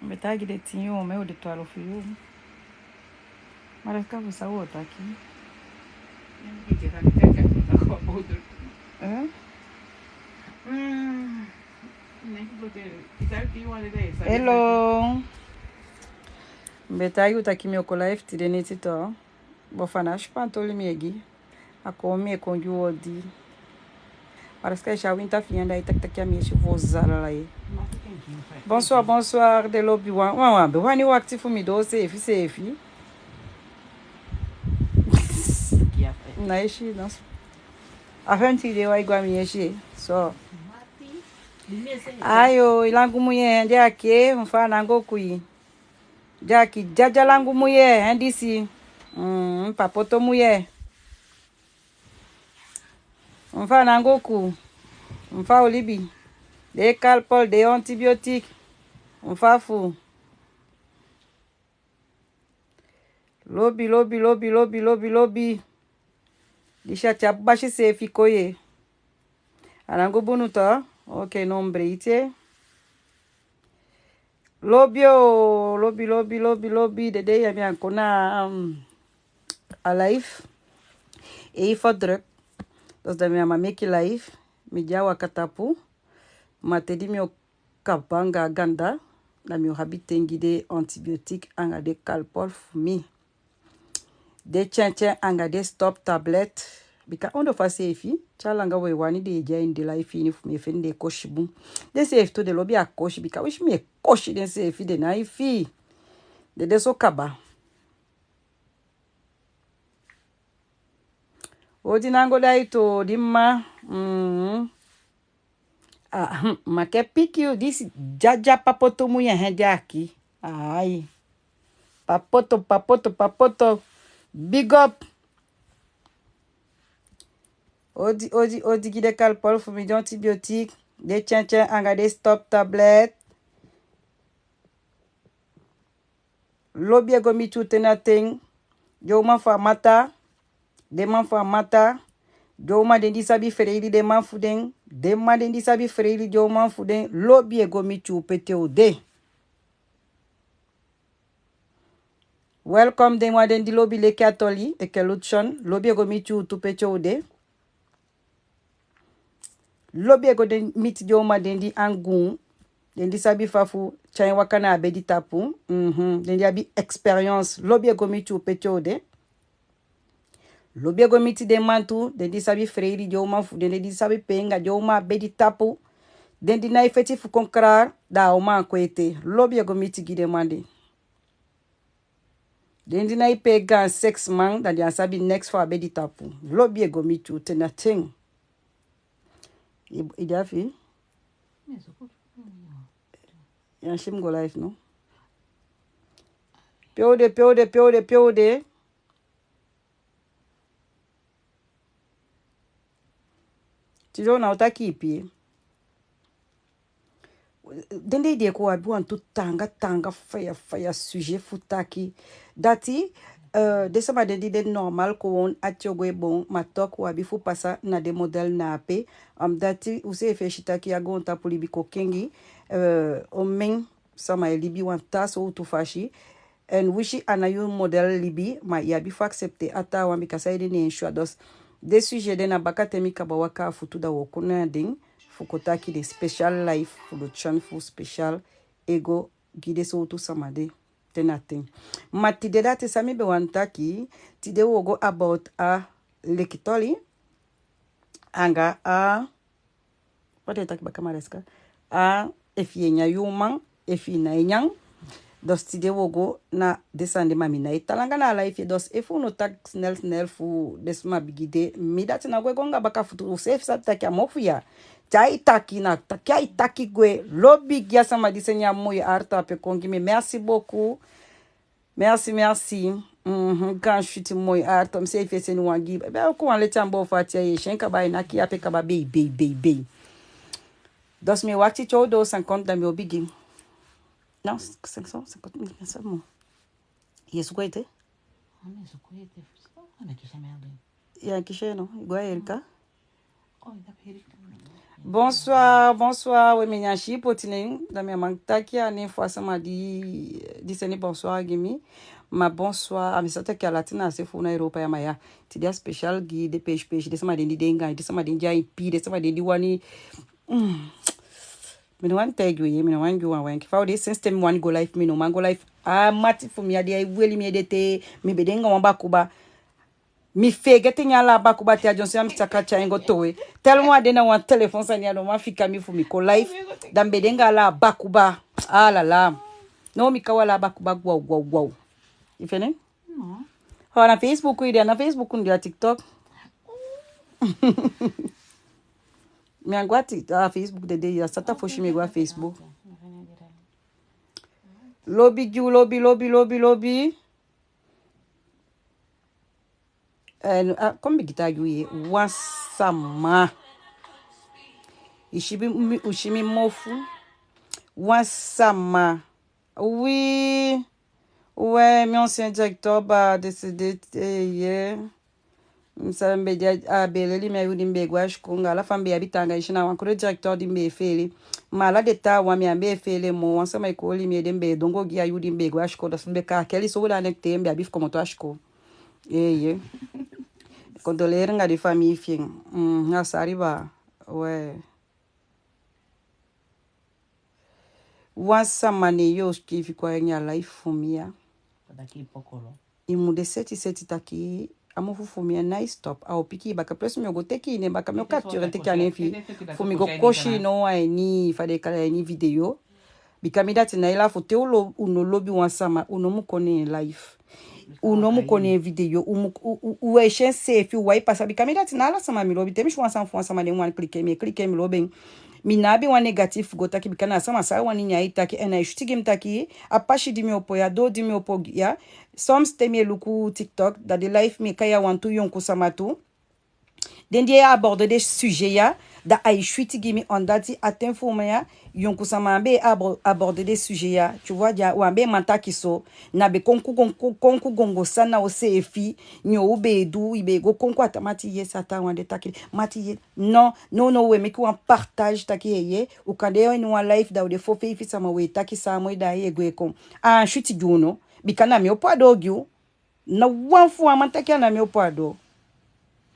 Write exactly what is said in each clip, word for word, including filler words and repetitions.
Mi be taigi den tin yuu, mi o de twalufu yuu. Ma da kaba san u o taki. Hello. Mi be taigi u taki mi o kon live tide neti tu. Bon, fa na sipantoli mi e gi. A kon mi e kon gi u odi. Parce que a winta fi en da i taki taki a mi e si fu o zala ye. Bonsoir, bonsoir, den lobiwan. Wan, wan be wani wakti fu mi doo seefi seefi. Na i si, non. A fenti de wan i go a mi e si. So. Ayo, i langu mujee, de aki, mi fa nango kui. Jaki, jaja langu mujee, hen disi. Mm, papoto mujee. Nfa nango ku. Nfa u libi. Den Calpol, den antibiotique. Nfa fu. Lobi, lobi, lobi, lobi, lobi, lobi. Disi a te a basi seefi kon ye. A nango bunu to. Ok, non, breite. Lobi o, lobi, lobi, lobi, lobi. Dede ya mi anko na, um, a live. E fo druk. Dus da mi á man meke live. Mi de a waka tapu. Ma te di mi o kaba anga a ganda, da mi o abi ten gi den antibiotique anga den Calpol fu mi. Den tyen tyen anga den stop tablet. Bika ondoo fa seefi, te a langa we wani den e de a ini den live ini fu mi e fende den kosi bun. Den seefi tu den lobi a kosi, bika wisi mi e kosi den seefi den nái fii. Den de so kaba. Odi nango da i tu, odi mma. Mm. Ah, hmm, ma ke piki u disi jaja papoto mujee hen de aki. Ai. Papoto, papoto, papoto. Big up. Odi, odi, odi gi den Calpol fu mi, den antibiotique, den tyen tyen anga den stop tablet. Lobi e go miti u te na ten. Den uman fu a mata, den man fu a mata, den uman den di sabi freili den man fu den, den man den di sabi freili den uman fu den, lobi e go miti u pe te u de. Welkom den wan den di lobi leki a toli, enke Lutson, lobi e go miti u tu pe te u de. Lobi e go den miti den uman den di angu, den di sabi fa fu tyai waka na a bedi tapu. Mhm. Den di abi expérience. Lobi e go miti u pe te u de. Lobi e go miti den man tu, den di sabi freili den uman fu den, den di sabi pee anga den uman a bedi tapu. Den di nái feti fu kon klaar, da a uman á kon ete. Lobi e go miti gi den man de. Den di nái pee gaan seksman, da den á sabi neks fu a bedi tapu. Lobi e go miti u te na ten. I, i de afi? Ya si mi go live, no? Pe u de, pe u de, pe u de, pe u de. Tide u ná o taki ipi. Den dei di e kon u abi wantu taanga, taanga faya, faya sujet fu taki. Dati, eh, den sama den di de normal kon ati o gwe bon, ma tok u abi fu pasa na den model na ape. Am, dati u seefi e si taki a goontapu libi kon kengi, eh, omen sama e libi wan taa sowtu fasi. En wisi a ná yu model libi, ma i abi fu accepter a taawan, bika saide ne en choix. Dus den sujet de na bakaten mi kaba waka a futu, da u o kon na den fu kon taki den special life fu Lutson fu special e go gi den sowtu sama de te na ten. Ma tide dati san mi be wani taki, tide u o go about a lekitoli anga a Fa den e taki baka, Mariska? A, efi i e nyan yu uman, efi i nái nyan. Dus tide u o go na den sani de, ma mi nái tan langa na a live ye. Dus efu u no taki snel snel fu den sama bigin de, mi dati ná o gwe go anga baka futu. U seefi sabi taki a mofu ya, te ai taki, na taki ai taki gwe. Lobi gi a sama di seni a moi arto ape kon gi mi. Merci beaucoup. Merci, merci. Mhm, gaan switi moi arto. Mi seefi e seni wan gi. Be o kon wan leti a mi boo fu ati ya, i e si en kaba, ai naki ape kaba bei, bei, bei, bei. Dus mi e wakiti te u doo cinquante, da mi o bigin. Non, cinq cent cinquante mille, c'est bon. I e suku ete? Ya kisi en, no? I go a Erika? Bonsoir, bonsoir. We, mi á si poti nen, da mi á man taki a nen fu a sama di, di seni bonsoir gi mi. Ma bonsoir, a mi sa taki a lati na a se fu u na Europa ya, ma ya. Tide a special gi den peesi peesi, den sama den di de anga, den sama den di a ipi, den sama den di wani. Mm. Mi no wani taigi u ye, mi no wani gi u wan wenki. Fa u de, sensi te mi wani go live, mi no man go live. A mati fu mi ya di e weli mi ede te, mi be de anga wan bakuba. Mi feegete nyan ala a bakuba te a dyonson ya mi saka tyai en go towe. Tellement a de na wan telefon sani ya, no man fika mi fu mi kon live. Da mi be de anga ala a bakuba. Ah là là. No, mi kaw ala a bakuba gwaw, gwaw, gwaw. I feni? No. Oh, na Facebook i de, na Facebook i de, a TikTok. Mi á go a Tik-, a Facebook de de, a sata fosi mi go a Facebook. Lobi gi u, lobi, lobi, lobi, lobi. Eh, ah, kon mi bigin taigi u ye, wan sama. I si mi, mi, u si mi mofu. Wan sama. Oui. Ouais, mi ancien directeur ba décédé, eh, hier. Mi sa mi be de a, a be leli mi a yuu di mi be e go a sikoo anga ala fa mi be abi taanga, i si, na wan kolo directeur di mi be e feele. Ma ala den taawan mi á be e feele moo, wan sama e koli mi ede mi be e dongo gi a yuu di mi be e go a sikoo, da so mi be kaakeli so, da a nen te mi be abi fu komoto a sikoo. Eeye. Condoleer anga den famii fi en. Mm, a sari baa. Ouais. Wan sama ne yo sikiifi kon a ini a live fu mi ya. I mu de seti seti taki a mofu fu mi ya nái stop. A o piki i baka, plus mi o go teke i nen baka, mi o capturer teke a nen fi i, fu mi go kosi i now a ini, fa den e kali en, a ini video. Bika mi dati nái lafu. Te u lo-, u no lobi wan sama, u no mu kon ne en live. U no mu kon ne en video, u mu, u, u, u e si enseefi, u wai pasa. Bika mi dati, na ala sama mi lobi. Te mi si wan sani fu wan sama, ne mi wani klike, mi e klike, mi lobi en. Mi ná abi wan négatif go taki, bika na a sama sa wani nyan i taki, en ai switi gi mi taki, a pasi di mi opo ya, doo di mi opo ya. Soms te mi e luku TikTok, da den live mi e kai a wantu yonku sama tu. Den di e aborder den sujet ya, da ai switi gi mi, omdat a ten fu u ya, yonku sama á be e abo-, aborder den sujet ya, tu vois, ya, u á be e man taki so, na be konku gon-, konku gongo sani na u seefi, neen u be e du, i be e go konku a ta-, mati ye, san a taawan de taki, mati ye, non, non, non, u e meke wan partage taki, eeye, u kan de a ini wan live, da u de fo feifi sama, u e taki san a moi, da ai e gwe kon. A switi gi u no, bika na mi opo a doo gi u. Na wan fu u á man taki a na mi opo a doo.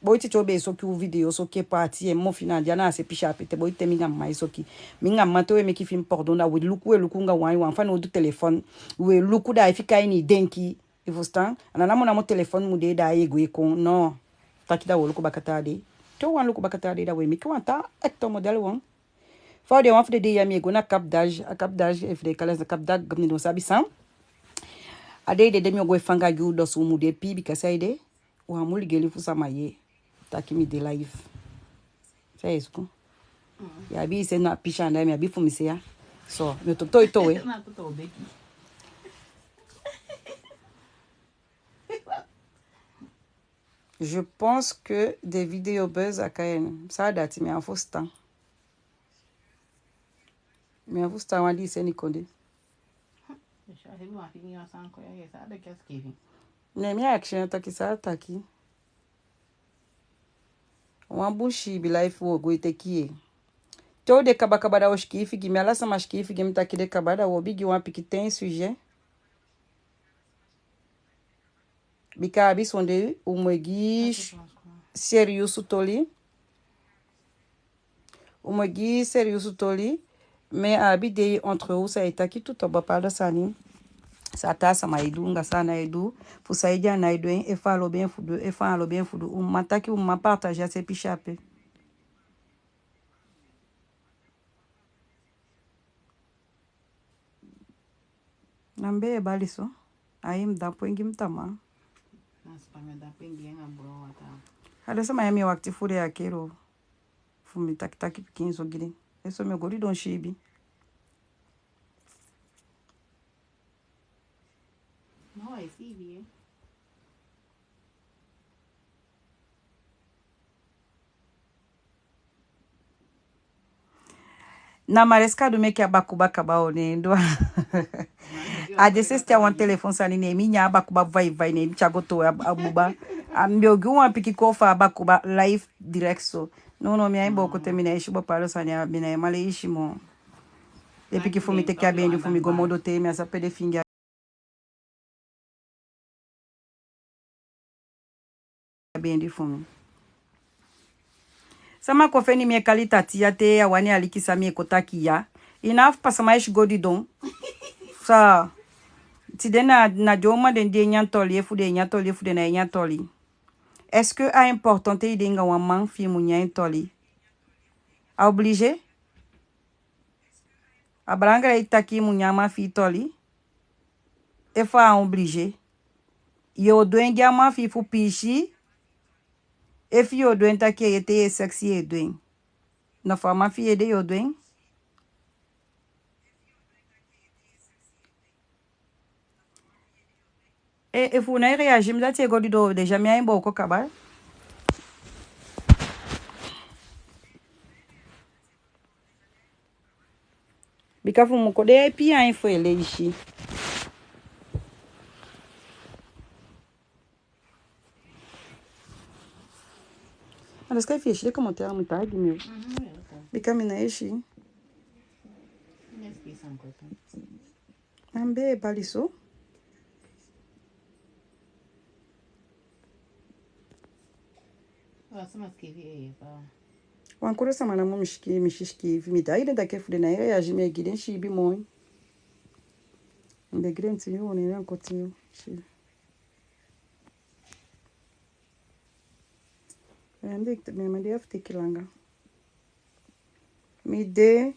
Boiti te u be e soki u video, soki e paati en mofu na di a na a se pisi ape te, boiti te mi anga mma e soki. Mi anga mma te u e meke fi en pardon, da u e luku, u e luku anga wan, wan fanowdu telefon. U e luku, da ai fika a ini i denki. I fusutan? A ná namo namo telefon mu de, da ai e gwe kon. No. Taki da u o luku baka taa dei. Te u wani luku baka taa dei, da u e meke wan taa ekto model wan. Fa u de, wan fu den dei ya mi e go na Cap d'Agde, a Cap d'Agde, efu den e kali en Cap d'Agde, mi no sabi san. A dei de, de mi o go e fanga gi u, dus u mu de pii, bika saide, u á mu ligeli fu sama ye taki mi de live. Sa i e suku. Mm. I abi i se na pisi anda, mi abi fu mi se ya. So, mi o towe towe. Na towe beki. Je pense que des vidéos buzz a kai en. San a dati, mi á fusutan. Mi á fusutan wan di i seni kon de. Ne mi akisi en taki san a taki. Wan bun siibi live u o go e teke ye. Te u de kaba kaba da u sikiifi gi mi, ala sama sikiifi gi mi taki den kaba, da u o bigin wan pikin ten sujet. Bika a abi sondee u mu e gi serious toli. U mu e gi serious toli. Mais a abi dei entre u sa e taki tu toba pada sani. San taa sama e du anga san a ná e du. Fu saide a ná e du en, efu a lobi en fu du, efu a á lobi en fu du. U mu man taki, u mu man partager a se pisi ape. Na mi be e bali so. Ai, mi dapu en gi mi tamaa. A den sama ya mi e wakiti fu den akero. Fu mi taki taki pikinso gi den. Eso mi o go didon siibi. Na Maresca du meke a bakuba kaba o, ne en du a. A de sensi te a wan telefon sani, ne mi nyan a bakuba vai vai, ne mi tyai go towe a, a buba. A mi be o gi wan pikin koo fu a bakuba live direct so. No, no, mi á e booko te, mi ná e si bepaalde sani, mi ná e man leisi moo. Den pikin fu mi teke a beendi fu mi go modo te, mi á sa pe den fingi a beendi fu mi. Sama kon feni mi e kali tati ya te a wani aliki san mi e kon taki ya. I ná abi pasa man e si go didon. Sa, tide na, na den uman den di e nyan toli, efu den e nyan toli, efu den ná e nyan toli. Est-ce que a important te i de anga wan man fi i mu nyan en toli? A obligé? A belangrijk taki i mu nyan a man fi i toli? Efu a obligé? Yo du en gi a man fi i fu piisii? Efu yo du en taki ete, ye sexy, ye du en? Na fu a man fi i ede yo du en? E, efu u ná e réagir, mi dati e go didon déjà, mi á e booko kaba. Bika fu mu kon de e pii ain fu e leisi. Anders kan i fi e si den commentaire, mu taigi mi. Mhm, ya, oké. Bika mi ná e si. Ambe bali so. Wa sama sikiifi e ba. Wan kodo sama namo mi siki, mi si sikiifi. Mi taigi den taki efu den ná e réagir, mi e gi den siibi moi. Mi be gi den tin yuu, ne den continue. Si. Mi de, mi de fu teke langa. Mi de.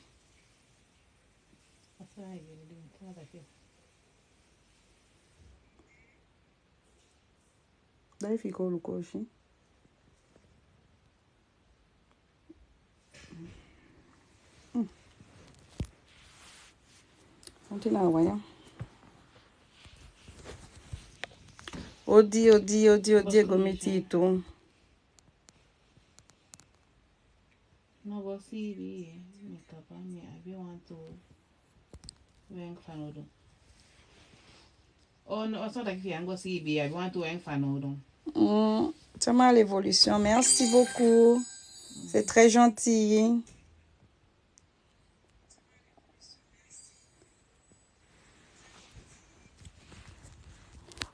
Da i fi i kon luku si. Mm. Santi na waya. Odi, odi, odi, odi, e go miti i tu. No go siibi, mi kaba, mi abi wantu wenk fanowdu. O no, o so taki fi i á go siibi, i abi wantu wenk fanowdu. Mm, sama l'évolution, merci beaucoup. C'est très gentil.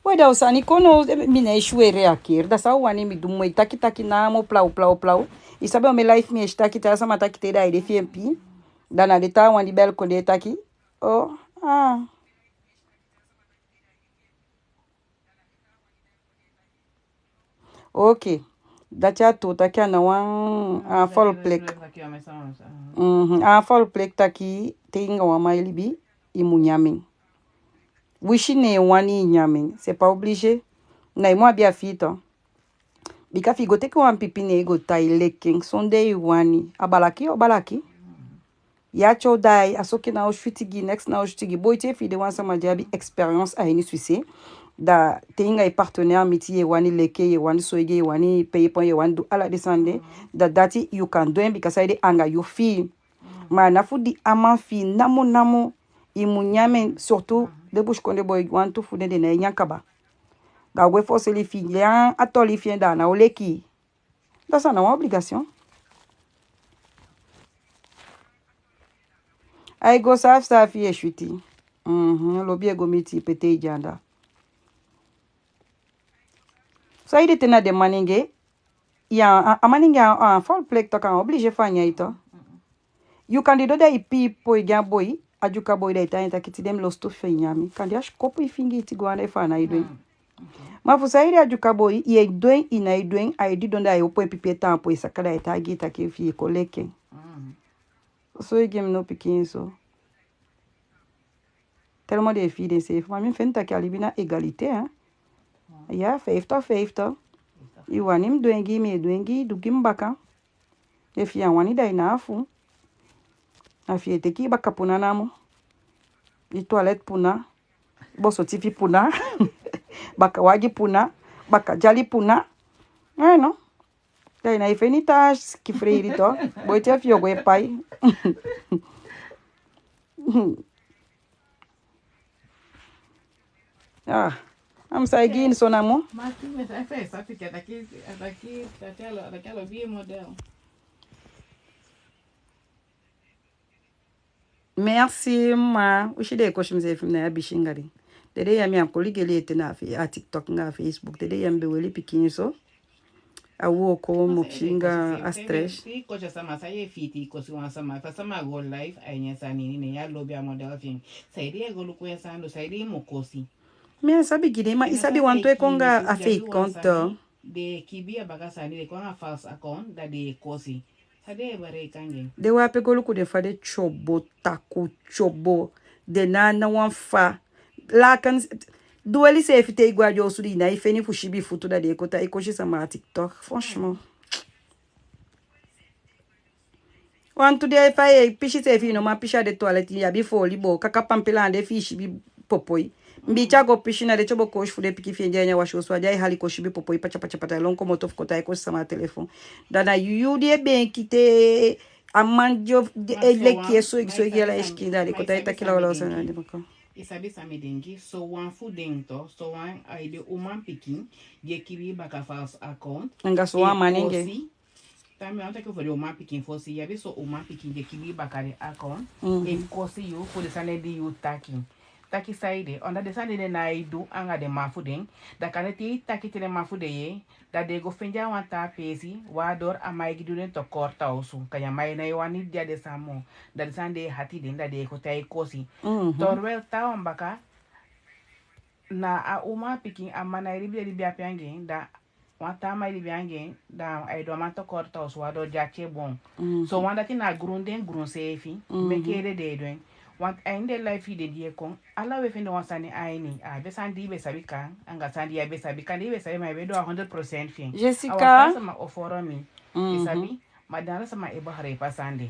We, da u sani kon now, mi ná e si u e réagir. Da san u wani mi du, mi e taki taki namo plaw, plaw, plaw. I sabi omen live mi e si taki te a sama taki te da i de fi en pii. Da na den taawan di bel kon de taki. O, ah. Oke. Dati a tuu taki a ná wan, a ná wan foluplek. Mhm. A ná wan foluplek taki te i anga wan man e libi, i mu nyan en. Wisi ne i wani i nyan en, c'est pas obligé. Na i mu abi a fi i tu. Bika fi i go teke wan pipi ne i go tan e leki en sondee i wani, a balaki o balaki. Ya tyo dai, a soke na o switi gi, neks na o switi gi. Boi, te fi i de wan sama di abi expérience a ini swisi, da te i anga i partenaire miti, ye wani leki en, ye wani soigi en, ye wani pei pon, ye wani du ala den sani de, da dati yu kan du en, bika saide, anga yu fii. Ma a ná fu di a man fii namo namo i mu nyan en, surtout den busikondee boi, wantu fu den, den ná e nyan kaba. Da a gwe foseli fi i nyan a toli fi en, da a ná o leki. Da san na wan obligation. Ai go saafi saafi, ye switi. Mhm, lobi e go miti pe te i de anda. Saide, te na den manenge, ya, a, a manenge a, a foluplek tu, a ná obligé fu a nyan i tu. Yu kan didon da i pii poi gi a boi, a Dyuka boi, da i taigi en taki tide mi losutu fi i nyan mi. Kande a sikopu i fingi iti go anda efu a ná e du en. Mm, oke. Ma fu saide a Dyuka boi, ye du en, i ná e du en, ai didon da ai opo en pipi e taampu e saka, da ai taigi i taki fi i kon leki en. Mm. So i gi mi no pikin so. Tellement den e fii denseefi, ma mi feni taki a libi na égalité, hein. Mm. Ya, vijftig vijftig. I wani mi du en gi i, mi e du en gi i, du gi mi baka. Efi i á wani, da i ná abi fu. Na fi i e teke i baka puna namo. I toilet puna. Boso tifi puna. Baka wagi puna. Baka dyali puna. Eh, no. Da i ná e feni taa sikin freiri tu. Boi, te fi i o go e pai. Ah, a mi sa e gi i so namo. Ma tu mi sa e fii sa fika taki, taki, taki a lo, taki a lo bi model. Merci, ma. U si den e kosi mi seefi, mi ná abi singa den. Den dei ya mi á kon ligeli ete na fe-, a TikTok anga Facebook. Den dei ya mi be weli pikinso. A wooko mokisi anga a stress. Te i kosi sama, san i e fii te i kosi wan sama? Fa sama go live a ini en sani, ne ya lobi a model fi en. Saide i e go luku en sani, saide i mu kosi? Mi á sabi gi den, ma i sabi wantu e kon anga a fake account. Den e kibii a baka sani, den e kon anga false account, da den e kosi. San den e bereik anga en? Den wan ape go luku den fa den tyobo, takuu tyobo. Den ná a ná wan fa. Lakan, du weli seefi te i go a den osu di i nái feni fu sibi futu, da den e kon tai kosi sama a TikTok. Franchement. Wantu dei fa i e pisi seefi, i no man pisi a den toilet, i abi fu oli boo, kaka pampila anda fi i sibi popoi. Mi be tya go pisi na den tyobo kosi fu den pikin fi en di a ini a wasi osu, a di ai hali kon sibi popoi, patya patya patya, lon komoto fu kon tai kosi sama a telefon. Da na yu, yu di e beenki te a man di e leki e soigi soigi ala i sikin, da den kon tai taki lawlaw sani na den baka. I sabi san mi denki? Sowan fu den tu, sowan, ai den uman pikin di e kibii baka false account. Anga sowan manenge. Tan mi wani taki fu den uman pikin fosi, i abi son uman pikin di e kibii baka den account, e kosi yu fu den sani di yu taki. Taki saide, omdat den sani de ná e du anga den man fu den, da kande te i taki te den man fu den yee, da den e go fende a wan taa peesi, waardoor a man e gi du den tekort a osu, kande a man ná e wani de a den sama moo, da den sani de e hati den, da den e kon tai kosi. Terwijl taawan baka, na a uman pikin, a man ná e libi den libi ape anga en, da wan taa man e libi anga en, da ai du a man tekort a osu, waardoor di a tye boon. Sowan dati na grun den grun seefi, meke ede den e du en. Want a ini den live fi den di e kon, ala u e fende wan sani a ini, a abi sani di i be sabi kan, anga sani di i á be sabi kan, di i be sabi ma i be du a honderd procent fi en. Jessica. A wan taa sama o folo mi, i sabi, ma den ala sama e begrijp a sani de.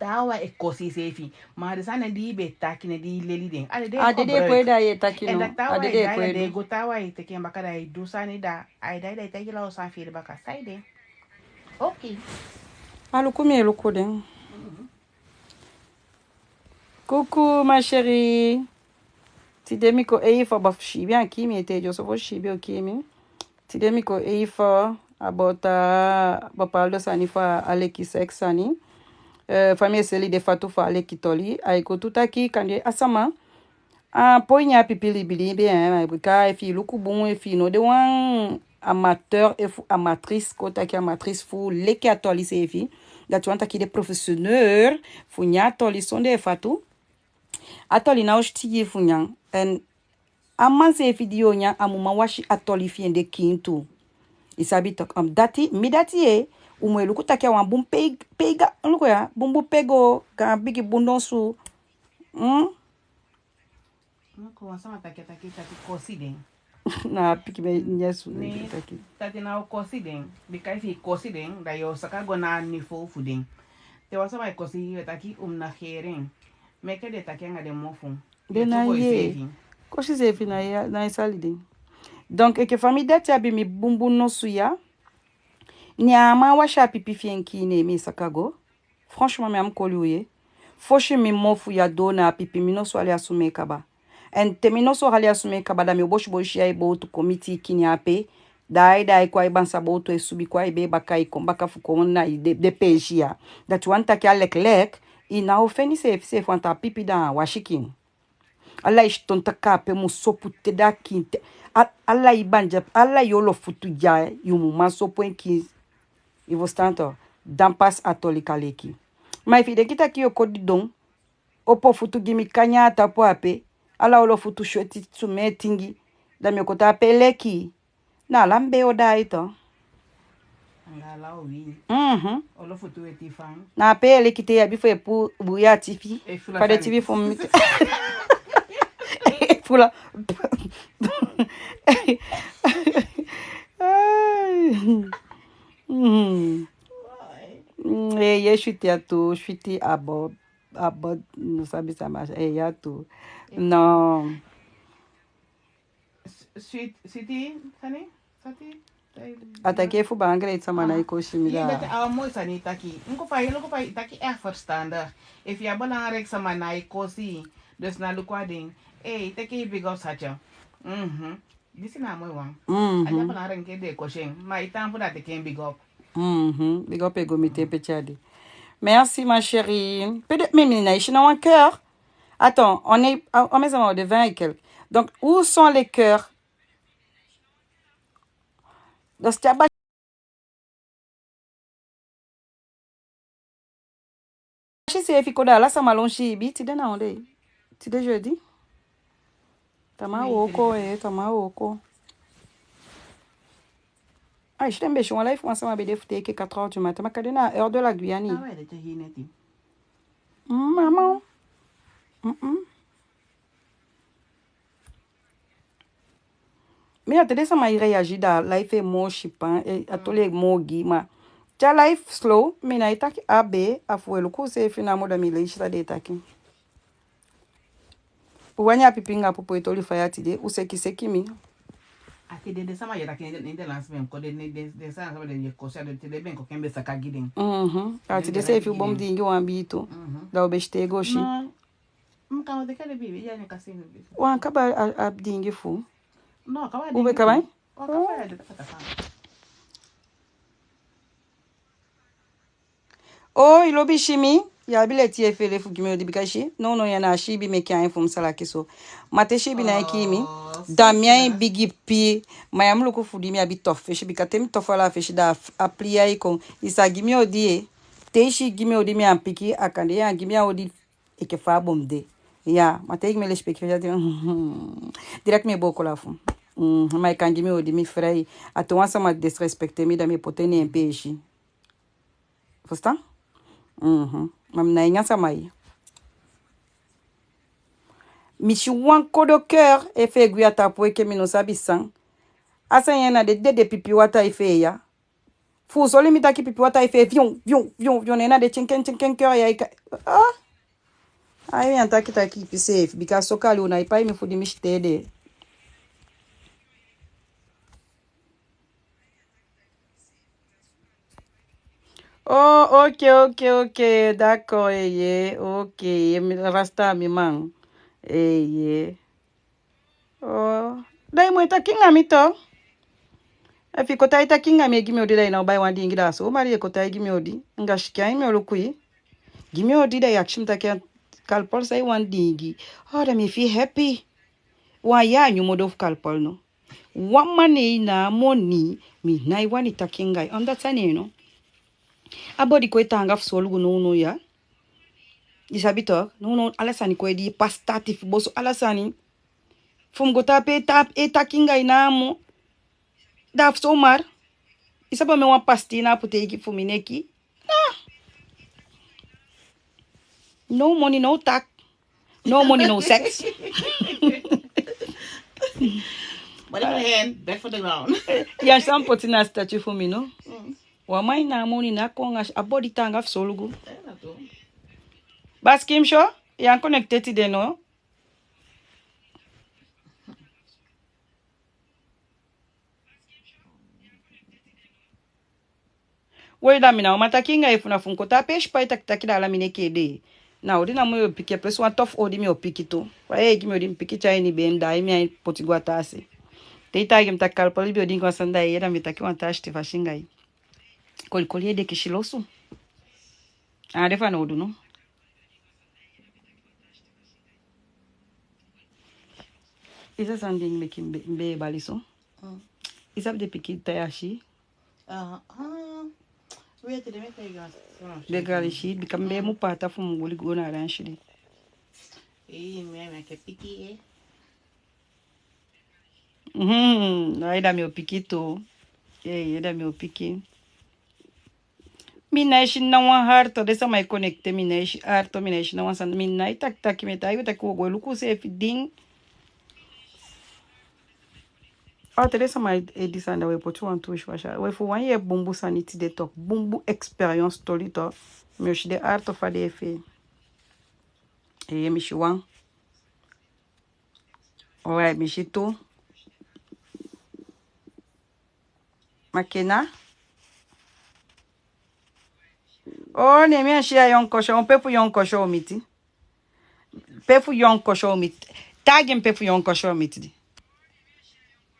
Taawan e kosi seefi. Ma den sani di i be taki, ne di i leli den, a den e kon e da i e taki no. A den e kon e da i e go, taawan e teke en baka da i du sani, da ai da i, da i taki lawlaw sani fi i baka. Saide? Ok. A luku mi e luku den. Coucou ma chérie. Tide mi kon e fii, a ba fu siibi a kii mi ete, dyonson fu siibi o kii mi. Tide mi kon e fii a bota bepaalde sani fu a leki seks sani. Eh, fa mi e seli den fatu fu a leki toli. Ai kon tu taki kande a sama a poi nyan a pipi libilibi, eh, ma bika efi i luku bun, efi i no de wan amateur, efu amatrice, kon taki amatrice fu leki a toli seefi. Dati wani taki i de professionnel fu nyan a toli sondee fatu. A toli ná o switi gi i fu nyan. En a man seefi di i o nyan, a mu man wasi a toli fi en de kiin tu. I sabi tok, am, dati, mi dati ye, u mu e luku taki a wan bun pei-, peiga, luku ya, bun bun pego, gaan bigi bun nosu. Hmm? Luku wan sama taki, taki, taki kosi den. Na pikin mi e nyan su, ne taki. Taki na o kosi den, bika efi i kosi den, da yo saka go na a niveau fu den. Te wan sama e kosi i, we taki u mu na heri en. Meke den taki anga den mofu. Den ná e yee. Kosi seefi ná e, ná e sali den. Donc, enke fa mi dati abi mi bun bun nosu ya, ne a man wasi a pipi fi en kiin, ne mi saka go. Franchement, mi á mu koli u ye. Fosi mi mofu ya doo na a pipi, mi nosu hali a sumee kaba. En te mi nosu hali a sumee kaba, da mi o bosi bosi ya e bowtu kon miti i kiin ape. Da ai, da ai kon a i bansa bowtu e subi kon a i bee baka, i kon baka fu kon na i de, de peesi ya. Dati wani taki a leki leki, i ná o feni seefi seefi, want a pipi da a wasi kiin. Ala i siton taki ape mu sopu te da kiin te. A-, ala i banza, ala i olo futu ya, yu mu man sopu en kiin. I fusutan tok, dan pas a toli kan leki. Ma efi i denki taki yo kon didon, opo futu gi mi, kan nyan a tapu ape, ala olo futu sweti sumee tingi, da mi o kon tan ape leki. Na ala mi bee o daai tok. Anga ala uwii. Mhm. Olo futu weti fan. Na ape i e leki te i abi fu e puu buya a tifi. Fa den tifi fu mi. Fula. Ai. Mhm. Mm, eh, ye switi a tu, switi abo, abo, no sabi sama, eh, ya tu. No. Switi, switi, sani? Sati? A taki efu bangre sama ná e kosi mi da. Dati a moi sani taki. Nko fa i luku fa i taki echt verstandig. Efi a belangrijk sama ná e kosi, dus ná luku a den. Ei, teke i big up, Satya. Mhm. Disi na a moi wan. Mhm. A di a belangrijk enke den e kosi en. Ma i tan fu da teke en big up. Mhm. Big up e go miti en pe tyali. Merci, ma chérie. Peut-être, mais, mais, mais, sinon, un cœur. Attends, on est, on est à de vingt et quelques. Donc, où sont les cœurs? Donc, c'est à bâcher, c'est efficace, là, ça m'a longé, tide na onde. Tide jeudi. Tamaa wooko, eh, tamaa wooko. Ai, si den be si wan live wan sama be de fu teke quatre heures du matin, ma kande na heure de la Guyane. Ah ouais, den te hii neti. Mm, maman. Mm-mm. Mi á teke den sama e réagir da live e moo sipan, eh, a toli e moo gi, ma te a live slow, mi nái taki a bee, a fu e luku seefi namo da mi leisi san den e taki. U wani a pipi anga pupu e toli faya tide, u seki seki mi. A tide den sama ya taki ne den, ne den lansi mi en kon den, ne den, den sama sama den ye kosi a den tide ben kon ken be saka gi den. Mhm. A tide seefi u bom diingi wan bii tu. Mhm. Da u be si te go si. No. Mm, kama de kade bibi, ya ne kasi bibi. Wan kaba a, a diingi fu. No, kaba diingi fu. U be kaba? Wan kaba ya de kasa kasa. Oh, i lobi si mi, ya abi leti e fele fu gi mi odi bika si. No, no, ya na si i be meke ain fu mi sala ki so. Ma te si i be nái kii mi, da mi ain bigi pii, ma ya mu luku fu di mi abi tofu fesi, bika te mi tofu ala fesi da a pii ya e kon. I sa gi mi odi e, te i si i gi mi odi mi á piki, a kande ya gi mi a odi enke fa a bom de. Ya, ma te i gi mi lesipeki fesi, ya te, direct mi e booko lafu. Mm, ma i kan gi mi odi mi frei. A te wan sama disrespecte mi da mi e poti en na en peesi. Fusutan? Mhm. Ma mi nái nyan sama. Mi si wan kodo cœur e fee gwe a tapu enke mi no sabi san. A sani ya na den dede pipi wataa e fee ya. Fu soli mi taki pipi wataa e fee vion, vion, vion, vion, ne na den tinken, tinken cœur ya e ka-, ah. Ai, mi á taki taki ipi seefi, bika so kali u nái pai mi fu di mi si te de. Oh, ok, ok, ok, d'accord, eye, ok, mi rasta mi man, eye. Oh, da i mu e taki anga mi tu. Efi i kon tan e taki anga mi e gi mi odi da i ná o bai wan diingi da so, ma di i e kon tan e gi mi odi. Anga sikin ain mi o luku i. Gi mi odi da i akisi mi taki, Kalpol, san i wani diingi? Oh, da mi e fii happy. Wan yali a nyun modo fu Kalpol no. Wan man ne i ná a moni, mi nái wani taki anga i. Omdat sani no. A body kon e taanga fu solugu nownow ya. I sabi toch, nownow ala sani kon e dii, pasta, tifi, boso, ala sani. Fu mi go tapu e ta-, e taki anga i namo. Da fu so maar. I sabi omen wan pastina a poti gi fu mi neki. Ah. No money, no talk. No money, no sex. Money in the hand, bed for the ground. Ya san poti na statue fu mi no? Mm. Wan man ná a moni, ná kon anga a body taanga fu solugu. Eh, na tu. Baskim Show, ya connected tide no? Wei, da mi ná o man taki anga i fu na fu mi kon tapu e sipan e taki taki da ala mi neki e dee. Na odi namo mi o piki, plus wan tofu odi mi o piki tu. Fa i e gi mi odi mi piki tyai ini bee, da i mi ain poti go a taa se. Te i taigi mi taki Kalpol, i be o diingi wan sani da i e, da mi e taki wan taa siti fasi anga i. Kolikoli ede kisi losu. A de fanowdu no? I sa san den meke mi be, mi be e bali so. Mm. I sabi den pikin tayasi. Ah, ah. Weti den meke i gaan. Den gaan si, bika mi be mu paata fu mi guli go na a lansi de. Ee, mi meke pikin, eh. Mhm, ai da mi o piki tu. Ee, da mi o piki. Mi nái si ná wan hart, den sama e connecté, mi nái si hart, mi nái si ná wan sani, mi nái taki taki, mi e taigi u taki u o go e luku useefi din. A te den sama e, e disi anda, u e poti wantu wisiwasi. U e fu wan yee bunbun sani tide toch, bunbun expérience toli toch. Mi o si den hart fa den e fee. Ee, mi si wan. Alright, mi si tu. Makena. Oh, ne mi á si a yonko show, pe fu yonko show miti. Pe fu yonko show miti. Taigi mi pe fu yonko show miti di.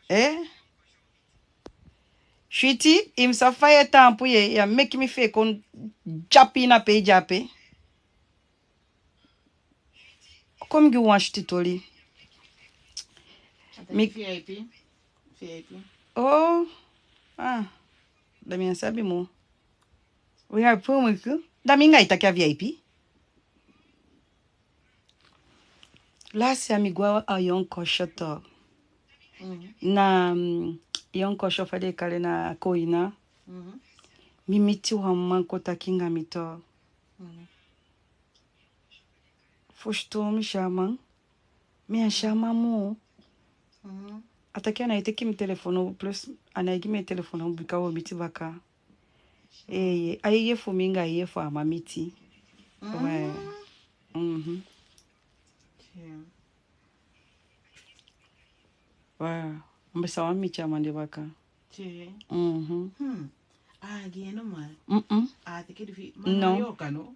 Eh? Switi, i mu sabi fa i e taampu ye, ya meke mi fee kon dyapi na pe i dyape. Kon mi gi wan switi toli. Mi V I P. V I P. Oh. Ah. Da mi á sabi moo. V I P moo. Da mi anga i taki a V I P. Lasi ya mi go a Yonkosho tu. Mhm. Na, mm, Yonkosho fa den e kali en, na Koina. Mhm. Mi miti wan man kon taki anga mi tu. Mhm. Fosi tu mi si a man. Mi á si a man moo. Mhm. A taki a nái teke mi telefon, plus a nái gi mi telefon, bika wo miti baka. Eeye, a yeye fu mi anga a yeye fu a man miti. Mhm. Ouais. Mhm. Okay. Ouais. Mi be sa wani miti a man de baka. Tye. Mhm. Hmm. A gi en normal. Mm-mm. A teke di fi... Non. Ma na yu o kan, no?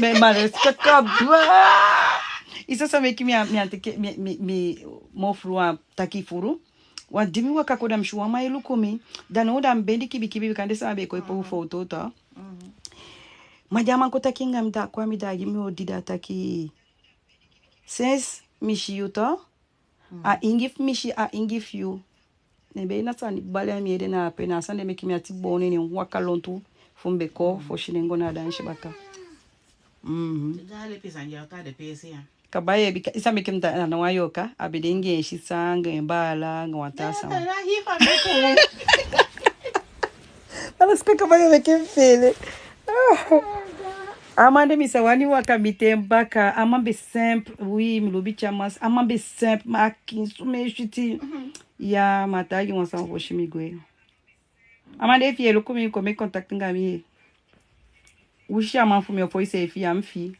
Mais ma respect kaba. I sa san meke mi á, mi á teke, mi, mi, mi moo fulu a taki fulu. Wan di mi waka kon, da mi si wan man e luku mi. Da now da mi bendi kibikibi, bika den sama be e kon e puu foto tu. Mhm. Ma di a man kon taki anga mi, da a kon a mi, da a gi mi odi, da a taki: Sensi mi si yu tu, a ingi fu mi si, a ingi fu yu. Ne be na sani bali a mi ede, na ape na a sani de meke mi ati boon, ne mi waka lontu fu mi be kon fosi, ne mi go na a dansi baka. Mhm. Kaba ye, bika i sa meke mi taki a ná wan yooka, a be de anga en sisa, anga en baala, anga wan taa sama. Ala sika kaba ye meke mi feele. A man de mi sa wani waka miti en baka. A man be simple, oui, mi lobi tyai man. A man be simple, ma a kiin sumee switi. Mhm. Ya, ma a taigi wan sani fosi mi gwe. A man de, efi i e luku mi, kon meke contact anga mi ye. U si a man fu mi, ofu i seefi ya mi fii.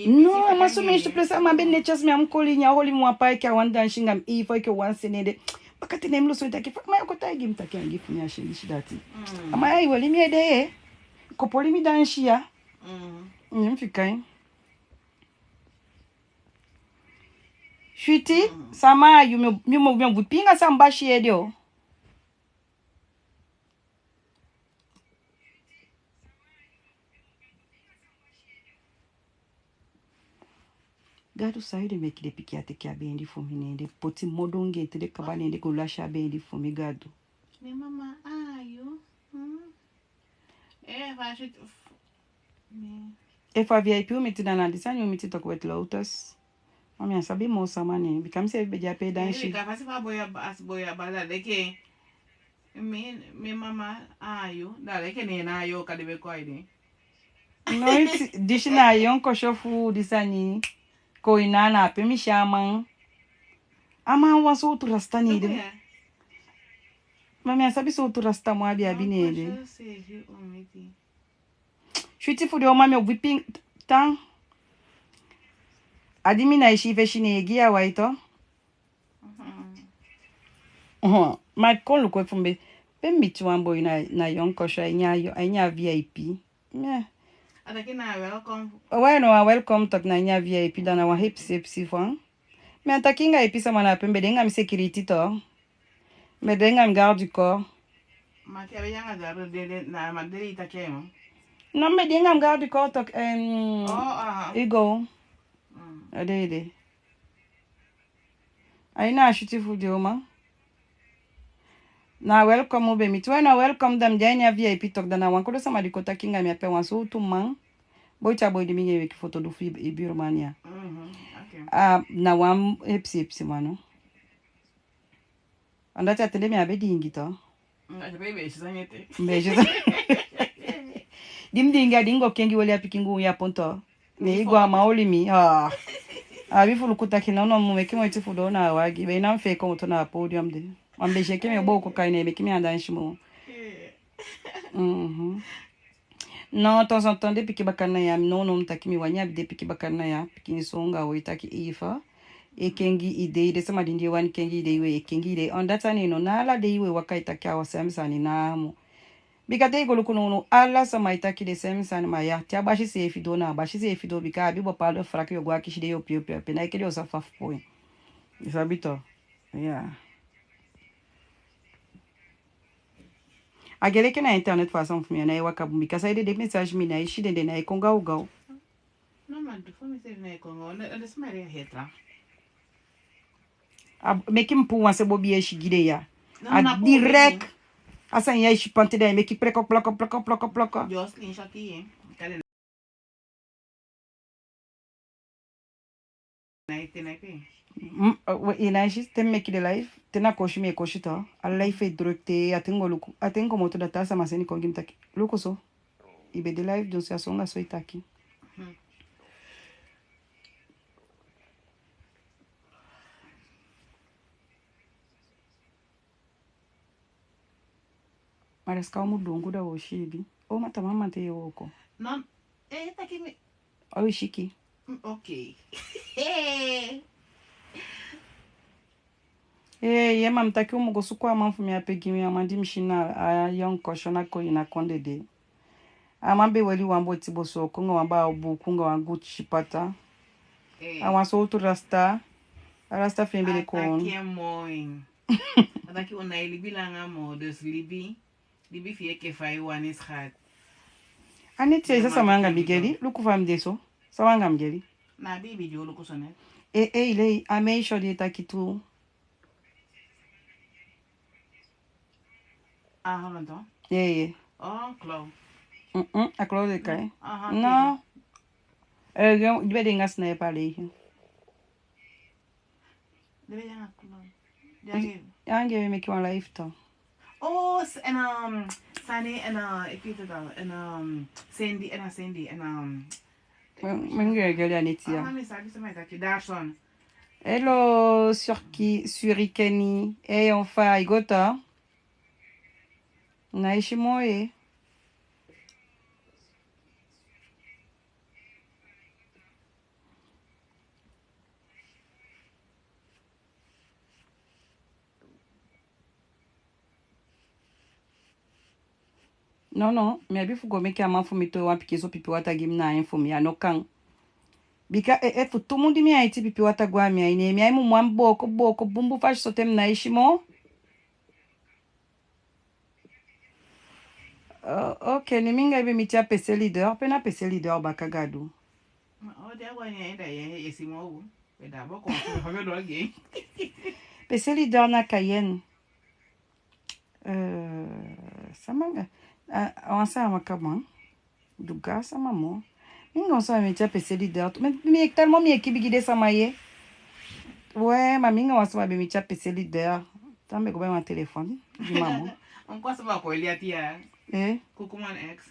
No, a man sumee switi, plus a man be netjes, mi á mu koli en, a oli mi wan pai, enke a wani dansi anga mi, efu enke wan sene de. Bakaten ne mi lusu en taki, fa a man ya kon taigi mi taki a ingi fu mi, a si disi dati. Mm. A man ya e oli mi ede, e kon poli mi dansi ya. Mm. Ne mi fika en. Switi, sama, yu mu, yu mu, yu mu bun pinga sama basi ede o. Gadu, saide meke den pikin ya teke a bendi fu mi, ne den poti modo anga en te den kaba, ne den go lasi a bendi fu mi, Gadu. Mi mama, a yu. Hmm. Eh, fa a switi. Efu a V I P u miti, da na di sani u miti toku, Wet Lotus. Ma mi á sabi moo sama nen, bika mi seefi be de ape dansi. Bika fasi fa a boi ya ba-, a boi ya bali, da leke mi, mi mama, a yu, da leke ne na a yooka di be kon a ini. Noiti, disi na a yonko syofu di sani, Koina, na ape mi si a man. A man wan sowtu rasta ne en de. Ma mi á sabi sowtu rasta moo a be abi ne en de. Switi fu den uman, mi o wipi tan. A di mi nái si i fesi, ne i gi a wai tu. Mhm. Ma kon luku efu mi be, be miti wan boi na, na yonko syo a ini a, a ini a V I P. Yeah. A taki na welcome. Wai no, a welcome toku na ini a V I P, da na wan hepisi hepisi fu en. Mi á taki anga hepisi sama na ape, mi be de anga mi sécurité tu. Mi be de anga mi garde du corps. Ma te a be de anga garde du corps, de, de, na, ma de i taki en. No, mi be de anga mi garde du corps toku, em, oh, ah. Igo. Mm. A de, de. A ini a switi fu den uman. Na welcome u be miti. Wai no, a welcome, da mi de a ini a V I P toku, da na wan kodo sama di kon taki anga mi ape, wan sowtu man. Boi, te a boi di mi e weki foto du fu i, i buurman ya. Mhm, oké. Ah, na wan hepisi hepisi man, no? Anda te a ten de mi á be diingi tu. Mm, a ten de mi be si sani ete. Mi be si sani. Di mi diingi, a di mi go kengi weli a pikin guun yapon tu. Ne i go, a man oli mi. Ah. A abi fu luku taki no, no, mu meke moiti fu doo na a wagi. Be na mi fee komoto na a podium de. Ma mi be si enke mi o booko kai, ne meke mi á dansi moo. Eh. Mhm. Non, temps en temps den pikin bakadina ya, non, non, mi taki mi wani abi den pikin bakadina ya, pikin soo anga u e taki efu i e kengi i dei, den sama di e wani kengi i dei, we e kengi i dei. On dati sani no, na ala dei we waka e taki a wan sem sani namo. Bika te i go luku nownow, ala sama e taki den sem sani, ma ya, te a basi seefi doo, na a basi seefi doo, bika a abi bepaalde wraak yo go akisi den yopi yopi ape, na enke den o safa fu poi. I sabi tu. Ya. A gei enke na internet fu a sani fu mi, a ná e waka bun, bika saide den message mi ná e si den, den ná e kon gawgaw. No, ma du fu mi seefi ná e kon gawgaw. No, den sama ya e tra. A meke mi puu wan se bobi yesi gi den ya. No, a na puu direct. A sani ya e si panti, da e meke ploko, ploko, ploko, ploko, ploko. Just screenshot en. Mm, eh, we, i ná e si te mi meke den live, te na kosi mi e kosi tu. A live e druk te, a ten go luku, a ten komoto, da taa sama seni kon gi mi taki: Luku so. I be de live, dyonson a so anga so i taki. Hmm. Ma da sika u mu donku da wo siibi. O, ma tamaa mamanten ye wooko. Non, eh, taki mi. O, i siki. Mm, ok. Eh, ye, ma mi taki u mu go suku a man fu mi ape gi mi, a man di mi si na a yonkosyo na Koyina kondee de. A man be weli wan boti boso, kon anga wan baa buuku anga wan Gucci pata. Eh. A wan sowtu rasta. A rasta fi en be de kon. A taki en moi. A taki u ná e libi langa moo, dus libi, libi fi i enke fa i wani, schat. A neti ya, i sa sama anga mi geli, luku fa mi de so. Sama anga mi geli. Na biibi di o luku so ne. Eh, eh, lei, a meisyo di e taki tu. Ah, Holland toch? Ye, ye. Oh, Cloud. Mm-mm, a Cloud e kai. Aha, no. Oké. Eh, di be de anga sniper lei. Di be de anga Cloud. Di anga, anga we meke wan live toch. Oh, s-, en, um, Sani, en, uh, ik weet het al. En, um, Sandy, en, uh, Sandy, en, um, mi, mi anga geli a neti ya. Ah, mi sabi sama e taki, Darson. Hello, Surki, Surikeni. Hey, on fa, i go toch? Ná e si moo ye. No, no, mi abi fu go meke a man fu mi towe wan pikinso pipi wata gi mi na ain fu mi, a no kan. Bika, eh, eh, fu tu mun di mi aiti pipi wata go a mi ain, ne mi ain mu man booko, booko bunbun fasi sote mi ná e si moo. Oh, ok, ne mi anga i be miti a P C Leader, pe na P C Leader baka, Gadu. Ma, o, di a go a ini a ede, ye, ye si moo, we da booko, we da booko. P C Leader na Cayenne. Eh, sama anga, a, a wan sama kaman. Duga sama moo. Mi anga wan sama be miti a P C Leader. Mi, mi, tellement mi e kibi gi den sama ye. Ouais, ma mi anga wan sama be miti a P C Leader. Tan mi be go bai wan telefon gi mama. Wan sama kon e libi a tia. Eh? Kuku mon ex.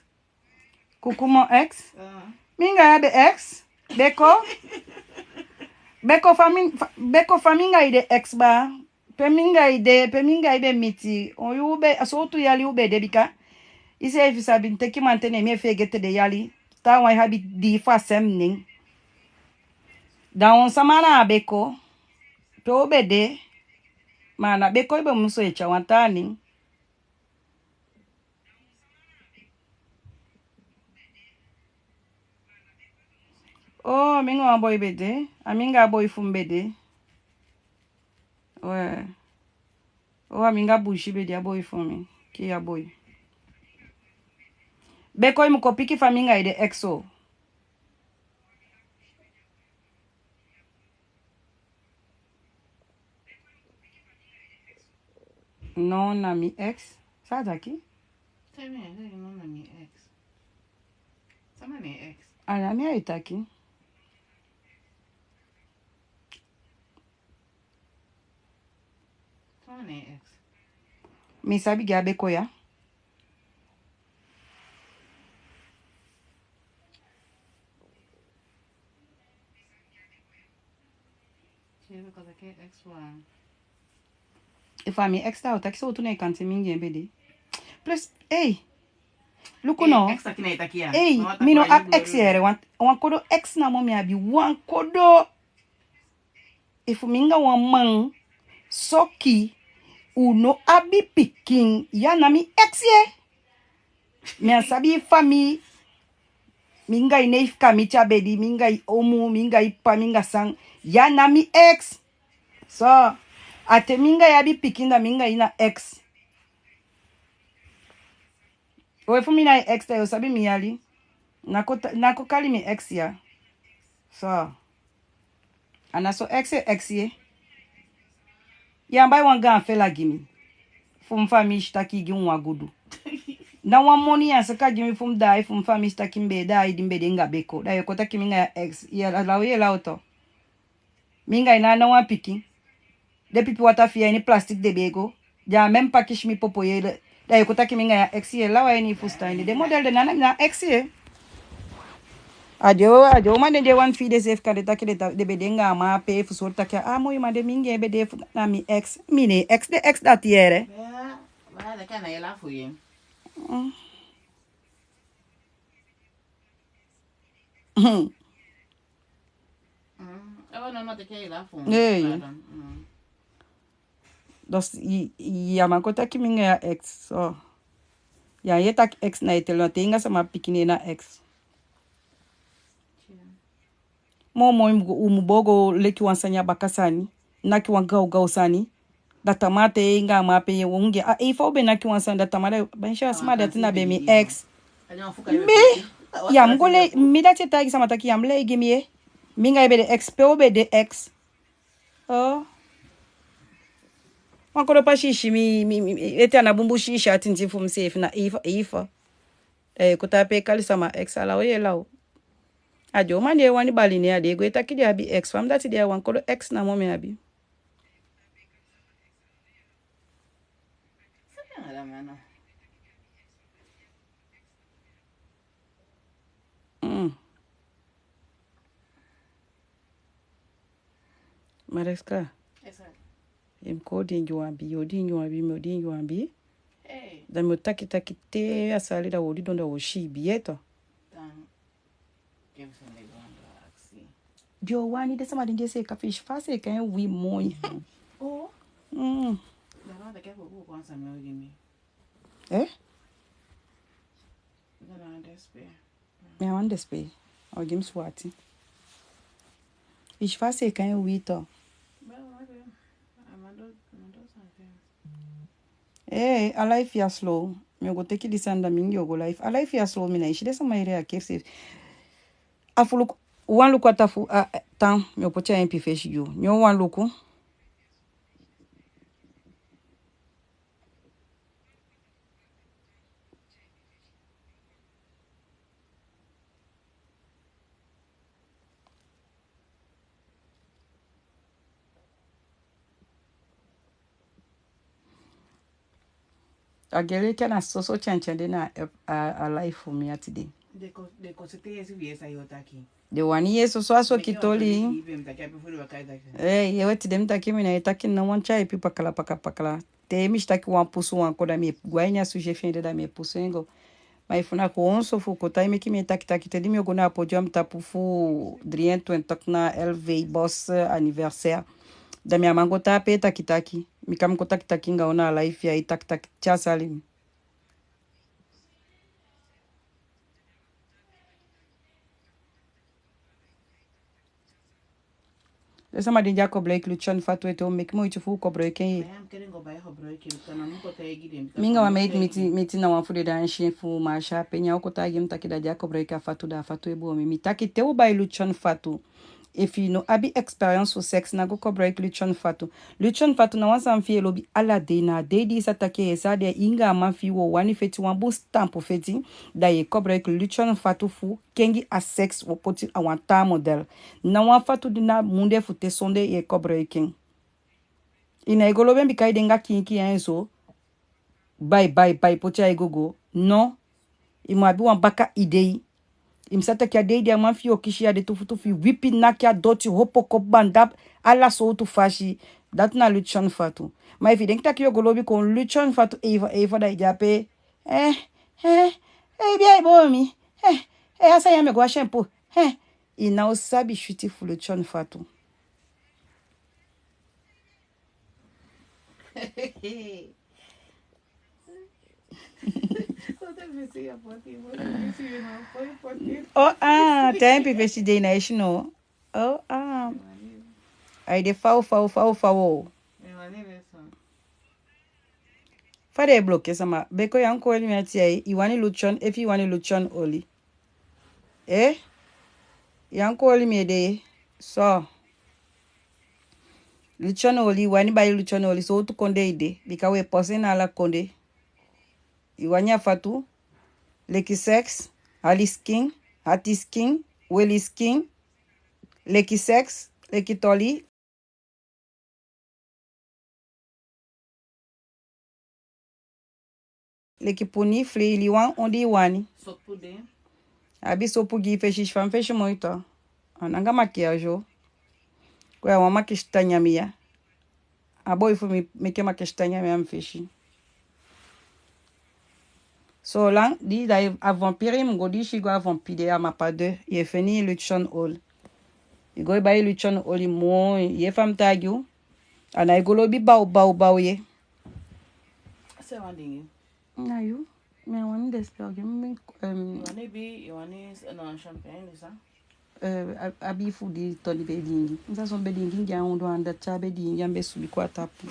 Kuku mon ex? Ah. Mi anga ya be ex? Beko? Beko fa mi, fa, beko fa mi anga i de ex baa? Pe mi anga i de, pe mi anga i be miti, on yuu be, a sowtu yali u be de, bika iseefi sabi, mi teki mamanten, ne mi e feegete den yali. Taawan e abi dii fu a sem nen. Da on sama na a Beko? Pe u be de? Ma a ná Beko i be musu e tyai wan taa nen. Oh, mi anga wan boi be de. A mi anga a boi fu mi be de. Ouais. Oh, a mi anga Bushi be de, a boi fu mi. Kii a boi. Beko i mu kon piki fa mi anga i de ex so. No, na mi ex. San a taki? Tell me, I tell you, no, na mi ex. Sama na ex? A na mi ai taki. Sama na ex? Mi sabi gi a Beko ya. Efu a mi ex, da a o taki sowtu na en kanti mi anga en be de. Plus, ei. Luku no. Ei, mi no abi ex yee, wan, wan kodo ex namo mi abi, wan kodo. Efu mi anga wan man soki, u no abi pikin, ya na mi ex yee. Mi á sabi i famii. Mi anga i neef kamiti a bedi, mi anga i omu, mi anga i ppa, mi anga san. Ya na mi ex. So, a te mi anga i abi pikin, da mi anga i na ex. We fu mi na i ex, da yo sabi mi yali. Ná kon ta-, ná kon kali mi ex ya. So. A ná so ex e ex ye. Ya bai wan gaan fela gi mi. Fu mi famii si taki i gi mi wan gudu. Ná wan moni ya saka gi mi fu mi daai, fu mi famii si taki mi be e daai di mi be de anga beko. Da yo kon taki mi anga ya ex. Ya law, ye law to. Mi anga i ná a ná wan pikin. Den pipi wataa fi i a ini plastic den be e go. Ya même pas kisi mi popo ye. Da yo kon taki mi anga ya ex, ye law a ini i fusutan. Den model de na, na, na ex ye. A den, a den uman den di e wani fii denseefi kande taki den ta-, den be de anga a man ape fu soi taki a moi man de mi anga en be de fu na mi ex. Mi ná e ex den ex dati yee. Ya, ma dati a ná e lafu ye. Mm. Mm. Ewa, no, no, teke i lafu. Ee. Pardon. Mm. Dus, i, i, ya man kon taki mi anga ya ex, so. Ya yee taki ex na e teli, na te i anga sama pikin, ne na ex. Moo moo i mu go, u mu boo go leki wan sani a baka sani, naki wan gawgaw sani. Da tamaa te i anga a man ape ye wonge. A, efu u be naki wan sani, da tamaa da, ben, si a sama dati na be mi ex. Mi, ya mu go lei, mi dati e taigi sama taki ya mu lei gi mi ye. Mi anga i be de ex, pe u be de ex. Oh. Wan kodo pasi i si mi, mi, mi, mi, ete a ná bunbun si i si a tintin fu mi seefi na efu, efu. Eh, kon tapu e kali sama ex, a law ye law. A den uman di e wani bali, ne a den e go e taki den abi ex, fa mi dati de a wan kodo ex namo mi abi. Mm. Mariska. Yes, sir. I mu kon diingi wan bii, yo diingi wan bii, mi o diingi wan bii. Hey. Da mi o taki taki te a sali, da wo didon, da wo si bii eto. Dan, den o wani den sama den di e seeka fesi, fa a seeka en uwii moi. Oh. Mm. Da na taki a go go kon sama o gi mi. Eh? Da na despe. Mi á wani despe. A o gi mi swati. I si fa a seeka en uwii to. Ee, a life ya slow. Mi o go teki disi anda, mi anga yu o go life. A life ya slow, mi ná e si den sama e reageer seefi. A fu luku, wan luku a tan fu, a, a tan, mi o poti a empi fesi gi yu. Nyo wan luku. A gele ke na soso tyantyande na a, a, a life fu mi a tide. Den ko, den ko sete yesi wi yesi a yo taki. Den wani yesi soso a soki toli. Ee, ye we tide mi taki mi ná e taki ná wan tyaipi pakala, pakala, pakala. Te mi si taki wan pusu wan kon, da mi e go a ini a sujet fi en de, da mi e pusu en go. Ma efu na kon so fu kon tai meke mi e taki taki, te di mi o go na a podium tapu fu drie en twintig na L V Boss anniversaire. Da mi á man go tapu e taki taki. Mi kan kon taki taki anga u na a life ya e taki taki te a sali mi. Den sama di á koboloiki lutsyon fatu ete, u meke moiti fu koboloiki en ye. Mi anga wan meti, meti na wan fu den dansi fu Marsha Peña, u kon taigi mi taki da di á koboloiki a fatu, da a fatu e boon mi. Mi taki te u bai lutsyon fatu, efu i no abi expérience fu seks, ná go koboloiki lutsyon fatu. Lutsyon fatu na wan sani fi i e lobi ala dei, na a dei di i sa taki i e sa de, i anga a man fi i o wani feti wan bun sitampu feti, da i e koboloiki lutsyon fatu fu kengi a seks, u poti a wan taa model. Ná wan fatu di na munde fu te sonde i e koboloiki en. I ná e go lobi en bika i de anga kiinkiin en so. Bai, bai, bai, poti a i gogo. No. I mu abi wan baka idei. I mu sa taki a dei di a man fi i o kisi i, a de tu futu fi i wipi, naki a doti, opo, kobanda, ala sowtu fasi. Dati na lutsyon fatu. Ma efu i denki taki yo go lobi kon lutsyon fatu, eiva, eiva, da i de ape. Eh, eh, eh, bia i boon mi. Eh, eh, a sani ya mi e go wasi en puu. Eh, i ná o sabi switi fu lutsyon fatu. O, ah, te a empi fesi dei na esi no. O, ah. Ai de faw, faw, faw, faw. Fa den e bloke sama? Biko yu á kon oli mi a ten ya. I wani lotion, efu i wani lotion oli. Eh? Yu á kon oli mi ede. So, lotion oli, i wani bai lotion oli, sowtu kondee i de? Bika we posi en na ala kondee. I wani a fatu, leki sex, ali sikin, ati sikin, weli sikin, leki sex, leki toli, leki puni, fleili wan, on di i wani. Sopu de. Abi sopu gi i fesi, fa mi fesi moi tu. A ná anga maquillage o. Kon ya wan makisita nyan mi ya. A boi fu mi meke makisita nyan mi a mi fesi. So lang di da a vampire i mu go disi go a vampire a Mapa deux, ye feni i lotion oli. I go bai lotion oli moi, ye fa mi taigi u. A ná i go lobi baw, baw, baw ye. Se wan dingi. Na yu. Mi á wani despergi. Mi, em, i wani bi, i wani, no, champagne, di sa? Eh, a, a bi fu di Tony be dingi. Mi sa son be dingi, ngi a ondo anda te a be dingi, a be subi kon a tapu.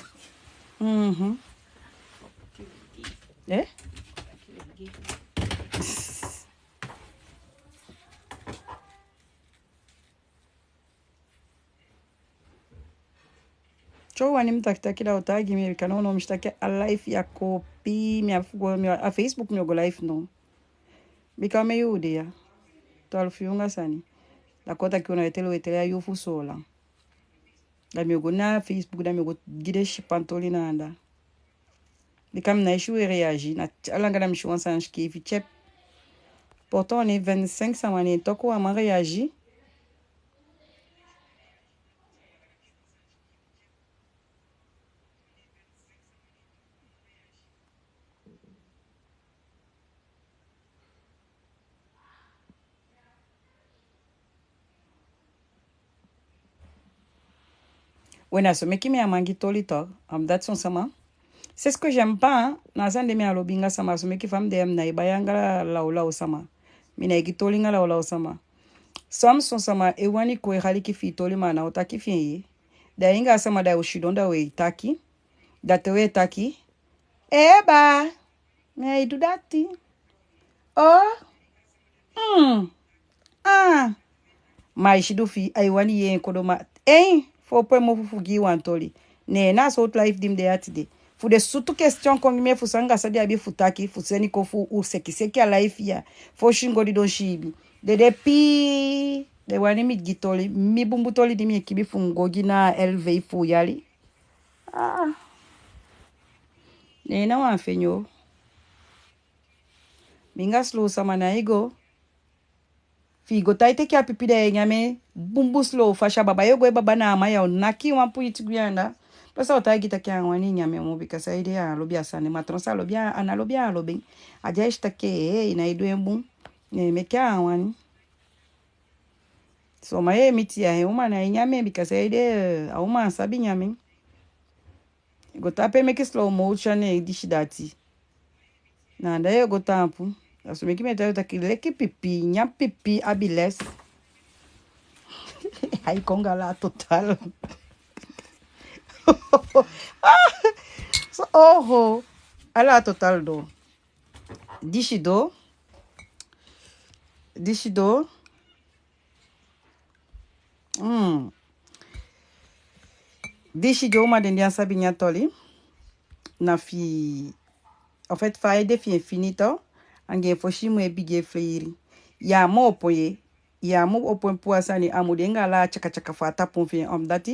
Mhm. Eh? Te u wani mi taki taki da u taigi mi, bika nownow mi si taki a live ya kopi, mi abi fu go, mi a Facebook mi o go live now. Bika omen yuu u de ya? Twalufu yuu anga sani. Da kon taki u ná e teli, u e teli a yuu fu Soolan. Da mi o go na Facebook, da mi o go gi den sipan toli na anda. Bika mi ná e si u e réagir, na te a langa da mi si wan sani sikiifi tyep. Pourtant u ne vingt-cinq sama, ne toku a man réagir. We, na so meke mi á man gi toli tok, omdat son sama, c'est ce que j'aime pas, hein. Na a sani de mi á lobi anga sama, so meke fa mi de ya mi ná e bai anga lawlaw sama. Mi ná e gi toli anga lawlaw sama. Son, son sama e wani kon e aliki fi i toli, ma a ná o taki fi en ye. Da yu anga a sama da u sidon da u e taki. Da te u e taki, ee baa, mi á e du dati. Oo. Mm. Ah. Ma i si du fi ai wani yee en kodo ma. Ei, fu opo en mofu fu gi i wan toli. Ne na a sowtu live di mi de a tide. Fu den sutu question kon gi mi fu san anga san den abi fu taki, fu seni kon fu u seki seki a live ya. Fosi mi go didon siibi. Den de pii. Den wani mi gi toli. Mi bunbun toli di mi e kibi fu mi go gi na L V fu yali. Ah. Ne na wan fenyo. Mi anga slow sama ná e go. Fi i go tan e teke a pipi da i e nyan en bunbun slow fasi, a baba yo go e baba na a man ya, o naki wan puiti gwe anda. Pe sa o taigi taki a á wani nyan en moo, bika saide a á lobi a sani, ma tron sa a lobi, a ná lobi, a á lobi en. A di ai si taki, ee, i ná e du en bun. Ne meke a á wani. So ma ye miti ya, en uman ná e nyan en, bika saide a uman á sabi nyan en. Go tapu e meke slow motion e disi dati. Na anda yo go tapu. A so meke mi e taigi u taki leki pipi, nyan pipi abi les. Ai kon anga la total. So, oho. A la total do. Disi do. Disi do. Mm. Disi di o man den di á sabi nyan toli. Na fi, en fait, fa a ede fi en fini tu, anga en fosi mu e bigin e fleiri. Ya mu opo ye, ya mu opo en puu a sani, a mu de anga ala a tyaka tyaka fu a tapu fi en, omdat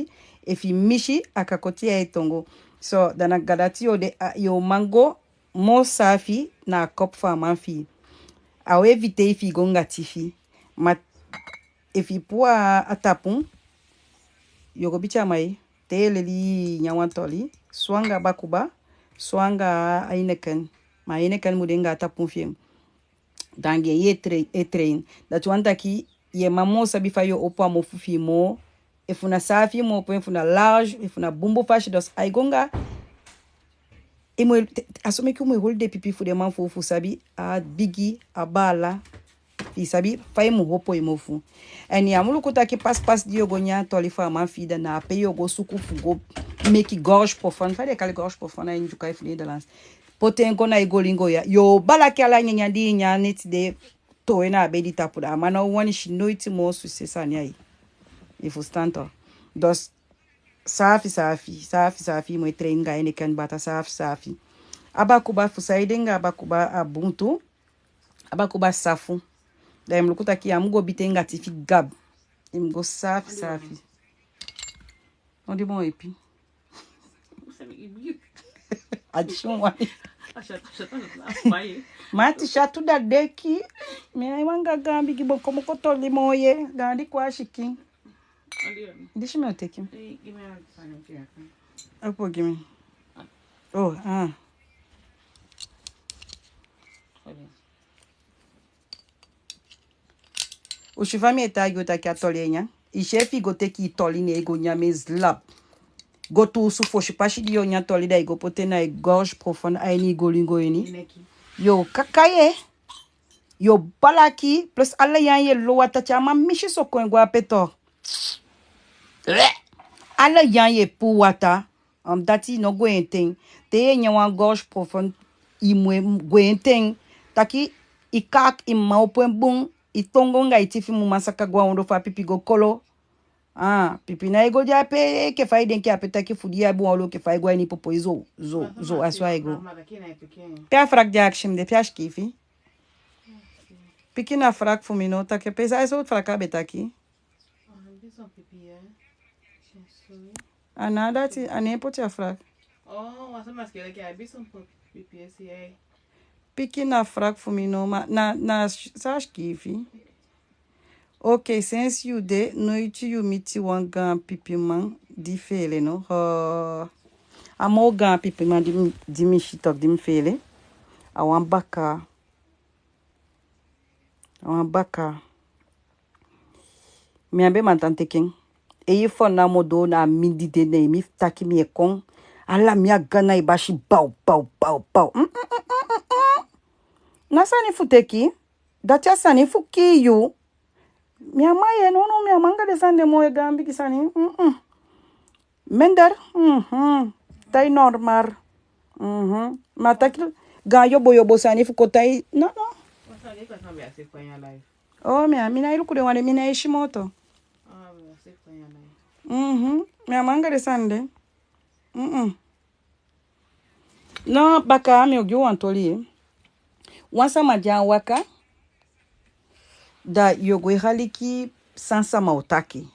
efi i misi a kan koti i tongo. So, da na anga dati yo de, a, yo man go moo saafi na a kopu fu a man fi i. A o éviter i fi i go anga tifi. Ma efi i puu a tapu, yo go biti a mai, te i e leli nyan wan toli, soit anga bakuba, soit anga Heineken. Ma Heineken mu de anga a tapu fi en. Da anga en ye train, ye train. Dati wani taki ye man moo sabi fa yo opo a mofu fi i moo. Efu na saafi i mu opo en, efu na large, efu na bunbun fasi, dus ai go anga, i mu e, te, a so meke u mu e holi den pipi fu den man fu u fu sabi a bigi, a baala, fi i sabi fa i mu opo i mofu. En ya mu luku taki pasi pasi di yo go nyan toli fu a man fi i, da na ape yo go suku fu go meki gorge profonde. Fa den e kali gorge profonde a ini Ndyuka efu Nederlands? poti en go na i golingo ya. Yo balaki ala nyanyan di i nyan neti de, towe na a bedi tapu. Da a man ná o wani si noiti moo succes sani ya. I fusutan to. Dus, saafi saafi, saafi saafi, i mu e train anga en neke anga en bata saafi saafi. A bakuba fu saide anga a bakuba a bun tu, a bakuba safu. Da i mu luku taki ya mu go biti en anga tifi gab. I mu go saafi saafi. On di bon epi. A di si wani. Ma a ti satu da deki. Mi ná wani anga gaan bigi bokomoko toli moo ye. Gaandi kon a sikin. Disi mi o teke. Opo gi mi. Oh, ah. U si fa mi e taigi u taki a toli e nyan. I si efi i go teke i toli, ne i go nyan en slap. Go tuusu fosi, pasi di yo nyan toli, da i go poti en na i gorge profonde, a ini i golingo ini. Yo kaka ye. Yo balaki, plus ala nyan ye lo wataa, te a man misi so kon e go ape to. Ala nyan ye puu wataa. Omdat i ná gwenti en. Te ye nyan wan gorge profonde, i mu e gwenti en. Taki i kaak, i mma opo en bun, i tongo anga i tifi mu man saka go a ondoo fu a pipi go kolo. Ah, pipi ná e go de ape enke fa i denki ape, taki fu di i abi wan olo enke fa i go a ini popo i zo, zo, zo, a so ai go. Pe a frak di a akisi mi de, pe a sikiifi? Pikin na frak fu mi no, taki pe sa, a so frak a be taki. A ná dati, a ná en poti a frak. Pikin na frak fu mi no, ma na, na s-, sa sikiifi. Oke, sensi yu de, noiti yu miti wan gaan pipiman di feele no. Ho. A moo gaan pipiman di mi, di mi si toku, di mi feele. A wan bakaa. A wan bakaa. Mi á be man tan teke en. Efu a namo doo na a mindii de, ne mi taki mi e kon. Ala mi á gan na i basi, baw, baw, baw, baw. Mm, mm, mm, mm, mm, mm. Ná sani fu teke. Dati a sani fu kii yu. Mi á man ye, no, no, mi á man anga den sani de moo, e gaan bigi sani. Mm, mm. Minder, mhm. Tai normal. Mhm. Ma taki gaan yobo yobo sani fu kon tai, no, no. Oh, mi á, mi ná e luku den wan de, mi ná e si moo tu. Mhm. Mi á man anga den sani de. Mm, mm. No, bakaa, mi o gi u wan toli ye. Wan sama di á waka, da yo go e aliki san sama o taki.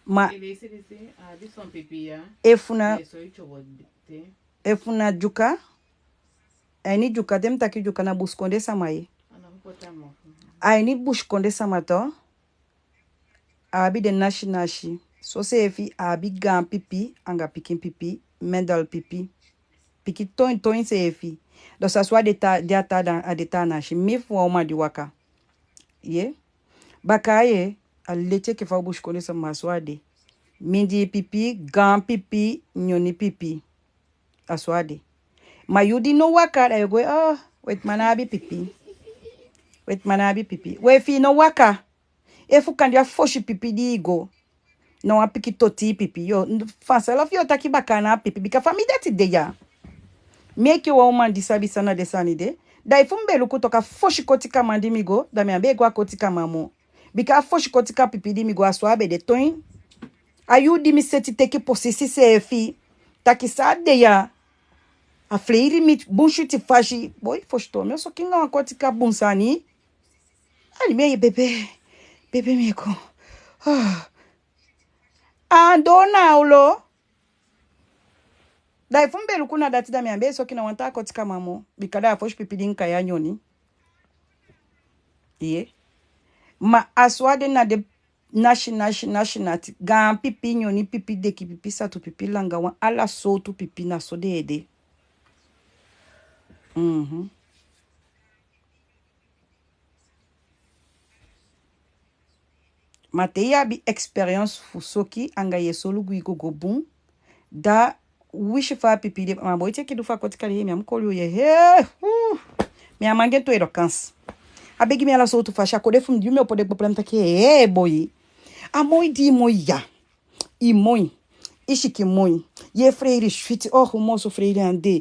Ma efu na, efu na Dyuka, a ini Dyuka, te mi taki Dyuka na busikondee sama ye. A ini busikondee sama tu. A abi den nasi nasi. Soseefi a abi gaan pipi anga pikin pipi, minder pipi. Pikin toin toin seefi. Dus a so a de taa, de a taa, a de taa nasi. Mi fu wan uman di waka. Ye. Bakaa ye, a leti enke fa u busikondee sama, a so a de. Mindii pipi, gaan pipi, nyoni pipi. A so a de. Ma yu di no waka, da yo go e, oh, wetiman abi pipi. Wetiman abi pipi. We, efi i no waka, efu kande a fosi pipi di i go, na wan pikin toti pipi, yo, vanzelf yo taki bakaa na a pipi, bika fa mi dati de ya. Mi enke wan uman di sabi san na den sani de, da efu mi be luku toku a fosi kotikaman di mi go, da mi á be e go a kotikaman moo. Bika a fosi kotika pipi di mi go, a so a be de toin. A yuu di mi seti teke posisi seefi, taki san a de ya, a fleiri mi bun switi fasi. Boi, fosi toon mi o soki anga wan kotika bun sani. A di mi e bebe, bebe mi e kon. Ah. A doo na a olo. Da efu mi be luku na dati, da mi á be e soki na wan taa kotikaman moo. Bika da a fosi pipi di mi kai a nyoni. Ye. Ma a so a de, na den nasi nasi nasi nati. Gaan pipi, nyoni pipi, deki pipi, satu pipi, langa wan, ala sowtu pipi, na so den e de. Mhm. Ma te i abi expérience fu soki anga ye solugu i gogo bun, da wisi fa a pipi de, ma boi, teke du fu a kotika de, mi á mu koli yu ye. Hee, huu. Mi á man gi en tweede kans. A be gi mi ala sowtu fasi, a kon de fu mi, di mi opo den kpakpala, mi taki, hee, boi. A moi di i moi ya. I moi. I sikin moi. Ye fleiri switi, oh, u moo so fleiri ande.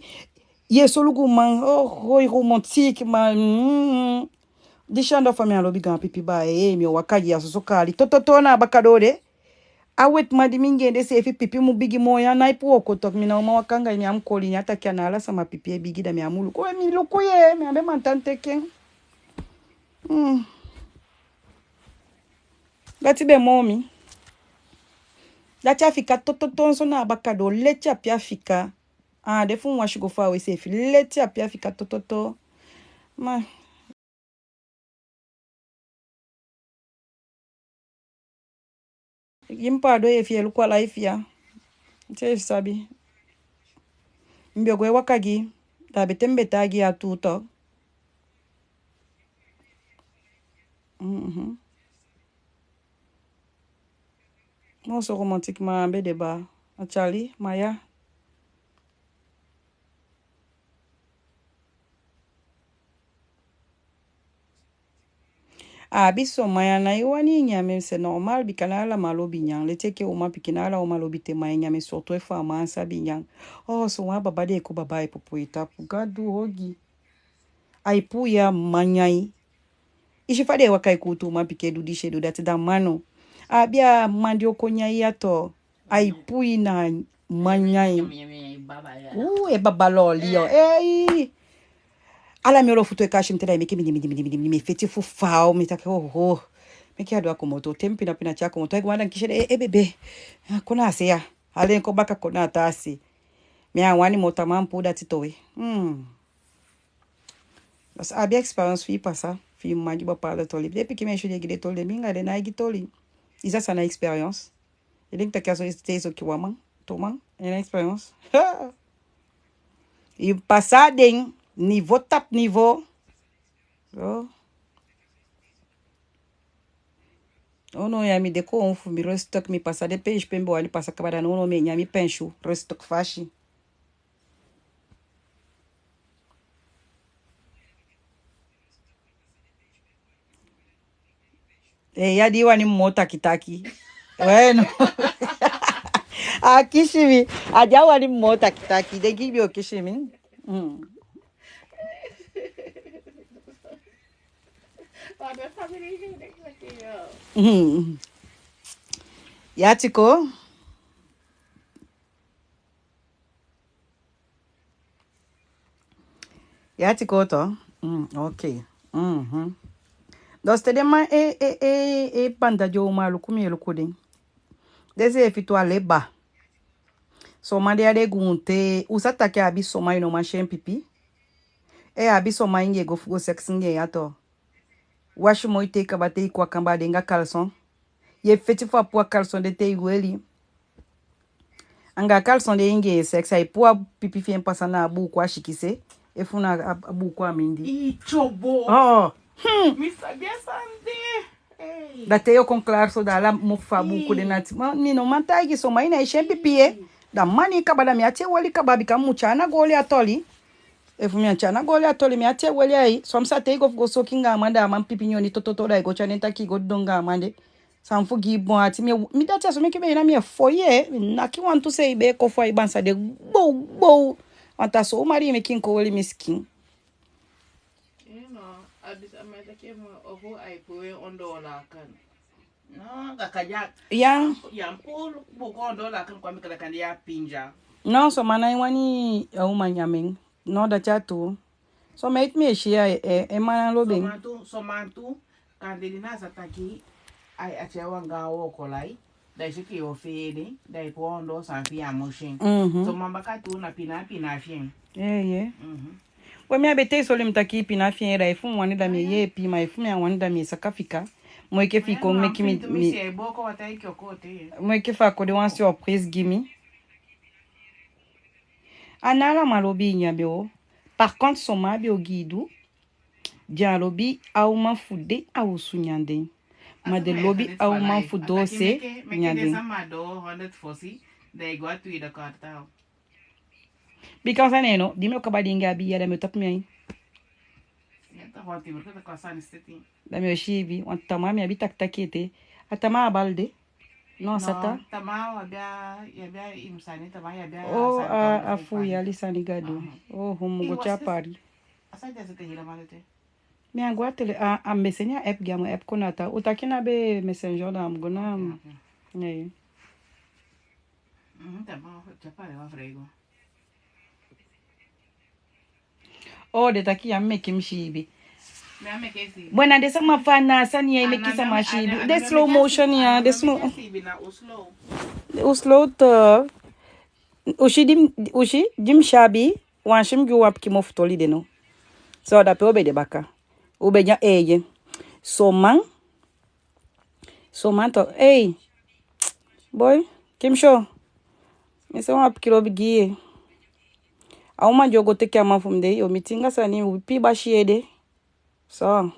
Ye solugu man, oh, hoi romantique man. Mm. Disi anda fa mi á lobi gaan pipi baa, eh, mi o waka gi a soso kaali. Tototo na a baka doo de. A wetiman di mi ingi en de seefi pipi mu bigi moo ya, na ipu wooko toku. Mi ná o man waka anga en, mi á mu koli en, a taki a ná ala sama pipi e bigi, da mi á mu luku. We mi luku ye, mi á be man tan teke en. Mm. Dati be moo mi. Dati a fika tototo so na a baka doo, leti ape a fika. A á de fu mi wasi go faawe seefi, leti ape a fika tototo. Ma gi mi paadon, efi i e luku a live ya, seefi sabi. Mi be o go e waka gi, da a be te mi be taigi i a tuu tu. Mhm. Moo so romantique man á be de baa. A tyali, ma ya. A abi son man ya, ná i wani nyan en, c'est normal, bika ná ala man lobi nyan. Leti enke umanpikin, ná ala uman lobi te man e nyan en, surtout efu a man á sabi nyan. Oh, son wan baba di e kon baba e popo e tapu. Gadu ogii. Ai puu ya man nyan i. I si fa den e waka e kuutu umanpikin e du disi e du dati, da man no. A abi a man di o kon nyan i ya tu. Ai puu i na man nyan i. Uu, e baba loli yo. Ei. Ala mi olo futu e kasi mi te, da i meke mi di, mi di, mi di, mi di, mi di, mi feti fu faaw, mi taki, oh, oh. Meke a du a komoto. Te mi pina pina te a komoto. Ai go anda kisi en de, e, e bebe. A kon na a se ya. Ala en kon baka kon na a taa se. Mi á wani moo tamaa mi puu dati towe. Hmm. Parce que a abi expérience fi i pasa, fi i man gi bepaalde toli. Den pikin meisje di e gi den toli, den mi anga den ná e gi toli. I sa san na expérience. I denki taki a so i e sitei so, kiwaman, toman, en expérience. I pasa den, niveau tapu niveau. Oh. Oh non, ya mi de kon fu mi, respect, mi pasa den peesi pe mi be wani pasa kaba, da non non, mi e nyan mi pensu, respect fasi. Eh, ya di i wani mi moo taki taki. Weno. A kisi mi. A di a wani mi moo taki taki. Den gi mi o kisi mi. Mm. Mm. Ya tiko. Ya tiko tu. Mm, ok. Mhm. Dus te den man e, e, e, e banda den uman, luku mi e luku den. Den seefi tu a leba. Son man de ya den guun te, u sa taki a abi son man i no man si en pipi. Eh, a abi son man i ingi e go fu go sexe ingi en ya tu. Wasi moi te i kaba, te i kon a kamba, a de anga caleçon. Ye feti fu a puu a caleçon de te i weli. Anga a caleçon de ingi e sexe, ai puu a pipi fi en pasa na a buuku a sikise. Efu na a, a buuku a mindii. I tyobo. Oh. Hmm. Mi sabi a sani de. Ei. Da te yo kon klaar so, da ala mofu fu a buuku de na ati. Ma mi no man taigi, son man i ná e si en pipi ye. Da man i kaba, da mi ati e weli kaba, bika mi mu tyai ana go oli a toli. Efu mi á tyai ana go oli a toli, mi ati e weli ai. Soms a te i go fu go soki anga a man, da a man pipi nyoni tototo, da i go tyai en taki i go didon anga a man de. San fu gi i bon ati, mi, mi dati a so meke mi e, na mi e fon ye, mi naki wantu sei be e kon fu a i bansa de gbow gbow. Want a so uman di meke i kon weli mi sikin. You know, a bisa mi taki mi ofu ai puu en ondoo laken. No, kaka ya. Ya. Ya puu buuku ondoo laken, kon meke laken de ya pinja. No, son man ná e wani a uman nyan en. No, dati a tuu. Son man ete mi e si ya, e, e, e man lobi en. Son man tu, son man tu, kande di na a sa taki, ai, a tyai wan gaan wooko lai, da i si ke yo fee de, da i puu a ondoo san fi i á mu si en. Mhm. Son man baka tu na pina, pina fi en. Eh, ye. Mhm. We mi á be tei soli mi taki pina fi en, da efu mi wani da mi e yeepi, ma efu mi á wani da mi e saka fika. Moi enke fi i kon meke mi, mi, moi enke fa a kon de wan surprise gi mi. A ná ala man lobi i nyan be o. Par contre, son man be o gi i du. Den á lobi a uman fu den a osu nyan den. Ma den lobi a uman fu doose nyan den. Bika san na en no, di mi o kaba diingi a bii ya, da mi o tapu mi ain. Da mi o siibi, want tamaa mi abi taki taki ete. A tamaa a bali de. No, sata. Tamaa yu abi a, yu abi a i mu sani, tamaa yu abi a. Oh, sani a, a fu yali sani gadu. Aha. Oh, homo go tyapari. A sani de a sete hila male te. Mi á go a tele, a, a mi be seni a app gi a mu app kon na ta. U taki na be Messenger da a mu go na. Ok, ok. Nee. Mhm, tamaa tyapari wan frego. Oh, den taki ya meke mi siibi. Mi á meke i siibi. Bun, na den sama fu a na sani ya e meke sama siibi. Den slow motion ya, den slow. U slow tu. U si di mi, u si di mi si abi, wan si mi gi u wan pikin mofu toli de no. So, da pe u be de baka. U be de a eeye. So man, So man to, ei, boi, Kimsho. Mi si wan pikin lobi gi i. A uman di o go teke a man fu mi de, yo, mi tinga sani, u pii basi ede. So.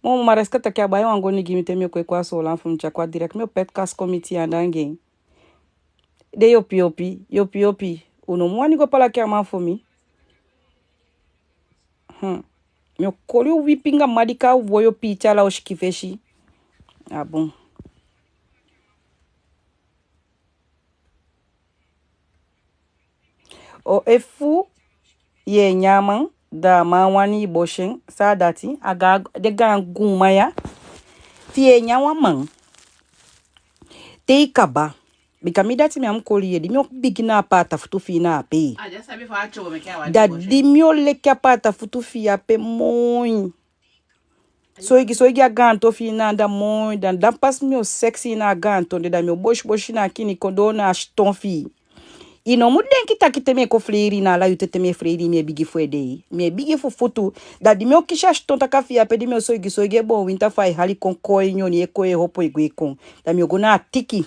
Mo, mo Mariska taki a bai wan goni gi mi te mi o kon e kon a Soolan fu mi tyai kon a direct. Mi o peti kasi kon miti i anda anga en. Den yopi yopi, yopi yopi. U no mu wani go palaki a man fu mi. Hmm. Mi o koli u wipi anga madika, woyo piiti ala u sikin fesi. A bun. O efu yu e nyan a man, da a man wani i bosi en, san a dati, a gaan, den gaan guuma ya. Fi yu e nyan wan man, te i kaba, bika mi dati mi á mu koli yu, di mi o bigin na a paata futu fi i na ape. Da di mi o leki a paata futu fi i ape moi. Soigi, soigi a gaanton fi i na anda moi, da, da pas mi o seksi i na a gaanton de, da mi o bosi bosi na a kini kon doo na a siton fi i. I no mu denki taki te mi e kon fleiri i na ala yuu te, te mi e fleiri i, mi e bigi fu ede, mi e bigi fu futu. Da di mi o kisi a siton taka fi i ape, di mi o soigi soigi e boon winta fu ai hali kon koo e nyoni e koo e hopo e gwe kon. Da mi o go na a tiki.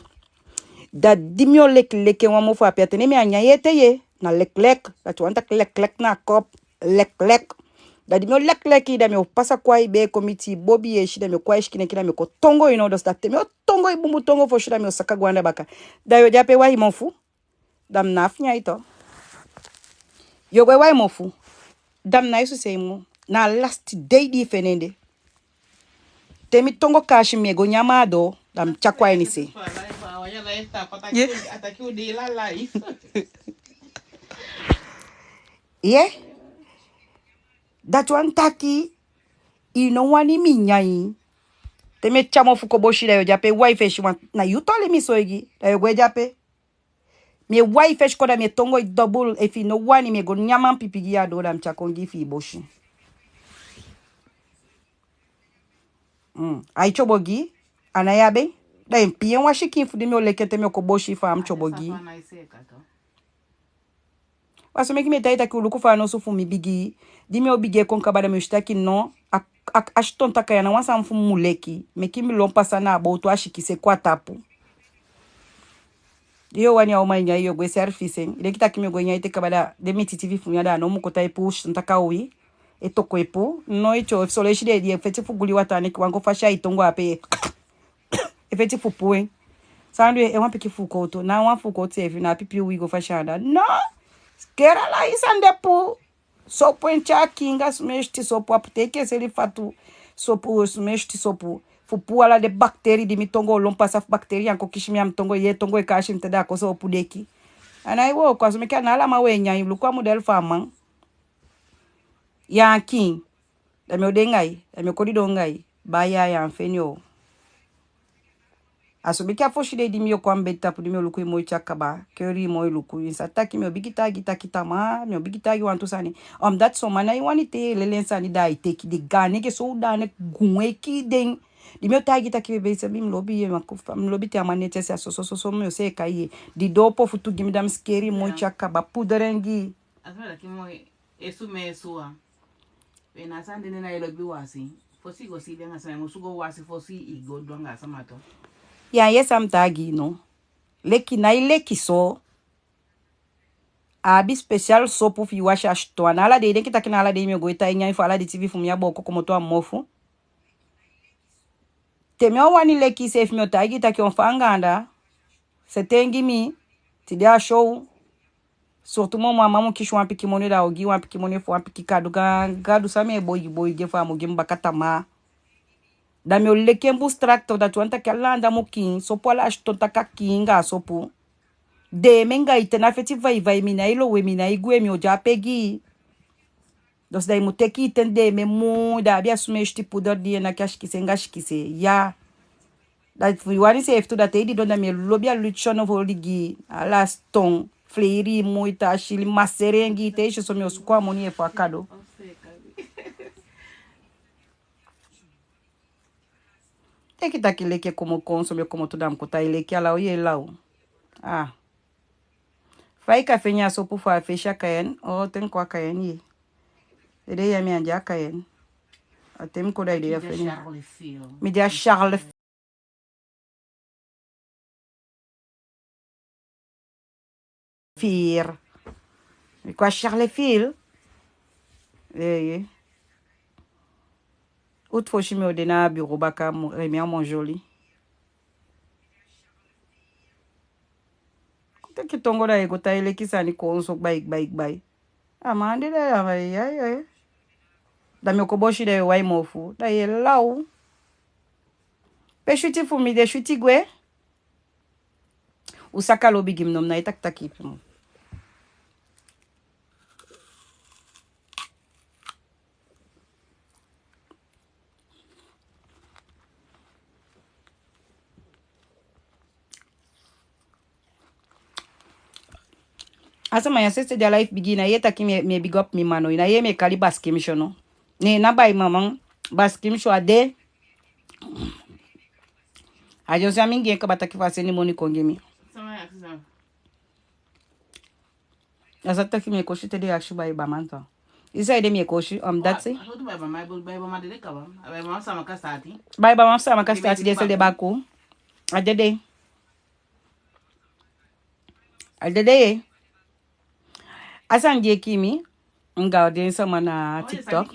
Da di mi o leki leki en wan mofu ape, a ten de mi á nyan yu ete ye, na leki leki, dati wani taki leki leki na kop, leki leki. Da di mi o leki leki, da mi o pasa kon a i bee kon miti i bobi yesi, da mi o kon a i sikin neki, da mi o kon tongo i nodos, da te mi o tongo i bunbun tongo fosi, da mi o saka go anda baka. Da yu o de ape wai mofu, da mi ná afu nyan i to. Yu o go e wai mofu, da mi ná e susu i moo. Na a lasiti dei di i fende en de. Te mi tongo kaasi mi e go nyan a man a doo, da mi tyai kon a ini se. Ye. Ye. Dati wani taki, i no wani mi nyan i. Te mi e tyai mofu kon bosi, da yu o de ape wai fesi, want na yu toli mi soigi, da yu o go e de ape. Mi e wai fesi kon, da mi e tongo i dobul, efi i no wani mi e go nyan a man pipi gi i a doo, da mi tyai kon gi i fi i bosi. Mm. Ai tyobo gi i, a nái abi en, da i mu pii en wan sikin fu di mi o leki en te mi o kon bosi fu a mu tyobo gi i. Wan so meke mi e taigi taki u luku fa a nosu fu mi bigi. Di mi o bigi e kon kaba, da mi o si taki no, a, a, a siton taka ya na wan sani fu mi mu leki. Meke mi lon pasa na a bowtu a sikin se kon a tapu. Di yu o wani a uman e nyan i, yu o go e service en. I denki taki mi o go e nyan i te kaba, da den miti tifi fu mi ya, da a no mu koti a i puu, siton taka wi. E toko e puu. No, i tyo, efu son leisi den e feti fu guli wataa neki wan go fasi a i tongo ape. E feti fu puu en. San du yu e wan pikin fuukowtu? Na wan fuukowtu seefi, na a pipi wi go fasi anda. No! Kee ala i sani de puu. Sopu en tyai a kiin anga sumee switi sopu, a puu te i ke seli fatu. Sopu, sumee switi sopu. Fu puu ala den bakteri di mi tongo o lon pasa, fu bakteri ya kon kisi mi a mi tongo, ye tongo e kaasi mi te, da a kon sopu deki. A nái wooko. A so meke a ná ala man u e nyan i, luku a model fu a man. Ya kiin. Da mi o de anga i, da mi o kon didon anga i, baya ya feni o. A so meke a fosi dei di mi o kon a mi bedi tapu, di mi o luku i moi te a kaba, keli i moi luku, i sa taki mi o bigin taigi taki tamaa, mi o bigin taigi wantu sani. Omdat son man nái wani te i e leli en sani, da ai teki den gaan nenge so, da nenge guun e kii den. Di mi o taigi taki bebe, i sabi mi lobi i, ma kon fa, mi lobi te a man neti e si a soso soso, mi o seeka i. Di doo opo futu gi mi, da mi sikeli i moi te a kaba, pudeli en gi i. A so mi taki moi. E sumee suwa. We na a sani de, ne na i lobi wasi. Fosi i go siibi anga sama, i musu go wasi fosi i go du anga sama tu. Ya yee san mi taigi i no? Leki nái leki so. A abi special sopu fi i wasi a siton. A ná ala dei, i denki taki na ala dei mi o go e tai nyan i fu ala den tifi fu mi ya booko komoto a mi mofu? Te mi o wani leki seefi mi o taigi i taki on fa anga anda. Seti en gi mi. Tide a show. Surtout momo a man mu kisi wan pikin moni, da a o gi wan pikin moni fu wan pikin kadu, gaan gadu san mi e boigi boigi en fu a mu gi mi baka tamaa. Da mi o leki en bun strak tok, dati wani taki ala anda mu kiin, sopu ala a siton taki a kiin anga a sopu. Deeme anga i te na feti vaivai, mi nái lowe, mi nái gwe, mi o de ape gi i. Dus da i mu teke i ten, deeme mu, da abi a sumee switi puder di e naki a sikise anga sikise. Ya. Da fu i wani seefi tu, da te i didon, da mi e lobi a lution fu oli gi i, ala a siton, fleiri i mu, i ta sili, maseri en gi i, te i si so mi o suku a moni fu a kado. Te i taki leki e komoto, kon so mi e komoto, da mi kon tai leki, ala u e law. Ah. Fa i kan feni a sopu fu a fesi a Cayenne? O, te mi kon a Cayenne ye. Ede ya mi á de a Cayenne. A te mi kon da ede ya feni. Mi de a Charleville. Fier. Mi kon a Charleville. Eeye. Uti fosi mi o de na a bureau baka, mo-, Remy a Montjoly. Kon teke tongo da i e go tai leki sani kon so gbai, gbai, gbai. A man de da ya, ya, ya. Da mi o kon bosi da i e wai mofu. Da i e law. Pe switi fu mi de, switi gwe. U saka lobi gi mi, no mi nái taki taki ipi moo. A sama ya, sensi di a live bigin, na i e taki mi e, mi e big up mi man no, na i e mi e kali Baskim Show no. Ne na bai mama, Baskim Show a de. A dyonson ya mi gi en kaba taki fu a seni moni kon gi mi. A sa taki mi e kosi te den akisi Baibaman tu. I saide mi e kosi, omdat... Baibaman fu Saamaka Sitaati de seli baku. A dede. A dede ye. A sani di e kii mi, anga den sama na TikTok.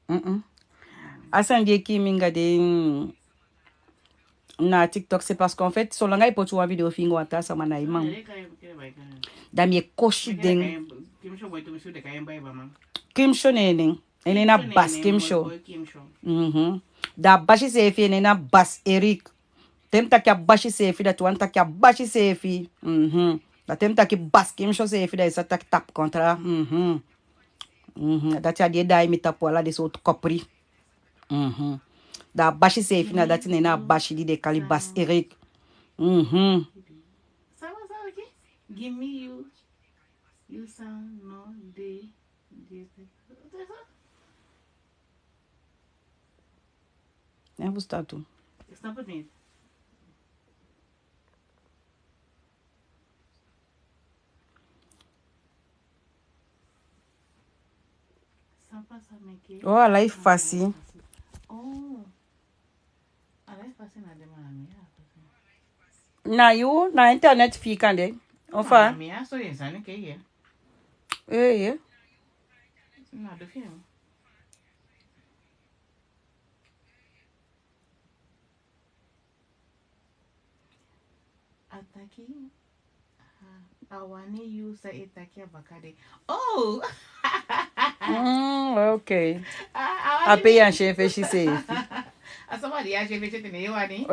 Mm-mm. A sani di e kii mi anga den na TikTok, c'est parce qu'en fait, solanga i poti wan video fi i anga wan taa sama, na i man. Da mi e kosi den. Kim Show ne en nen. En nen na Baskim Show. Mhm. Da a basi seefi en nen na Bas Eric. Te mi taki a basi seefi, dati wani taki a basi seefi. Mhm. Da te mi taki Baskim Show seefi, da i sa taki Tap Kontra. Mhm. Mhm. Dati a di e daai mi tapu ala den sowtu kopri. Mhm. Da a basi seefi na dati, nen na a basi di den e kali Bas Eric. Mhm. Sawa, sawa, oké. Give me you. You sound no dey. Never start to. It's not with me. Oh, a live fasi. Oh. A live fasi na den man ya. Na yu, na internet fi i kande. Ofa. Mi a so ye sani ke ye. Eh, ye. Na do fi en. A taki, a wani yuu san e taki a baka de. Oh! Mm, ok. A pe yu á si en fesi seefi. A sama di á si en fesi ete, ne yu wani.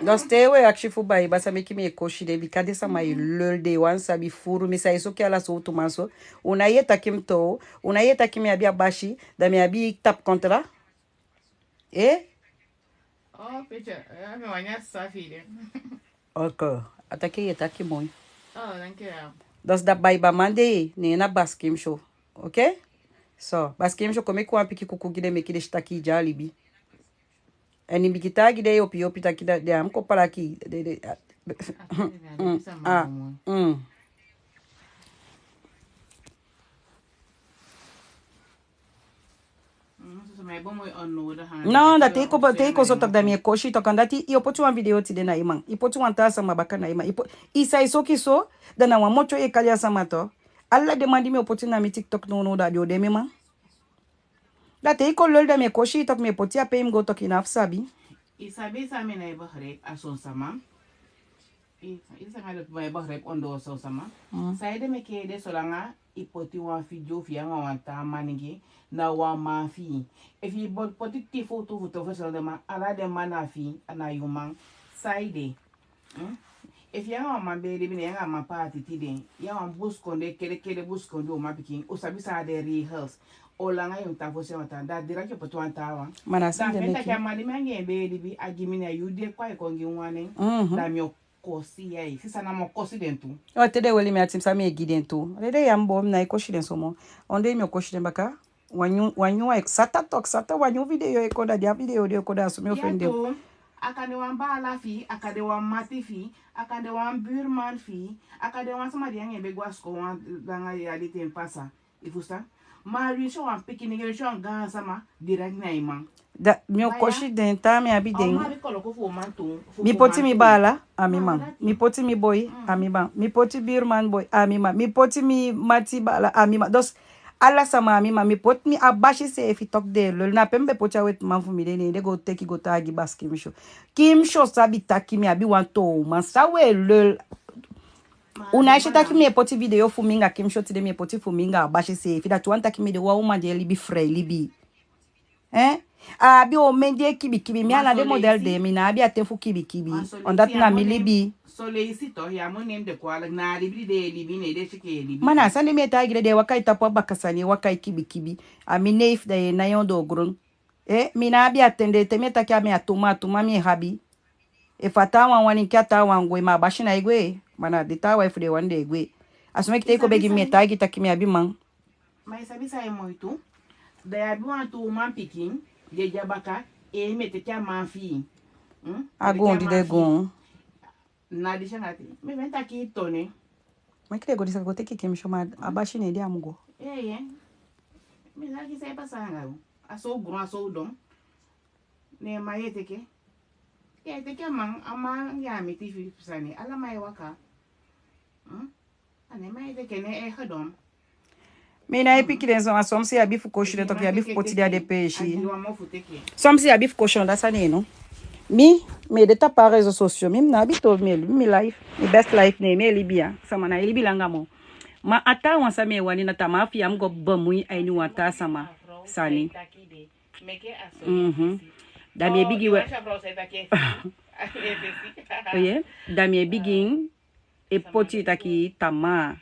Dus te we akisi fu Baiba san meke mi e kosi den, bika den sama e lel, den wani sabi fuu. Mi sa e soki ala sowtu man so. U nái e taki mi toow, u nái e taki mi abi a basi, da mi abi Tap Kontra. Eh? Oh, picture. Eh, mi wani a safi de. Ok. A taki ye taki moi. Oh, danki ya. Dus da Baibaman de, ne na Baskim Show. Ok? So, Baskim Show, kon meke wan pikin kuku gi den, meke den si taki i de a libi. En i bigin taigi den yopi yopi taki da, den á mu kon palaki, den, den, ah, mm, ah, mm. No, da te i kon, te i kon so tok, da mi e kosi tok. Anda te i o poti wan video tide na i man. I poti wan taa sama baka na i man. I po-, i sa e soki so, da na wan motyo e kali a sama tok. Ala den man di mi o poti na mi TikTok nownow, da den o de mi man. Da te i kon lel, da mi e kosi tok, mi e poti a pe i mu go tok, i ná abi sabi. I sabi san mi nái begrijp a son sama? I, i sanga de fu bai begrijp ondoo so sama. Mm. Saide meke de solanga i poti wan video fi i anga wan taa manenge, na wan man fi i. Efi i bo-, poti ti fu tu fu tu fu so de man, ala den man na fi i, a na yu man. Saide. Mm? Efi i anga wan man be libi, ne i anga a man paati tide, i a wan busikondee, kede kede busikondee umanpikin, u sabi san a de regels. Solanga i mu tan fosi a wan taa, da direct i poti wan taawan. Ma na san de meke. Da mi e taki a man di mi anga en be libi, a gi mi, na yu di e kon, ai kon gi mi wan nen. Mhm. Da mi o kosi i. Sisa, na mi o kosi den tu. O, te den weli mi a ten, san mi e gi den tu. Dede ya mi bo, mi nái kosi den so moo. Ondee mi o kosi den baka. Wan nyun, wan nyun, wan sata tok, sata, wan nyun video e kon, da di a video de e kon, da so mi o fende. Ya tu, a kan de wan baala fi i, a kan de wan mati fi i, a kan de wan buurman fi i, a kan de wan sama di i anga en be go a sikoo wan langa yali ten pasa. I fusutan? Ma winsi wan pikin, winsi wan gaansama, direct na i man. Da mi o kosi den, taa mi abi den. Mi poti mi baala, a mi man. Mi poti mi boi, a mi man. Mi poti buurman boi, a mi man. Mi poti mi mati baala, a mi man. Dus, ala sama a mi man. Mi poti mi, a basi seefi tok de e lul. Na pe mi be poti a wetiman fu mi de, ne den go teki go taigi basi Kimsho. Kimsho sabi taki mi abi wan toow man. San u e lul? U nái si taki mi e poti video fu mi anga Kimsho tide, mi e poti fu mi anga a basi seefi. Dati wani taki mi de wan uman di e libi frei libi. Eh? A abi omen di e kibikibi. Mi a ná den model de, mi ná abi a ten fu kibikibi. Omdat na mi libi. So leisi toch, ya mu neem den kwalijk, na a libi di den e libi, ne den seefi e libi. Ma na a sani mi e taigi den, den e waka e tapu a baka sani, e waka e kibikibi. A mi neef, da yu e nai en ondoo gron. Eh, mi ná abi a ten de, te mi e taki a mi a tu man, a tu man mi e abi. Efu a taawan wani, enke a taawan gwe, ma a basi nái gwe. Ma na den taawan, efu den wani den e gwe. A so meke te i kon begi mi, mi e taigi taki mi abi man. Ma i sabi san e moi tu? Da i abi wantu umanpikin, den de a baka, eh, mi e teke a man fi i. Hmm? A goon di den goon. Na disi anga ati. Mi be taki tone. Ma enke den go disi, go teke Kimsho, ma a basi ne di a mu go. Eh, eh. Mi taki san e pasa anga u. A so u gron, a so u don. Ne man e teke. E teke man, a man ya miti fi sani. Ala man e waka. Hmm? A ne man e teke, ne e gedon. Mi nái piki den so, ma soms i abi fu kosi den, toku i abi fu poti den a den peesi. Soms i abi fu kosi den, da sani no. Mi, mi e de tapu a réseaux sociaux, mi, mi ná abi toobi, mi e libi mi life, mi best life ne mi e libi ya. Sama nái libi langa moo. Ma a taawan san mi e wani, na tamaa fi i á mu go bemui a ini wan taa sama sani. Mhm. Da mi e bigin we-, oye, da mi e bigin e poti taki tamaa.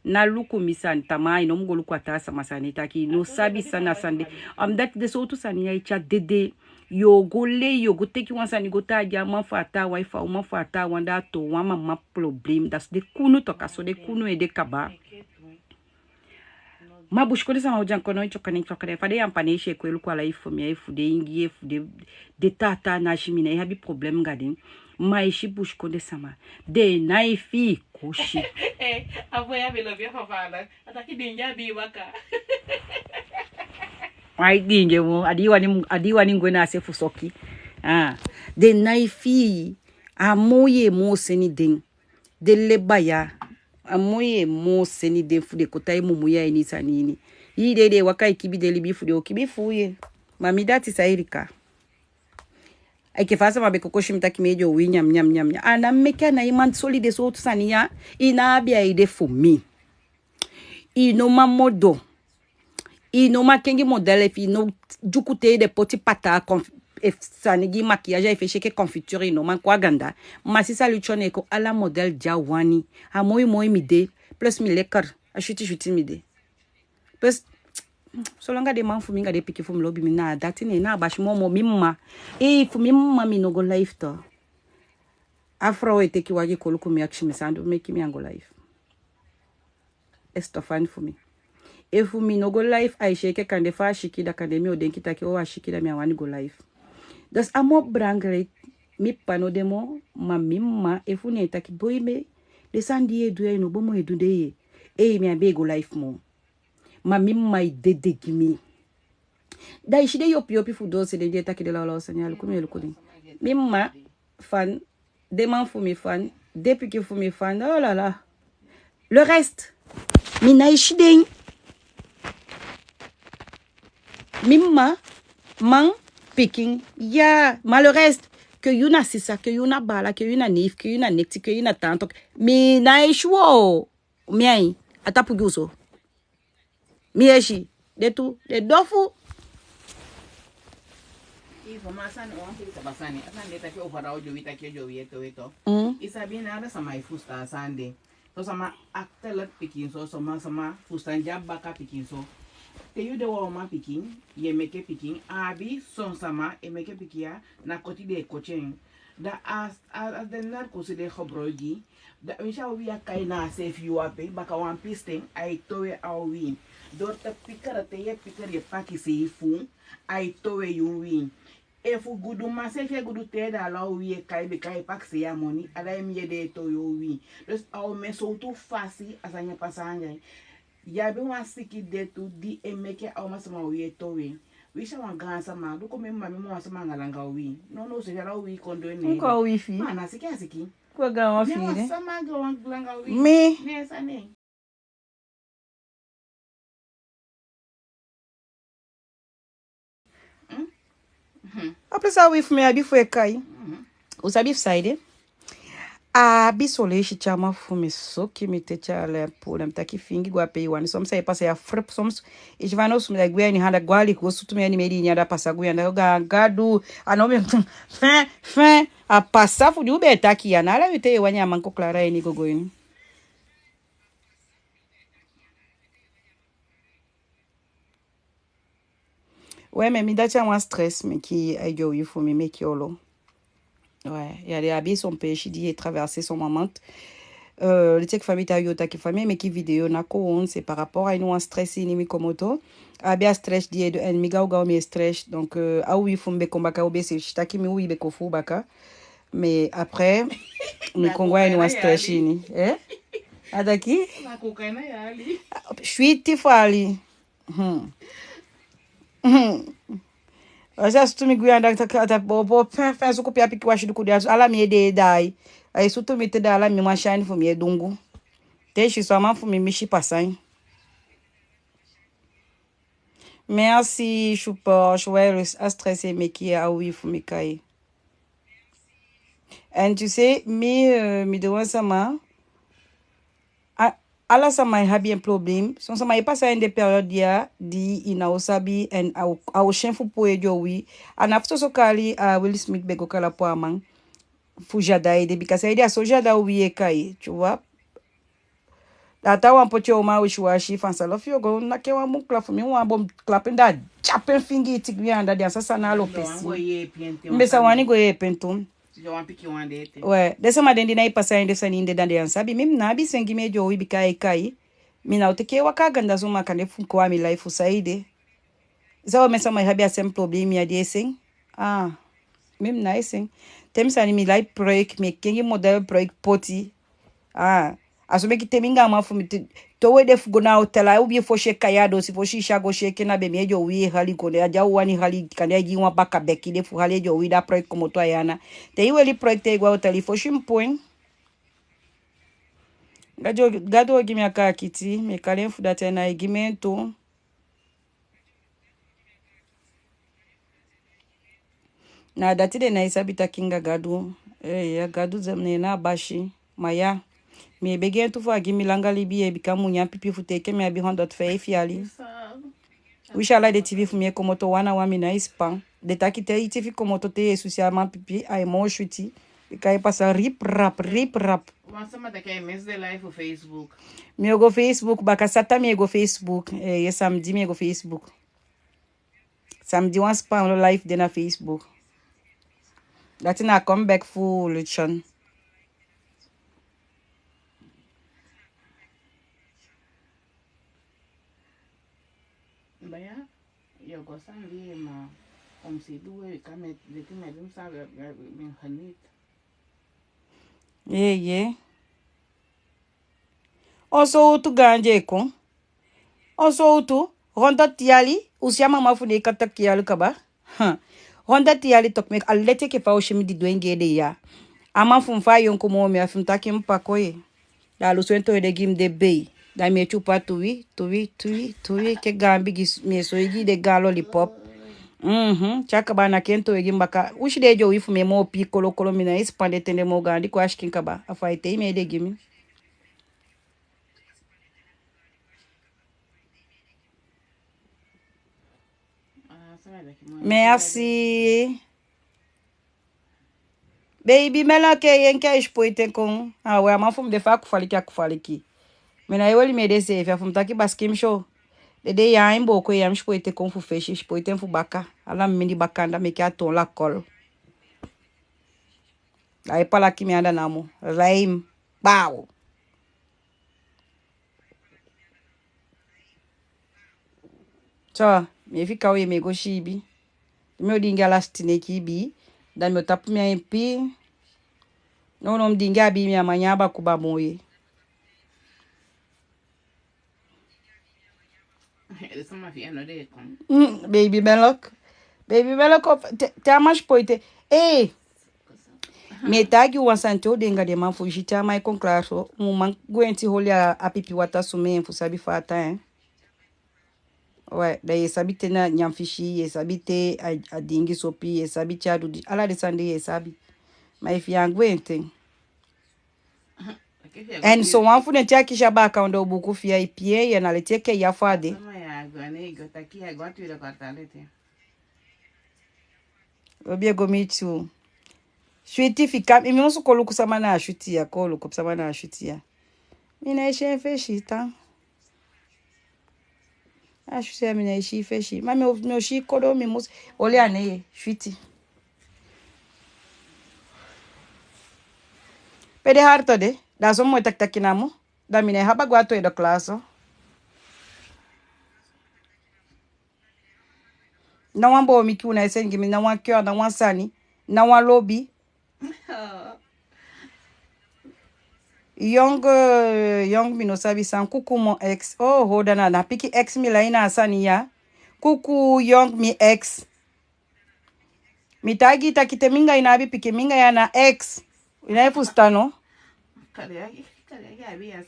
Ná luku mi sani, tamaa, i no mu go luku a taa sama sani, taki i no sabi san na sani de. Omdat den sowtu sani ya e tyai dede. Yo go lei, yo go teki wan sani go taigi a man fu a taawan, efu a uman fu a taawan, da a toowan mama problem. Da so den kunu toku, a so den kunu e de kaba. Ma busikondee sama, o dyankono, i tyoka nen, i tyoka nen. Fa den Yampaneisi e kon e luku a life fu mi, efu den Ingi, efu den, den taa taa nasi, mi nái abi problem anga den. Ma i si busikondee sama, den nái fii kosi. Eh, a boi abi lobi a fafala. A taki den Ingi abi waka. Ai, den Ingi moo, a di i wani, a di i wani gwe na a se fu soki. Ah, den nái fii, a moi e moo seni den. Den leba ya, a moi e moo seni den fu den kon tan e mumuya a ini sani ini. I de, den e waka e kibi den libi fu den, o kibi fu u ye. Ma mi dati sa i lika. Enke fa a sama be kon kosi mi taki mi ede o wi nyan nyan nyan nyan. A ná meke, a ná i man soli den sowtu sani ya. I ná abi a ede fu mi. I no man modo. I no man kengi model, efi i no dyuku te i de poti pataa, conf-, efu sani gi maquillage, efu i si enke confiture, i no man kon a ganda. Ma sisa Luchon e kon, ala model di a wani. A moi moi mi de, plus mi lekker. A switi switi mi de. Plus, solanga den man fu mi anga den pikin fu mi lobi mi, na dati ne, na a basi moo moo mi mma. Efu mi mma, mi no go live toch. A frow e teki wagi kon luku mi, akisi mi san du meke mi á go live. Estofan fu mi. Efu mi no go live, ai si enke kande fa a siki, da kande mi o denki taki, o, a siki, da mi á wani go live. Dus a moo belangrijk, mi papa no de moo, ma mi mma, efu ne en taki, boi, mi, den sani di i e du ya, i no be mu e du den ye. Ei, mi á be e go live moo. Ma mi mma e dede gi mi. Da i si den yopi yopi fu doose, den di e taki den lawlaw sani ya, luku mi e luku den. Mi mma fan, den man fu mi fan, den pikin fu mi fan, oh là là. Le reste, mi nái si den. Mi mma, man, pikin, ya, ma le reste, Ke yu na sisa, ke yu na baala, ke yu na neef, ke yu na nekiti, ke yu na tanto. Mi ná e si u o. Mi ain, a tapu gi u so. Mi e si, den tu, den dofu. Ifo ma sani, wan pisi taba sani. A sani de taki o fara o dyowii, taki o dyowii e towe tu. Mm. I sabi na ala sama e fusutan a sani de. Son sama akteliki pikinso, son sama fusutan di a baka pikinso. Te yu de wan uman pikin, ye meke pikin, a abi son sama e meke pikin ya, na koti den e koti en. Da a, a, a den narkosi den e gebruik gi, da winsi a uwii á kai na a seefi yuu ape, baka wan pisiten, ai towe a uwii. Door te piker, te ye piker ye pakisei fu, ai towe yu uwii. Efu guduman seefi e gudu te, da ala uwii e kai, bika ai pakisei a moni, ala en mi ede e towe yu uwii. Dus a omen sowtu fasi a sani e pasa anga en. Ya abi wan siki de tu di e meke a uman sama uwii e towe. Winsi a wan gaan sama, du kon mi mma, mi mma wan sama anga langa uwii. Nownow seefi ala uwii kon du en. Neen uwii fi i? Ma na siki a siki. Kon gaan wan fi i de. Mi wan sama anga wan langa uwii. Mi. Ne sani. A plus a uwii fu mi abi fu e kai. U sabi fu saide? A abi son leisi te a man fu mi soki mi te, te a le puu, ne mi taki fingi go a pe i wani. Soms ai pasa ya frip, soms i si fa a nosu mi, da i gwe a ini anda, go a libi, go sutu mi a ini mi ede ini anda, pasa go ya, da Gadu, a no mi, fen, fen, a pasa fu di u be e taki ya, na ala wi te i wani a man kon klari a ini gogo ini. Ouais, mais mi dati a wan stress meke a dyowii fu mi meke olo. Ouais, ya de abi son peesi di e traverser son moment. Euh, leti enke fa mi taki, yo taki fa mi e meke video na kon, c'est par rapport a ini wan stress ini mi komoto. Abi a stress di e du en mi gawgaw mi e stress. Donc, euh, a uwii fu mi be kon baka, u be si taki mi uwii be kon fuu baka. Mais après, mi kon go a ini wan stress ini. Eh? A taki? Switi fu ali. Hmm. Hmm. A sa sutu mi gwe anda, a ta, a ta bo, bo, fen, fen, suku pe a pikin wasi duku de, ala mi ede e daai. Ai sutu mi te, da ala mi wan sani fu mi e dungu. Te i si so a man fu mi misi pasa en. Merci, Choupoche. Ouais, a stress e meke a uwii fu mi kai. And tu sais, mi, euh, mi de wan sama, a, ala sama e abi en problem. Son sama e pasa ini den période ya di i ná o sabi, en a o, a o si en fu puu e dyowii. A ná fu soso kali, a Will Smith be go kali a puu a man fu dyadaa ede, bika saide a so dyadaa uwii e kai, tu vois. Da a taawan poti en uman a wisiwasi, fa a sa lobi fu yu o go naki en wan bun klap fu mi, wan bun klap en da a dyapu en fingi iti gwe anda, den a sa sani a lo pisi. Mi be sa wani go yeepi en tu. Ouais, den sama den di ná e pasa ini den sani ini de, da den á sabi. Mi, mi ná abi sen gi mi e dyowii bika ai kai. Mi ná o teke waka a ganda so, ma kande fu kon a mi life fu saide. Sa omen sama e abi a sen problem ya di e sen. Ah, mi, mi ná e sen. Te mi sani mi lai pruik, mi e kengi model pruik poti. Ah, a so meke te mi anga a man fu mi te, te u e de fu go na hotel, a uwii fosi e kai a dosi, fosi i si a go si enke na be mi e dyowii e hali go, ne a di a wani hali, kande ai gi wan baka beki de fu hali e dyowii, da pruik komoto a i ana. Te i weli pruik te i go a hotel, i fosi mu puu en. Gadu, Gadu o gi mi a kaakiti, mi e kali en fu dati, a ná e gi mi en tu. Na dati den ná e sabi taki anga Gadu. Eh, ya Gadu de, neen na a basi. Ma ya, mi e begi en tu fu a gi mi langa libi, e, bika mi mu nyan pipi fu te enke mi abi honderd vijf yali. Winsi ala den tifi fu mi e komoto wan na wan, mi ná e span. Den taki te i tifi komoto, te i e susu a man pipi, ai moo switi. Bika ai pasa rip rap, rip rap. Wan sama taki ai misi den live fu Facebook. Mi o go Facebook, baka sata mi e go Facebook. Eh, ye, samedi mi e go Facebook. Samedi wan span lo live de na Facebook. Dati na comeback fu Lucian. Baya, yo go sani, ma comme si du we ka me, de ki me dum sa, me hanit. Ye, ye. On sowtu gaandi e kon. On sowtu, honderd yali, u si a mama fu den kataki yali kaba. Ha. Honderd yali toku, mi e leti enke fa u si mi di dwengi ede ya. A man fu mi fa a yonku moo mi, a fu mi taki mi pako ye. Da a lusu en towe de gi mi de bei. Da mi e tyupa tuwi, tuwi, tuwi, tuwi, enke gaan bigi, mi e soigi den gaan lollipop. Mhm, te a kaba a naki en towe gi mi baka. Usi de e dyow wi fu mi e moo pii kolokolo, mi ná e span den ten de moo gaandi kon a sikin kaba. A fu a e tei mi ede gi mi. Merci. Baby Melo, ke yu enke a e sipoiti en kon. A we, a man fu mi de fa a kufaliki, a kufaliki. Mi ná e weli mi ede seefi, a fu mi taki basikim so. Dede ya en booko ya mi sipoiti en kon fu fesi, sipoiti en fu baka. Ala mi mindi baka anda meke a toon lakol. A e palaki mi anda namo. Lijm. Baaw. So, mi e fika we, mi e go siibi. Mi o diingi a lasiti neki ibii, da mi o tapu mi ain pii. Nownow mi diingi a bii, mi á man nyan a bakuba moo ye. Mm, baby Melok. Baby Melok, te, te a man sipoiti en. Ee, mi e taigi u wan sani, te u de anga den man fu Jiti, a man e kon klaar so, u man gwenti holi a, a pipi wataa sumee en fu sabi fa a tan, eh. We, da yu e sabi te na nyan fisi, yu e sabi te a, a diingi sopi, yu e sabi te a du di, ala den sani de yu e sabi. Ma efu yu á gwenti en. En sowan fu den te a kisi a baaka ondoo buuku fi i, a e pii en, ya na leti enke ya fu a de. Lobi e go miti u. Switi fika, mi musu kon luku sama na a switi ya, kon luku sama na a switi ya. Mi ná e si en fesi tan. A switi ya mi ná e si en fesi. Ma mi o, mi o si kodo, mi musu oli a nen, switi. Pe den hart de, da so mi e taki taki namo. Da mi ná e haba go a tweede klas. Ná wan boomiki u ná e seni gi mi, ná wan cœur, ná wan sani, ná wan lobi. Young, eh, Young, mi no sabi san. Kuku mon ex. Oh, ho, da na, na pikin ex mi lai na a sani ya. Kuku Young, mi ex. Mi taigi i taki te mi anga i ná abi pikin, mi anga i a na ex. I ná e fusutan no?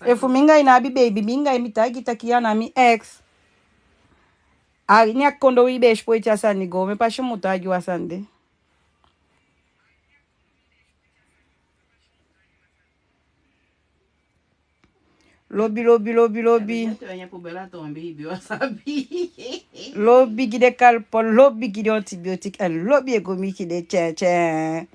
Efu mi anga i ná abi beibi, mi anga i, mi taigi i taki ya na mi ex. A ini a kondee wi be e sipoiti a sani go, mi pasi mu taigi u a sani de. Lobi, lobi, lobi, lobi. Lobi gi den kalpon, lobi gi den antibiotique, en lobi e go miki den tyen tyen.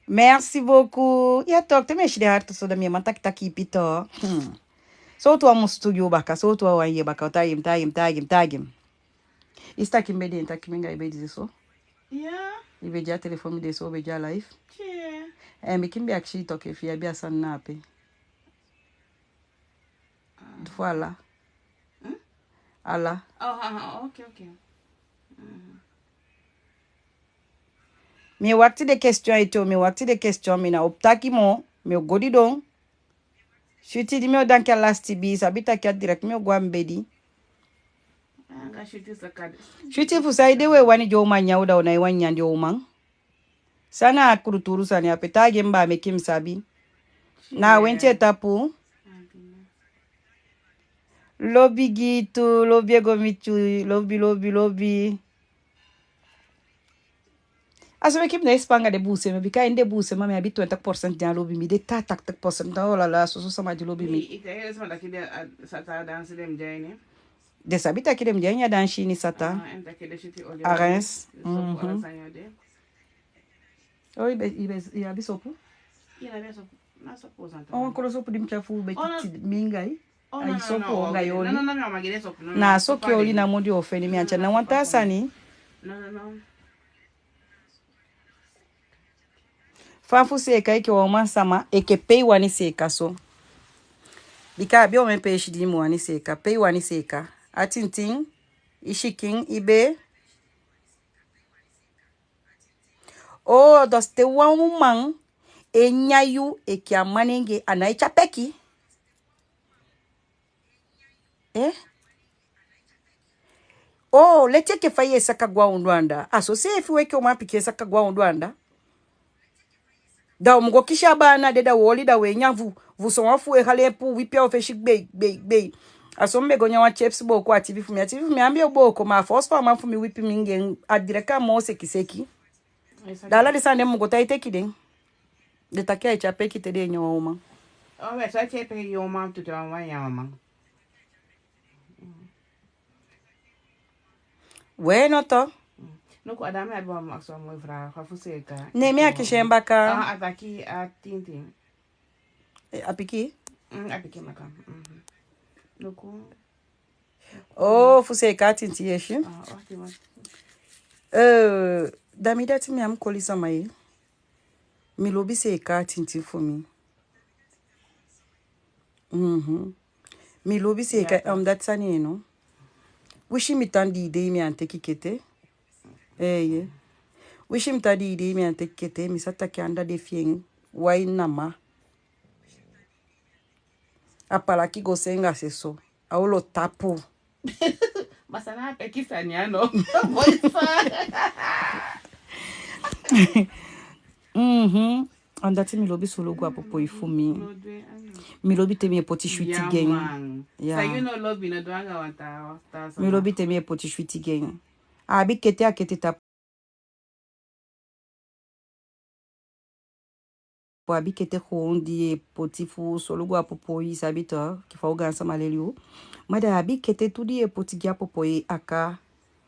Merci beaucoup. Ya toch, te mi e si den hart so, da mi e man taki taki ipi toch. Hmm. Sowtu wan musu gi u baka, sowtu wan wan yee baka, taigi mi, taigi mi, taigi mi, taigi mi. I si taki mi be de, taki mi anga i be de so. Ya. I be de a telefon, mi de so, u be de a live. Tye. Eh, meke mi be akisi i toch efi i abi a sani na ape. Ah. Fu ala. Hmm? Ala. Oh, ha, ha, ok, ok. Mhm. Mi e wakiti den question ete o, mi e wakiti den question, mi ná o taki moo, mi o go didon. Switi, di mi o danki a lasiti bii, i sabi taki a direct mi o go a mi bedi. Anga Switi saka de. Switi, fu saide u e wani den uman nyan u, da u ná e wani nyan den uman? San na a kulutulu sani ape, taigi mi baa, meke mi sabi. Na a wenti e tapu. Lobi gi i tu, lobi e go miti u, lobi, lobi, lobi. A so meke mi ná e span anga den buusema, bika ini den buusema mi abi twenty percent di á lobi mi, den taa thirty percent, oh là là, soso sama di lobi mi. Den sabi taki den mu de a ini a dansi ini, sata. Arens. Mhm. Oh, i be, i be, i abi sopu? Wan kolo sopu di mi tyai fu u be titi mi anga i. Ai sopu anga i oli. Na soki oli namo di o feni, mi á tyai ná wan taa sani. Fa fu seeka enke wan uman sama, enke pe i wani seeka so. Bika a abi omen peesi di i mu wani seeka, pe i wani seeka. A tintin, i sikin, i bee. Oh, dus te wan uman e nyan yu enke a manengee, a ná e tyai peki. Eh? Oh, leti enke fa yu e saka go a ondoo anda. A so seefi u enke uman pikin e saka go a ondoo anda. Da u mu go kisi a baana de, da u oli, da u e nyan fu, fu sowan fu u e hali en puu wipi a u fesi gbei, gbei, gbei. A so mi be go nyan wan chips booko a tibi fu mi. A tibi fu mi á be o booko, ma a fosi fu a man fu mi wipi mi anga en, a direct a moo seki seki. Da ala den sani de mi mu go tan e teki den. Den taki ai tyape enke te den e nyan wan uman. Oh, we so a tyape enke wan uman tu te wan wan nyan wan man. We no to. Mm. Luku, a dame abi wan, akisi wan moi vraag, fa fu seeka. Ne mi akisi en baka. Ah, a taki a tintin. Eh, a piki? Mm, a piki maka. Mhm. Luku. Oh, fu seeka a tintin yesi. Ah, wakti, wakti. Eh, da mi dati mi á mu koli sama ye. Mi lobi seeka a tintin fu mi. Mhm. Mi lobi seeka, ya, ta. Omdat sani eno. Wisi mi tan dii dei mi án teki kete. Eeye. Wisi mi tan dii dei mi án teki kete, mi sa taki anda de fi en wai nama. A palaki go senga seso. A olo tapu. Ma san na a peki sani ya no. Boi fa. Mhm. Omdat mi lobi solugu a popoi fu mi. Mi lobi te mi e poti switi gi en. Ya. San yu no lobi, no du anga wan taa, taa sama. Mi lobi te mi e poti switi gi en. A abi kete, a kete tapu. A abi kete gewoon di i e poti fu solugu a popoi, i sabi to, enke fa u gaansama leli u. Ma da a abi kete tu di i e poti gi a popoi, aka,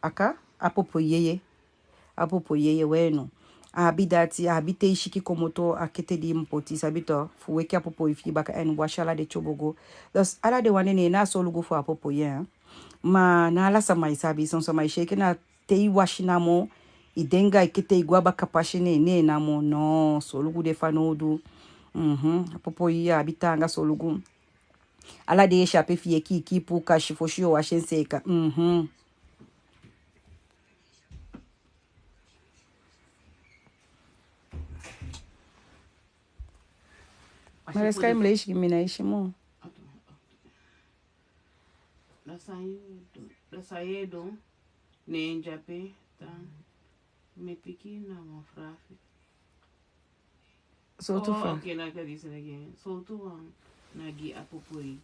aka, a popoi yeye. A popoi yeye, we no. A abi dati, a abi te i siki komoto, a kete di i mu poti, i sabi to, fu weki a popoi fi i baka, en wasi ala den tyobo go. Dus ala den wan de ne en na a solugu fu a popoi, hein. Ma ná ala sama e sabi, son sama e si enke na te i wasi namo, i de anga i kete, i go a baka pasi, ne en namo. No, solugu de fanowdu. Mhm. A popoi ya abi taanga solugu. Ala dei i e si ape fi i e kiikiipu kasi fosi yo wasi en seeka. Mhm. Ma den sika i mu leisi gi mi, mi ná e si moo. Da san ye du, da san ye du, ne en de ape tan, mi e piki na wan frafi. Sowtu fa? Oh, oke, na ka disi na gi en. Sowtu wan na gi a popoi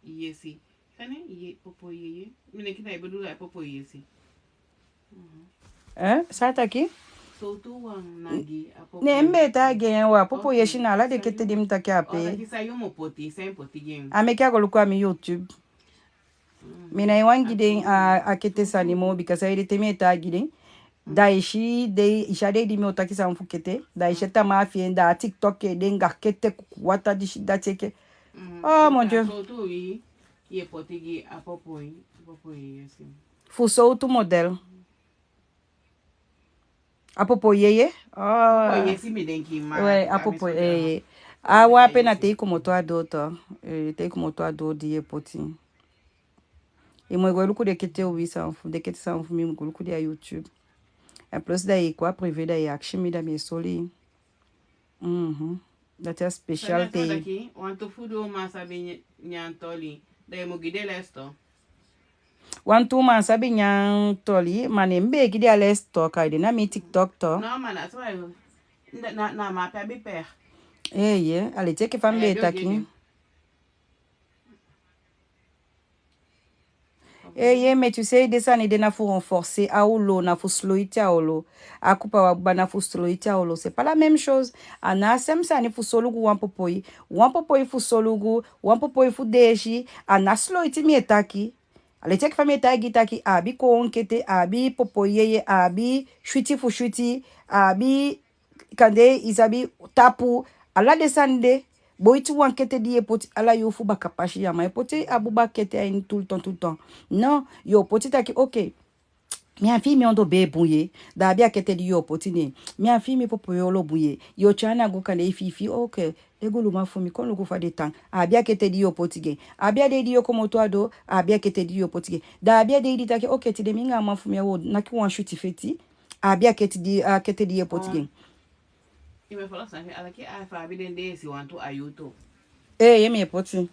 yesi. Sani, ye, popoi yeye. Mi denki na i bedoel a popoi yesi. Mhm. Eh? San a taki? Sowtu wan na gi a popoi. Ne mi be taigi en wan popoi yesi na ala den kete di mi taki ape. Oh, taki san yu mu poti, san yu poti gi en. A meke a go luku a mi YouTube. Mi ná e wani gi den a, a kete sani moo, bika saide, te mi e taigi den, da i si den, i si a dei di mi o taki sani fu kete, da i si a tamaa fi en, da a TikTok e de anga kete kuku wata disi dati enke. Oh, mon Dieu. Sowtu wi, ye poti gi a popoi, popoi yesi. Fu sowtu model? A popoi yeye? Ah. Popoi yesi mi denki, ma we, a popoi yeye. A wan ape na te i komoto a doo to. Eh, te i komoto a doo di ye poti. I mu go luku den kete, wi sani fu, den kete sani fu mi, mu go luku den a YouTube. En plus da i kon a privé, da i akisi mi, da mi e soli. Mhm. Dati a special te. Wantu fu den uman sabi nyan toli, da i mu gi den les to. Wantu uman sabi nyan toli, ma ne mi be e gi den a les to, kai den na mi TikTok to. No, ma na so, na, na, na ma pe a be per. Eeye, a leti enke fa mi be e taki. Eeye, mais tu sais, den sani de na fu renforcer a olo, na fu sloiti a olo. A kupa wan buba na fu sloiti a olo. C'est pas la même chose. A ná a sem sani fu solugu wan popoi. Wan popoi fu solugu, wan popoi fu deesi, a ná sloiti mi e taki. A leti enke fa mi e taigi i taki, a abi konkete, a abi popoi yeye, a abi switi fu switi, a abi kande, i sabi, tapu, ala den sani de. Boiti wan kete di ye poti ala yuu fu baka pasi ya, ma ye poti a buba kete a ini tout le temps, tout le temps. Non, yo poti taki, oke. Mi á fii mi ondoo bee bun ye, da a abi a kete di yo poti gi en. Mi á fii mi popoi olo bun ye. Yo tyai ana go kande i fii fii, oke. Ee guluman fu mi, kon luku fa den tan. A abi a kete di yo poti gi en. A abi a dei di yo komoto a doo, a abi a kete di yo poti gi en. Da a abi a dei di taki, oke, tide mi anga a man fu mi a o naki wan switi feti. A abi a kete di, a kete di ye poti gi en. I mu e folo san, a taki a fa abi den deesi wantu a yuu tu. Ee, ye mi e poti.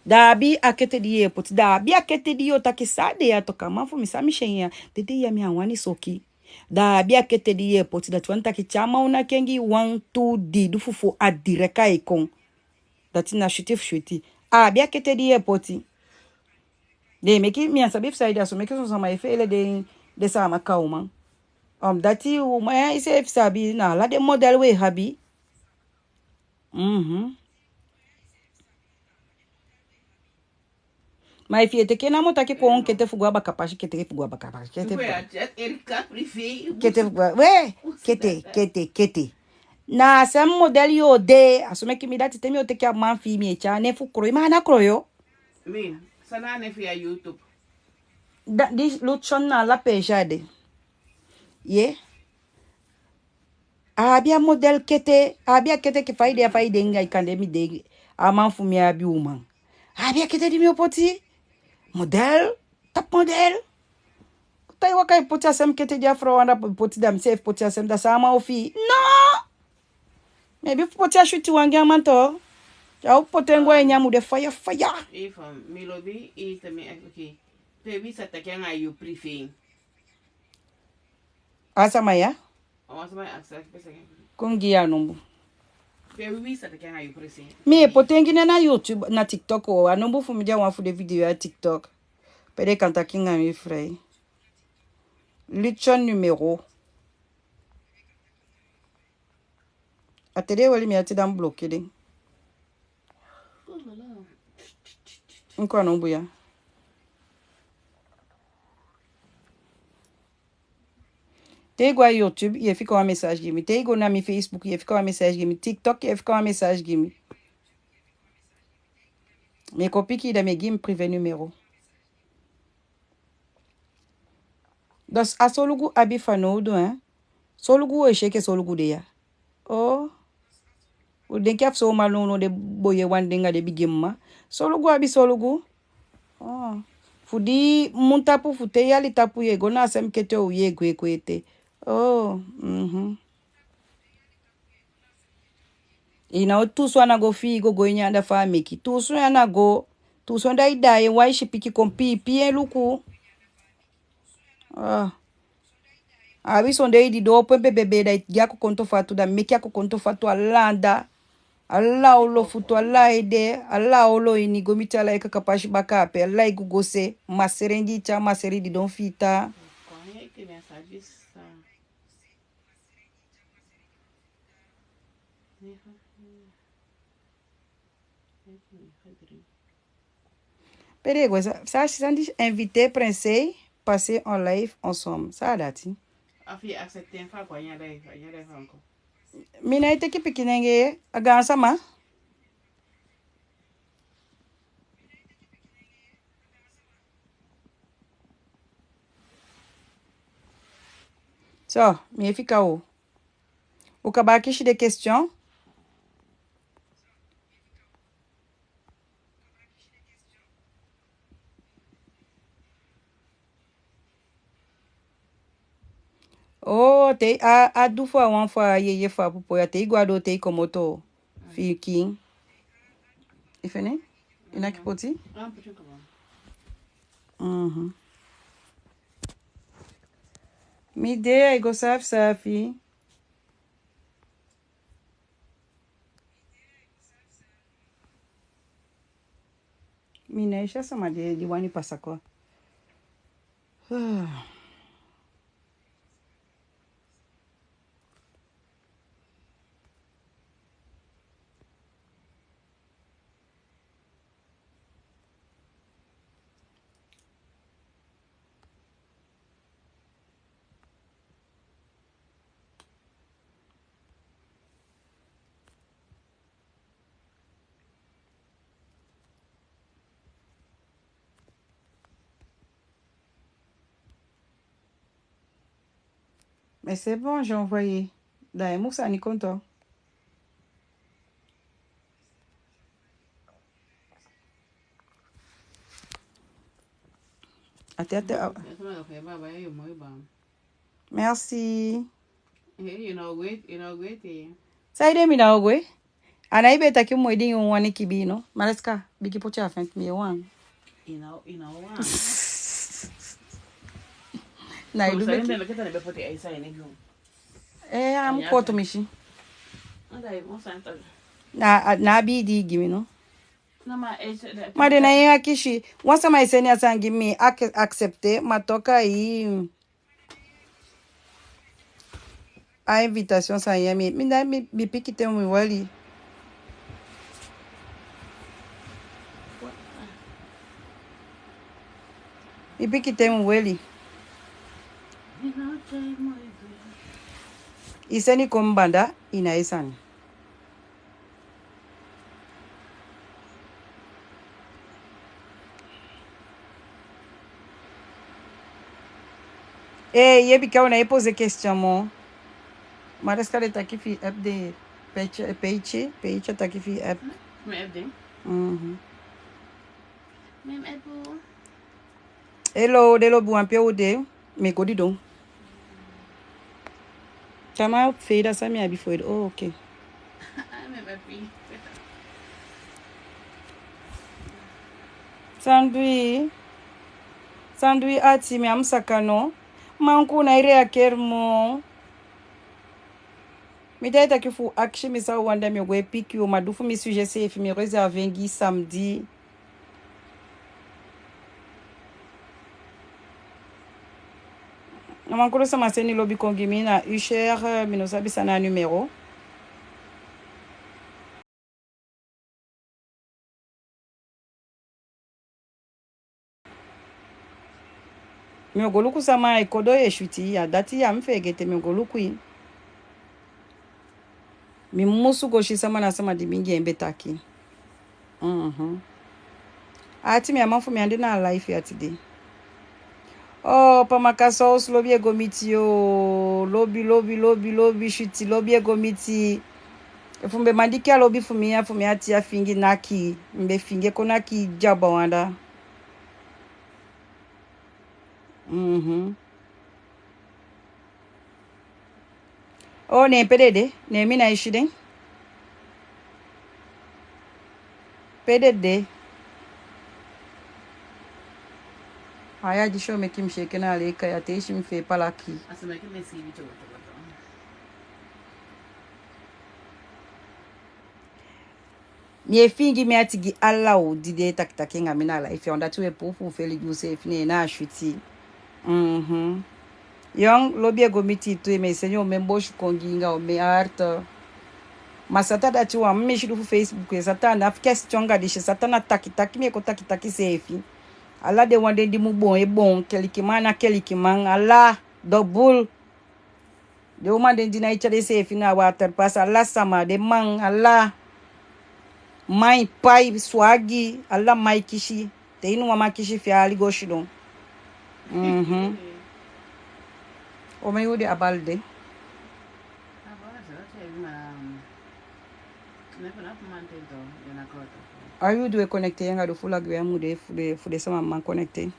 Da a abi a kete di ye poti, da a abi a kete di yo taki san de ya, toku a man fu mi, san mi si en ya, den dei ya mi á wani soki. Da a abi a kete di ye poti, dati wani taki te a man o naki en gi wan tu dii du fufuu, a direct ai kon. Dati na switi fu switi. A abi a kete di yu e poti. Den meke, mi á sabi fu saide, a so meke son sama e feele den, den sama kawman. Omdat uman ya, iseefi sabi, na ala den model we abi. Mhm. Ma efu yu e teke namo taki kon kete fu go a bakapasi, kete fu go a bakapasi, kete fu go a... Kete fu go a... We, kete, kete, kete. Na a seefi model yu o de, a so meke mi dati te mi o teke a man fi mi e tyai nen fu Kroy, ma a ná Kroy. Min, san na a nen fi a YouTube? Da, di Luchon na ala peesi a de. Ye. A abi a model kete, a abi a kete ke fa i de, a fa i de anga i kande mi de, a man fu mi abi uman. A abi a kete di mi o poti. Model, top model. Te i waka i poti a seefi kete di a frow anda poti, da mi seefi poti a seefi, da sama o fii. No! Mi abi fu poti a switi wan gi a man tu. Te a o poti en go a ini a mu de faya faya. Ifa, mi lobi i te mi, oke. Pe wi sa taki anga yu privé. A sama ya? Kon gi a nombu. Mi e poti en gi na, na YouTube, na TikTok o. A nombu fu mi de a wan fu den video a TikTok. Pe den kan taki anga mi frei. Luchon numéro. A te den e weli mi ati, da mi bloke den. Nko a nombu ya. Te i go a YouTube, yu e fika wan message gi mi. Te i go na mi Facebook, yu e fika wan message gi mi. TikTok, yu e fika wan message gi mi. Mi e kon piki, da mi e gi mi privé numéro. Dus a solugu abi fanowdu, hein? Solugu u e si enke solugu de ya. Oh. U denki a fu so u man nownow de, boi e wani de anga den bigi mma. Solugu abi solugu. Oh. Fu di mun tapu, fu te yali tapu yu e go na a seefi kete, u yu e gwe gwe ete. Oh, mhm. I ná o tuusu ana go fii go go ini anda fu a meki. Tuusu ana go, tuusu anda i daai en wan i si piki kon pii pii en luku. Ah. A abi son dei di doo opo en bebebe, da i gi a kokonto fatu, da meki a kokonto fatu ala anda. Ala olo futu, ala ede, ala olo ini, go miti ala i kakapasi baka ape, ala i gugose, maseren di i tyai maseren di don fita. Pe den e go sa, sa, sa, invité Princey, passer en live ensemble. San a dati? A fi accepter fa a go a ini a live, a ini a live encore. Mi ná e teke pikinenge, a gaansama. So, mi e fika u. U kaba akisi den question. Oh, te a, a du fu a wan fu a yeye fu a popo ya, te i go a doo, te i komoto, fi i kiin. I feni? I naki poti? Mhm. Mi de, ai go saafi saafi. Mi ná e si a sama di, di wani pasa kon. Mais c'est bon, j'ai envoyé. Da i mu sani kon tu. Ate, ate, a... Merci. Saide mi ná o gwe? A ná i be taki moi di i wani kibii, no? Mariska, bigi poti a fenti mi e wan. Na i du beki. Eh, a mu koto misi. Na, na a bii di i gi mi, no? Ma den ná e akisi. Wan sama e seni a sani gi mi, mi ac-, accepter, ma toku a i. A invitation san ya mi, mi na mi, mi piki te mi weli. Mi piki te mi weli. I seni kon banda, i ná e sani. Eh, ye bika u ná e poser question moo. Mariska, den taki fi i app de, Peitje, Peitje, Peitje taki fi i app. Mi app de. Mhm. Mi app. Hello, den lobi wan pe u de, mi e go didon. Tamaa feda san mi abi fu ede. Oh, oke. San du i? San du i ati, mi á mu saka no. Ma u ná e reageer moo. Mi de taki fu akisi mi san u wani, da mi o go e piki u, ma du fu mi sujet seefi mi réserver en gi samedi. Na wan kulu sama seni lobi kon gi mi na Usher, mi ná sabi san na a numéro. Mi o go luku sama e kodo e switi, a dati ya mi feegete, mi o go luku i. Mi musu go si sama na sama di mi gi en be taki. Mhm. Ati, mi á man fu mi ande na a live ya tide. Oh, Pamaka Sauce, lobi e go miti i o. Lobi, lobi, lobi, lobi, switi, lobi e go miti i. Efu mi be man diki a lobi fu mi ya, fu mi ati á fiingi naki, mi be fiingi e kon naki i dyabaw anda. Mhm. Oh, ne pe den de, ne mi ná e si den. Pe den de? Aya, disi o meke mi si enke na a leika ya te i si mi fee palaki. Mi e fiingi mi ati gi ala u di de e takitaki anga mi na live ya, u dati we puu fu feli gi u seefi, ne na a switi. Mhm. Yon, lobi e go miti i tu, mi e seni omen bosi kon gi i anga omen hart. Ma sata dati wan mi si du fu Facebook, e sata a ná fu question anga disi, sata na takitaki mi e kon takitaki seefi. Ala den wan den di mu boon e boon, kelikiman a ná kelikiman, ala dobul. Den uman den di ná e tyai denseefi na waterpas, ala sama, den man, ala. Man e pai, swagi, ala man e kisi. Te i ná wan man kisi, fi i ali go sidon. Mhm. Omen yuu den abali de. A yuu di we connecté anga den fu Lagwe a mu de fu den, fu den sama man connecté.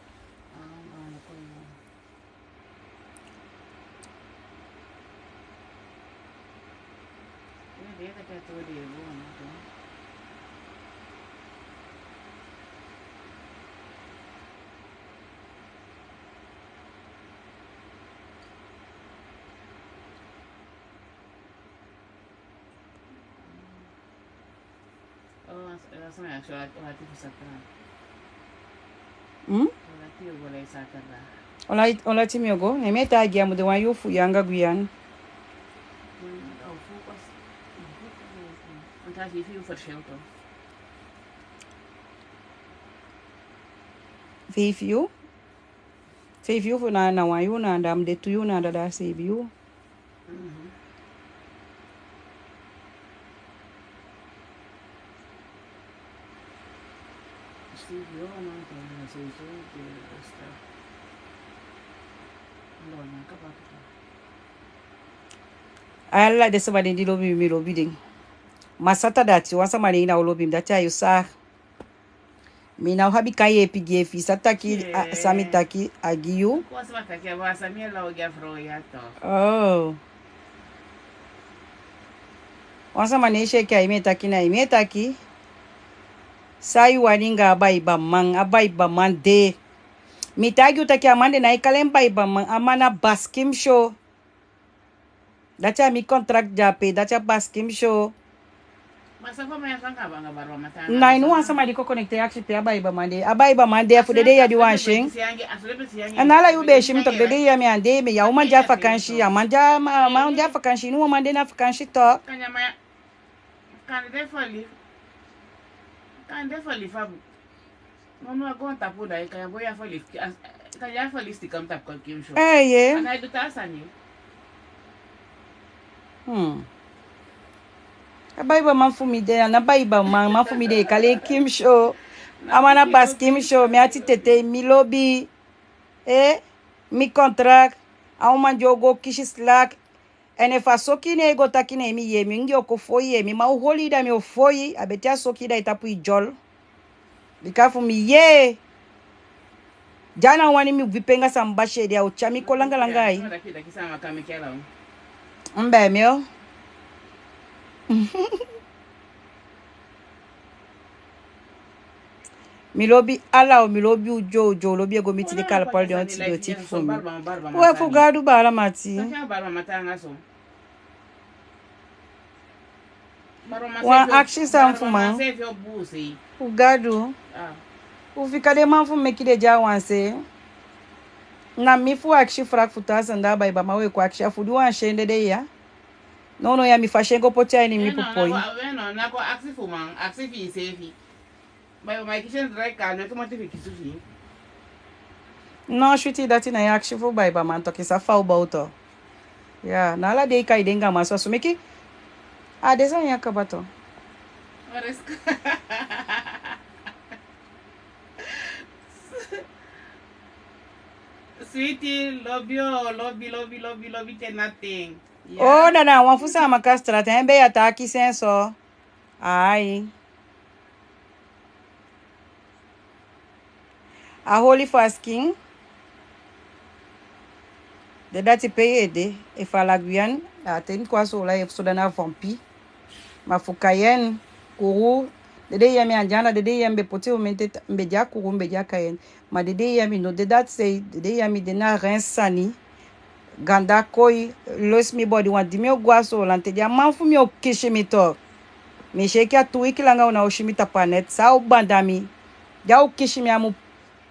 Hmm? Ola, ola ti mi o go. Ne mi e taigi i a mu de wan yuu fu i anga Guyane. Feifi yuu? Feifi yuu fu na, na wan yuu na anda, a mu de tu yuu na anda, da a seibi yuu. Mhm. Ala den sama den di lobi mi, mi lobi den. Ma sata dati, wan sama den ná o lobi mi, dati a yu sa. Mi ná o abi kan yeepi gi i, efi i sa taki, a, san mi taki, a gi yu. Oh. Wan sama ne e si enke a i mi e taki, na i mi e taki. San i wani anga a baibaman, a baibaman de. Mi taigi u taki a man de ná e kali en baibaman, a man na Baskim Show. Dati a mi contract de ape, dati a Baskim Show. Pasa fa mi a san kaba anga Barbara Matanga. Na ini wan sama di kon connecté akisi pe a Baibaman de. A Baibaman de a fu dede ya di wan syen. A na ala yu be si mi toku dede ya mi ande mi ya uman di a vakansi. A man di a ma- man di a vakansi. Ini wan man de na vakansi toku. Kande de fali. Kande de fali fa bu. No, no, a goontapu da i kan ya boi a fali. Kan ya fali stika mi tapu kon Kim Show. Eh, ye. Ana i du taa sani. Hmm. A Baibaman fu mi de, a na Baibaman, man fu mi de, kali Kim Show. A man na basi Kim Show, mi ati tete, mi lobi. Eh, mi contract. A uman di o go kisi slak. En efu a soki ne i go taki ne mi yee, mi ingi o kon fon i, mi man o holi i da mi o fon i, a beti a soki i da i tapu i dyol. Bika fu mi yee. Di a ná wani mi wipi en anga san basi ede, a o tyai mi kon langa langa ai. Mbe mi o. Mi lobi ala o, mi lobi u dyo, u dyo, u lobi e go miti de kala pali de on ti do ti fu mi. We fu Gadu baala mati. Wan akisi san fu man. Fu Gadu. U fika den man fu meki den de a wan se. Na mi fu akisi frak fu taa sani da Baibaman we kon akisi a fu di wan syen dede ya. Nono ya mi fasi en go poti a ini mi popoi. No, na go akisi fu man, akisi fi iseefi. Baibaman e kisi en drai kaa, no e tumati fi kisi fi i. No, switi, dati na i akisi fu Baibaman toku, i sa fa u bouto. Ya, na ala dei kai den gama so, so meki. A de sani ya kaba to. Switi, lobi o, lobi, lobi, lobi, lobi te naten. Ya. O, da na wan fu Saamaka Straat, en be ya taki sen so. Ai. A holi fasi kin. De dati pe i ede, efu a la Guyane, a ten kon a Soolan efu so da na Vampy. Ma fu Cayenne, Kourou, dede ya mi a Ndyana, dede ya mi be poti u mente, mi be de a Kourou, mi be de a Cayenne. Ma dede ya mi no de dati sei, dede ya mi de na Reims sani. Ganda koi, lusu mi body wan di mi o go a Soolan te di a man fu mi o kisi mi toku. Mi si enke a tu wiki langa u ná o si mi tapu a net, san o banda mi. Di a o kisi mi a mu,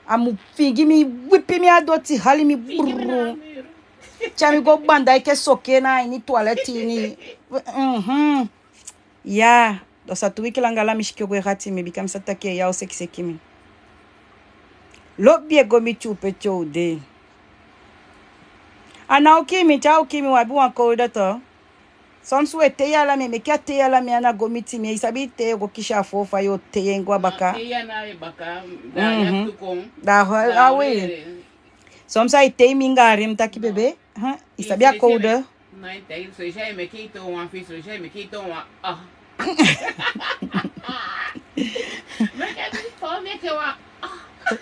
a mu fingi mi, wipi mi a doti, hali mi brrr. Tyai mi go banda enke soke na ini toilet ini. Mhm. Ya, da sa tu wiki langa ala mi sikin o gwe hati mi, bika mi sa taki ya o seki seki mi. Lobi e go miti u pe te u de. A ná o kii mi, te a o kii mi u abi wan kowda to. Soms we tei ala mi, meke a tei ala mi ana go miti mi, i sabi tei o go kisi a foo fa yo tei en go a baka. Tei ana e baka, da ya tu kon. Da ho, a we. Soms ai tei mi anga a rim taki bebe, ha, i sabi a kowda. Na i tai, so i si ai meke i toon wan fesi, so i si ai meke i toon wan, ah. Meke mi fo meke wan, ah.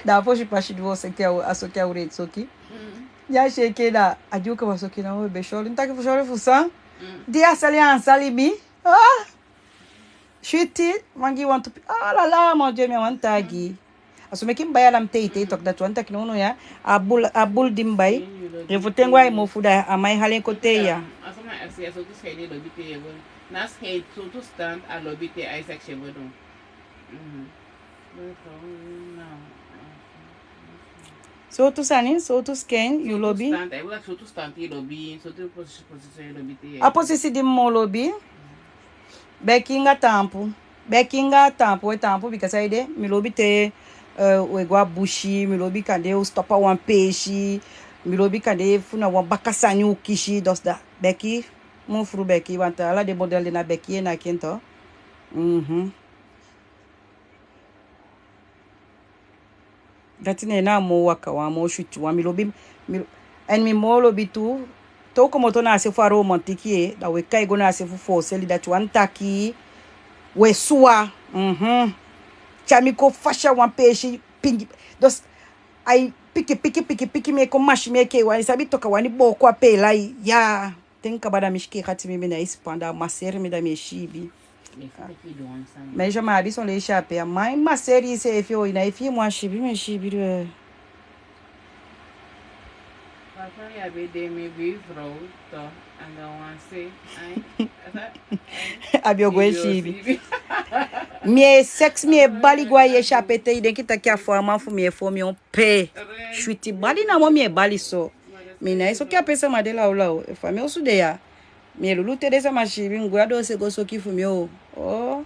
Da a fosi pasi di wo seki a, a soki a wreti soki. Mm. Ya si enke da, a di u kaba soki na wo be sori. Mi taki fu sori fu san? Mm. Di a sali a sali mi. Ah! Switi, man gi wantu pi-, ah, la, la, mon Dieu, mi á wani taigi. A so meke mi bai ala mi tei tei toku, dati wani taki nono ya. A bul, a bul di mi bai. Efu ten go ai mofu da, a man e hali en kon tei ya. A so man akisi, a sowtu sani i lobi tei e go. Na sani, sowtu stand a lobi tei, a i sa akisi e go du. Mhm. Sowtu sani, sowtu skin yu lobi? Sowtu stand, ai, sowtu stand i lobi, sowtu posi-, posisi i lobi tei. A posisi di mi moo lobi. Beki anga taampu. Beki anga taampu, we taampu bika saide, mi lobi te, eh, we go a busi, mi lobi kande u stop a wan peesi, mi lobi kande fu na wan baka sani u kisi, dus da. Beki, mi fuu beki, want ala den model de na beki e naki en tu. Mhm. Dati ne na a moo waka wan, a moo switi wan. Mi lobi, mi, en mi moo lobi tu, te u komoto na a se fu a romantique, da we kai go na a se fu foseli, dati wani taki we suwa. Mhm. Tyai mi kon fasi a wan peesi, pingi. Dus, ai piki, piki, piki, piki mi e kon masi mi enke wan, i sabi toku a wani booko a peela, ya. Te mi kaba da mi sikin e hati mi, mi ná e sipan, da a maseri mi da mi e siibi. Mi e si taki i du wan sani. Mais je m'habille son les échappés. A man e maseri iseefi o, i ná e fii mi wan siibi, mi e siibi du. A fa mi abi de mi buurvrouw toch, anga wan se, ai, a sa, a be o go e siibi. Mi e seks, mi e bali go a yesi ape te i denki taki a fo a man fu mi e fo mi on pe. Switi bali namo mi e bali so. Mi nái soki ape sama de lawlaw. Efu a mi osu de ya, mi e lulu te den sama siibi, mi gwe a doose go soki fu mi o. Oh.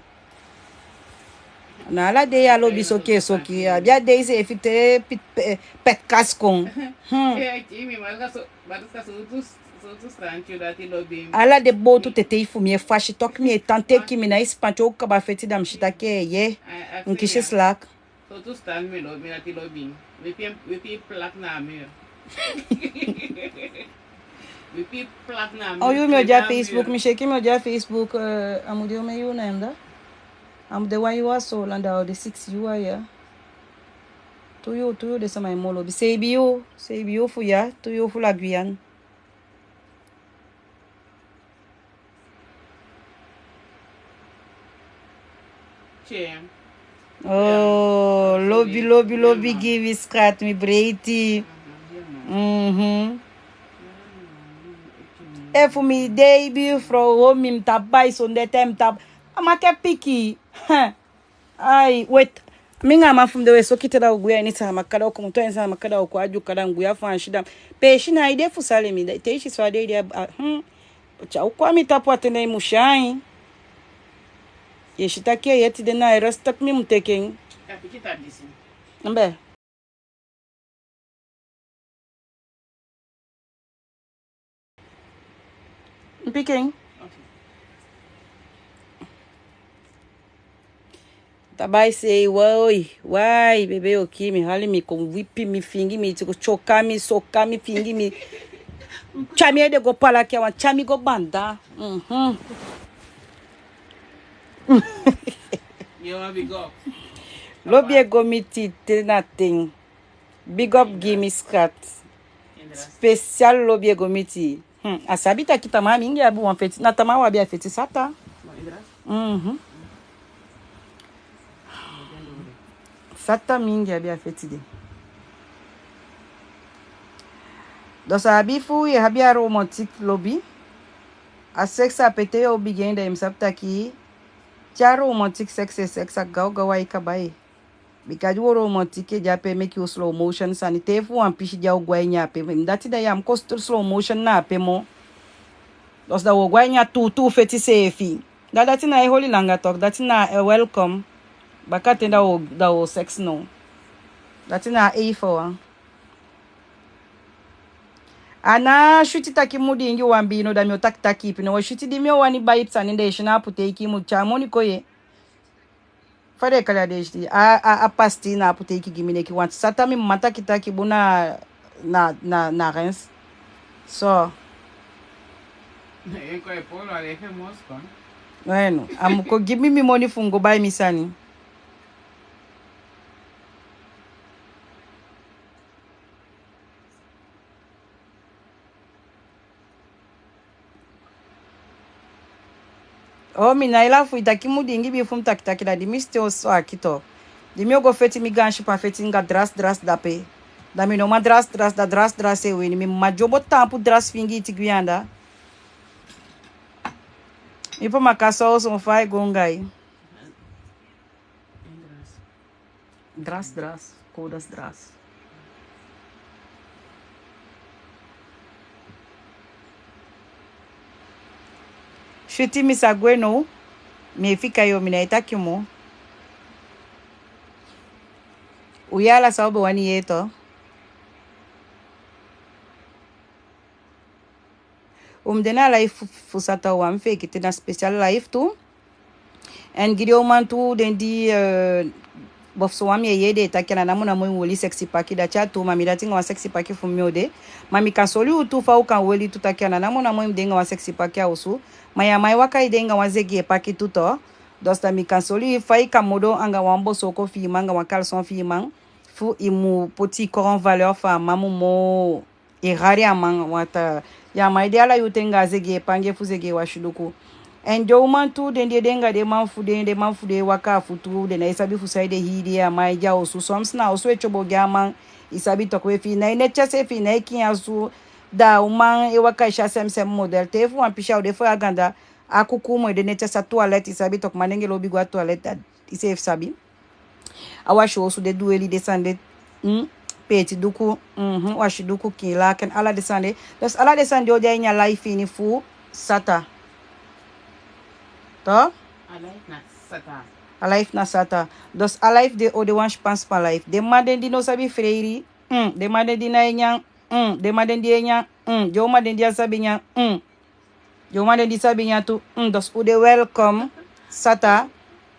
Na ala dei a lobi soki e soki. A be a dei seefi te pit-, pe-, pet kasi kon. Hmm. Ala den bowtu tetei fu mi e fasi, toku mi e tan te enke mi nái sipan te u kaba feti, da mi si taki ye. Mi kisi slak. Sowtu stan mi lobi, mi dati lobi. Mi pii, mi pii plak na a muur. Mi pii plak na a muur. Oh, yu, mi o de a Facebook, mi si enke mi o de a Facebook, eh, a mu de omen yuu na en da. A mu de wan yuu a Soolan, da a o de siksi yuu a ya. Tu yuu, tu yuu de sama e moo lobi. Seibin yuu, seibin yuu fu ya, tu yuu fu la Guyane. Oh, lobi, lobi, lobi gi mi skat, mi breiti. Mhm. Efu mi de i buurvrouw, mi mu ta bai sonde te mi ta, a meke piki. Ai, weti. Mi anga a man fu mi de, we soki te da u gwe a ini Saamaka, da u komoto a ini Saamaka, da u kon a Dyuka, da u gwe a Faansi, da peesi na i de fu sali mi, da te i si so a de i de a, a, hmm. Te u kon a mi tapu a ten, da i mu si en. Ye si taki ye tide na a rest taki mi mu teke en. Mbe. Mi pikin. Ta bai sei, wai, wai, bebe, yu o kii mi, hali mi kon wipi mi fingi, mi tyoka mi, soka mi fingi, mi tyai mi ede go palaki, a wan tyai mi go banda. Mhm. Lobi e go miti te na ten. Big up gi mi skat. Special lobi e go miti. Hmm, a sabi taki tamaa miingi abi wan feti. Na tamaa u abi a feti sata. Mhm. Sata miingi abi a feti de. Dus a abi fu i abi a romantic lobi. A seks a pe te yo bigin, da i mu sabi taki te a romantic seks, e seks a gaw gaw ai kaba. Bika di u o romantic e de ape, meke u slow motion sani. Te fu wan pisi di a o go a ini ape, mi dati da ya mu kon slow motion na ape moo. Dus da u o go a ini a tuutuu feti seefi. Da dati ná e holi langa toch, dati na, eh, welcome. Bakaten da u o, da u o seks now. Dati na a eife wan. A ná switi taki mu diingi wan bii no, da mi o taki taki ipi no. Wan switi di mi o wani bai sani, da i si na apoteiki, i mu tyai moni kon ye. Fa den e kali a den switi, a, a, a pastille na apoteiki gi mi neki. Want sata mi mma taki taki bun na, na, na, na rens. So. Weno, a mu kon gi mi mi moni fu mi go bai mi sani. Oh, mi ná e lafu, i taki mu diingi bii fu mi taki taki, da di mi sitee so aki to. Di mi o go feti mi gaan sipan feti anga dras dras dape. Da mi no man dras dras, da dras dras e wini. Mi mma dyombo taampu dras fingi iti gwe anda. Mi Pamaka so, so fa i go anga i. Dras, dras, kodas dras. Switi, mi sa gwe now, mi e fika yu, mi ná e taki moo. U yee ala san u be wani yee to. U mu de na a live fu, fu sata, u á mu feekete, na special live tu. En gi den uman tu, den di, eh, bof sowan mi e yee den e taki a ná namo namo i mu oli sexy paki, dati a tuu, ma mi dati anga wan sexy paki fu mi o de. Ma mi kan soli u tu fa u kan oli tu, taki a ná namo namo i mu de anga wan sexy paki a osu. Ma ya man e waka e de anga wan zegee paki tu to. Dus da mi kan soli i fa i kan modon anga wan bosooko fi i man, anga wan caleçon fi i man. Fu i mu poti i corps en valeur, fu a man mu moo e rari a man, want ya man e de ala yuu ten anga a zegee pangi fu zegee wasiluku. En den uman tu, den di e de anga den man fu den, den man fu den e waka a futu, den ná e sabi fu saide hii den, a man e de a osu. Soms na osu e tyobo gi a man, i sabi toku, efi i ná e neti a se, efi i ná e kiin a osu, Da uman e waka e si a semsem model. Te fu wan pisi a o de fu a ganda, a kuku mu e de neti a sa toilet, i sabi tok, manengee lobi go a toilet, da i seefi sabi. A wasi osu, den duweli, den sani de, mm, peeti duku, mhm, wasi duku, kiin laken, ala den sani de. Dus ala den sani de o de a ini a live ini fu Sata. To? A live na Sata. A live na Sata. Dus a live de o de wan span span live. Den man den di no sabi freiri, mm, den man den di ná e nyan, mm, den man den di e nyan, mm, den uman den di á sabi nyan, mm. Den uman den di sabi nyan tu, mm, dus u de welkom Sata,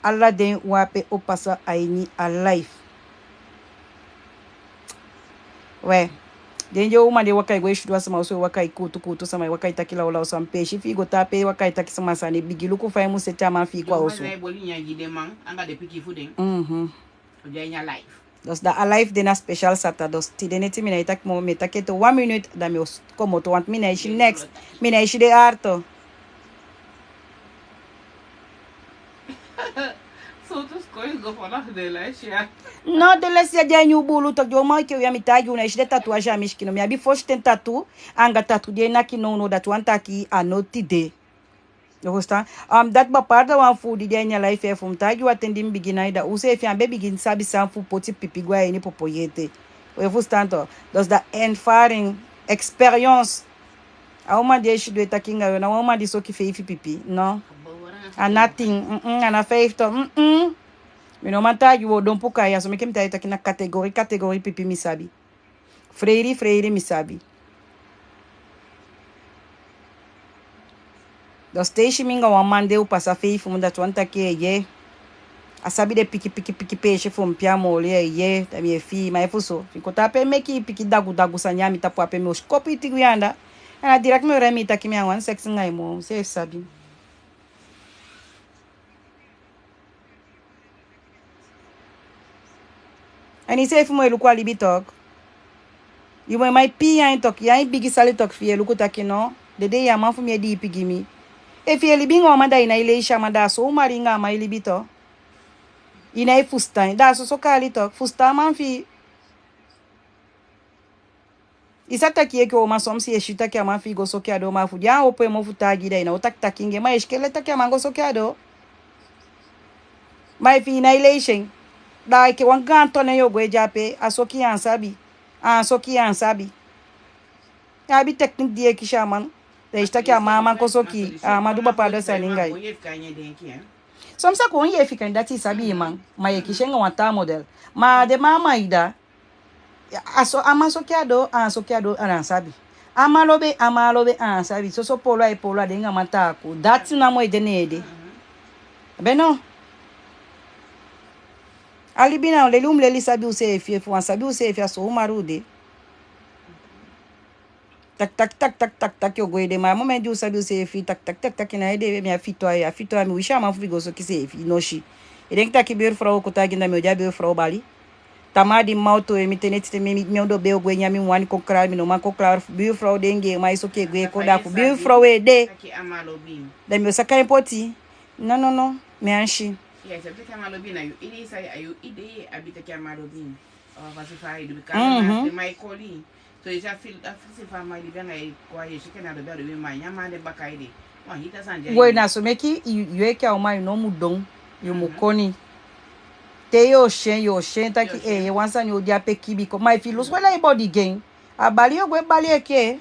ala den wan pe o pasa a ini a live. We, den, den uman den waka e go e sudu a sama osu, e waka e kuutu kuutu sama, e waka e taki lawlaw, san peesi fi i go taa pe, e waka e taki sama sani, bigin luku fa i mu seti a man fi i kon a osu. Den uman den e boli nyan gi den man anga den pikin fu den. Mhm. U de a ini a live. Dus da a live de na special Sata. Dus tide neti mi nái taki moo, mi e taki ete wan minut, da mi o s-, komoto, want mi nái si neks. Mi nái si den arto. Sowtu sikoo i go vanaf de lijst ya? No, den lijst ya de a ini u buulu tok. Di o man enke u ya, mi taigi u, nái si den tatu a si a mi sikin. Mi abi fositen tatu, anga tatu di e naki nownow, dati wani taki a no tide. Yu fusutan? Um, dati bepaalde wan fu u di de a ini a live ya, efu mi taigi u a ten di mi bigin, da u seefi á be bigin sabi san fu poti pipi go a ini popo ete. Yu fusutan to? Dus da ervaring, experience. A uman di e sidon e taki anga yu, a ná wan uman di soki feifi pipi, no. A natin, mm-mm, a ná feifi to, mm-mm. Mi no man taigi u o dompu kai, a so meke mi taigi taki na catégorie, catégorie pipi mi sabi. Freiri, freiri mi sabi. Dus te i si mi anga wan man de, u pasa feifi mun, dati wani taki, eeye, a sabi den piki piki piki peesi fu mi pe a moo oli, eeye, da mi e fii. Ma efuso, fi i kon tan ape meke i piki dagu dagu sani a mi tapu ape, mi o sikopu i tigi wi anda. Anga direct mi o rei, mi taki mi á wani seks anga i moo, mi seefi sabi. En i seefi mu e luku a libi tok. I mu e man e pii ain tok, i ain bigi sali tok, fi i e luku taki no, dede ya a man fu mi e diipi gi mi. Efi i e libi anga wan man, da i nái leisi a man, da a so u mali anga a man e libi tok. I nái fusutan, da a soso kaali tok, fusutan a man fi i. I sa taki enke uman, soms i e si taki a man fi i go soki a doo, ma fu di a opo en mofu taigi i, da i ná o taki taki anga en, ma i e si kele taki a man go soki a doo. Ma efi i nái leisi en, da enke wan gaan tonen yu o go e de ape, a soki i á sabi, a soki i á sabi. I abi technique di i e kisi a man, da i si taki a man, a man kon soki, a man du bepaalde sani anga i. Soms a kon i e fika en dati i sabi i man, ma i e kisi en anga wan taa model. Ma den man, a man i da, a so, a man soki a doo, a soki a doo, a ná sabi. A man lobi, a man lobi, a sabi. Soso poolo ai poolo, a de anga man takuu. Dati namo e de neen ede. Be no. A libi na leli u mu leli sabi useefi, efu u á sabi useefi, a so u mali u de. Taki taki taki taki taki taki o go ede, ma a moment di u sabi useefi, taki taki taki taki na ede, mi á fitoow a, á fitoow a, mi wisi a man fu mi go soki seefi, i no si. I denki taki buurvrouw o kon taigi en, da mi o de a buurvrouw bali. Tamaa di mi mma o towe mi, te neti te mi, mi, mi ondoo be o go e nyan, mi wani kon klaar, mi no man kon klaar, buurvrouw de anga en man e soki e go e kon, da fu buurvrouw ede, da mi o saka en poti. No, no, no, mi á si. Ya, i sabi taki a man lobi, na yu idee, i sabi, a yu idee abi taki a man lobi. A fasi fa i du, bika a man e koli. So i si a fil-, a fasi fa a man e libi anga i, kon a i e si enke na lobi a lobi, ma a man de baka ede. Wan hii taa sani de a i. Wei, na so meke yu, yu enke a uman, yu no mu don, yu mu koni. Te yu o si en, yu o si en taki, eh, wan sani o de ape kibii kon. Ma efi i lusu wela i body gi en, a bali yu o go e bali enke.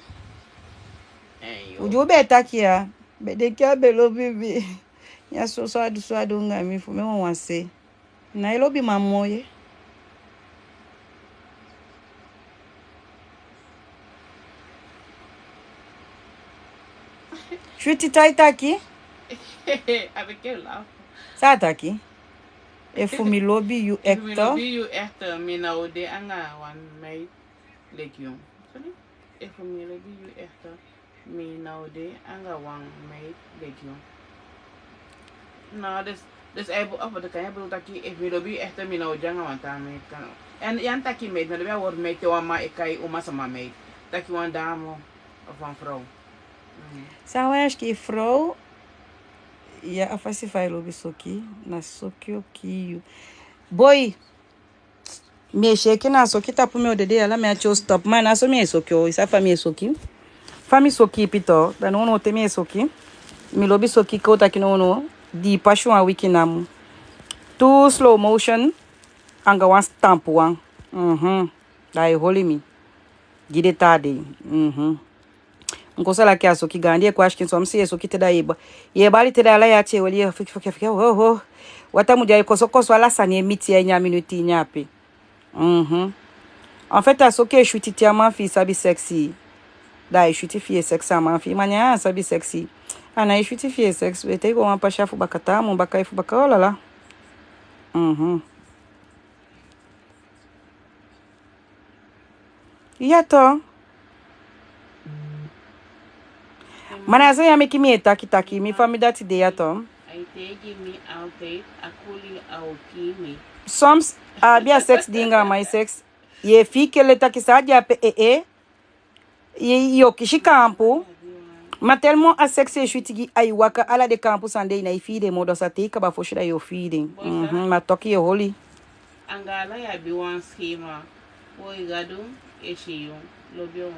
U di u be e taki ya, be denki a be lobi mi. Ya soso a du so a du anga mi, fu mi wawan se. Nái lobi man moo ye. Switi, san i taki? A meke u lafu. San a taki? Efu mi lobi yu echt, efu mi lobi yu echt, mi ná o de anga wan meid leki yu. Sorry? Efu mi lobi yu echt, mi ná o de anga wan meid leki yu. No, dus, dus ai be-, of de kan ya bedoel taki efu mi lobi yu echt, mi ná o de anga wan taa meid kan. En ya taki meid, mi lobi a word meid te wan man e kai uman sama meid. Taki wan dame of wan vrouw. Mm. San wan ya sikin vrouw? Ya, a fasi fa i lobi soki, na soki o kii yu. Boi, mi e si enke na soki tapu mi o dede, ala mi ati o stop, ma na so mi e soki o, i sabi fa mi e soki. Fa mi soki ipi tu, da nownow te mi e soki. Mi lobi soki, kon taki nownow, dii pasi wan wiki namo. Tu slow motion, anga wan stampu wan. Mhm. Da ai holi mi gi den taa dei. Mhm. Nko sa laki a soki, gaandi e kon a sikin, so mi si i e soki te da i e ba-, i e bali te da ala i ati e weli, i e fiki, fiki, fiki, ho, ho. Wataa mu de a i, koso, koso, ala sani e miti i a ini a minuti ini ape. Mhm. En fait, a soki e switi te a man fi i sabi sexy. Da ai switi fi i e sexy, a man fi i, ma neen a sabi sexy. A nái switi fi i e sexy, bete i go wan pasi a fu baka, taa mun baka, i fu baka, oh là là. Mhm. Ya tu. Ma na a sani ya meke mi e taki taki, mi fa mi dati de ya tu. Ai taigi mi altijd, a kuli a o kii mi. Soms, a abi a seks di anga a man e seks. I e fii kele taki san a de ape, eh, eh. I, i o kisi kaampu. Ma tellement a seks e switi gi i, ai waka ala den kaampu sani de, i nái fii den moo, dus a te i kaba fosi da i o fii den. Mhm, ma toku i e holi. Anga ala i abi wan schema. Boi, Gadu e si yu, lobi wan.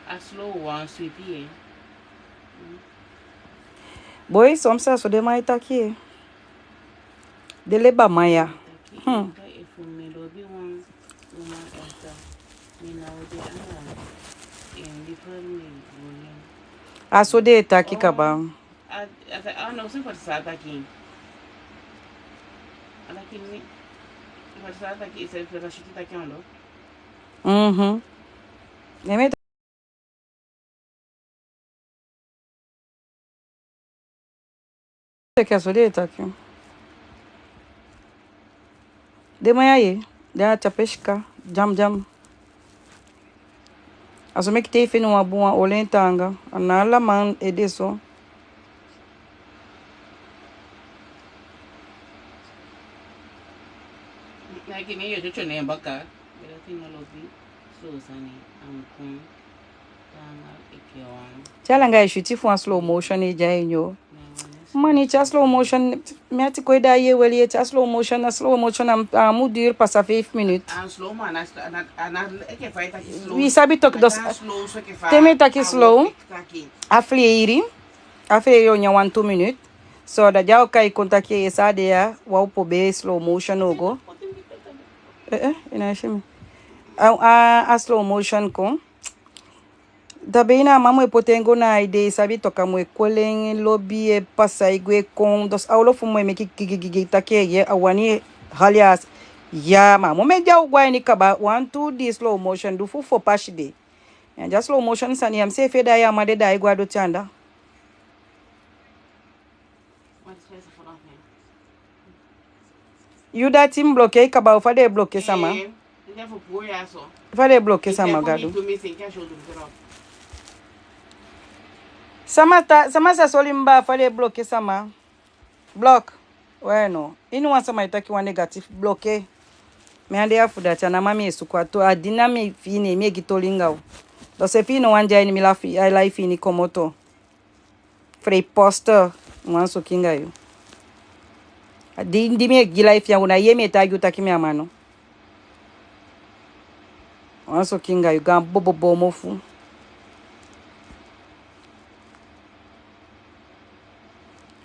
A slow wan switi, eh. Boi, soms a so den man e taki, eh. Den leba man ya. Hmm. A so den e taki kaba. A, a, a, no, so fa den sa taki. A taki ni, fa den sa taki, i sa, fa den sa taki ando. Mhm. Neen mi e taki, a so den e taki. Den man ya, ye, den á tapu sika, dyam, dyam. A so meke te i feni wan bun wan, oli en taanga. A ná ala man e de so. Te a langa e switi fu wan slow motion e de a ini. Mani, te a slow motion, mi ati kon e daai i e weli, te a slow motion, a slow motion á mu diri pasa feifi miniti. I sabi toku, dus te mi e taki slow, a fleiri, a fleiri o nyan wan tu miniti. So da di a o kai kon taki, e, san a de ya, wan opo bee slow motion o go. Eh, eh, i ná e si mi. A, a, a slow motion kon. Da be i na a man mu e poti en go na a ede, i sabi toku, a mu e koli en lobi, e pasa e gwe kon. Dus a olo fu mu e meke gigigigi taki e, a wani hali a s-, ya, ma a momenti di a o go a ini kaba, wan tu di slow motion du fu fo pasi de. Ya, di a slow motion sani ya, mi seefi e daai a man de, daai go a doti anda. Yu dati mi bloke kaba, fa den e bloke sama? Fa den e bloke sama, Gadu? Sama ta, sama sa soli mi baa, fa den e bloke sama? Blok. Weno, ini wan sama e taki wan négatif, bloke. Mi á de ya fu dati, a ná man mi e suku, a to, a di na mi fi i, ne mi e gi toli anga u. Dus efi i no wani de a ini mi life, a life ini, komoto. Frijpost, u wani soki anga yu. Di, di mi e gi life ya, u ná yee mi e taigi u taki mi á man no. U wani soki anga yu, gaan bobobo mofu.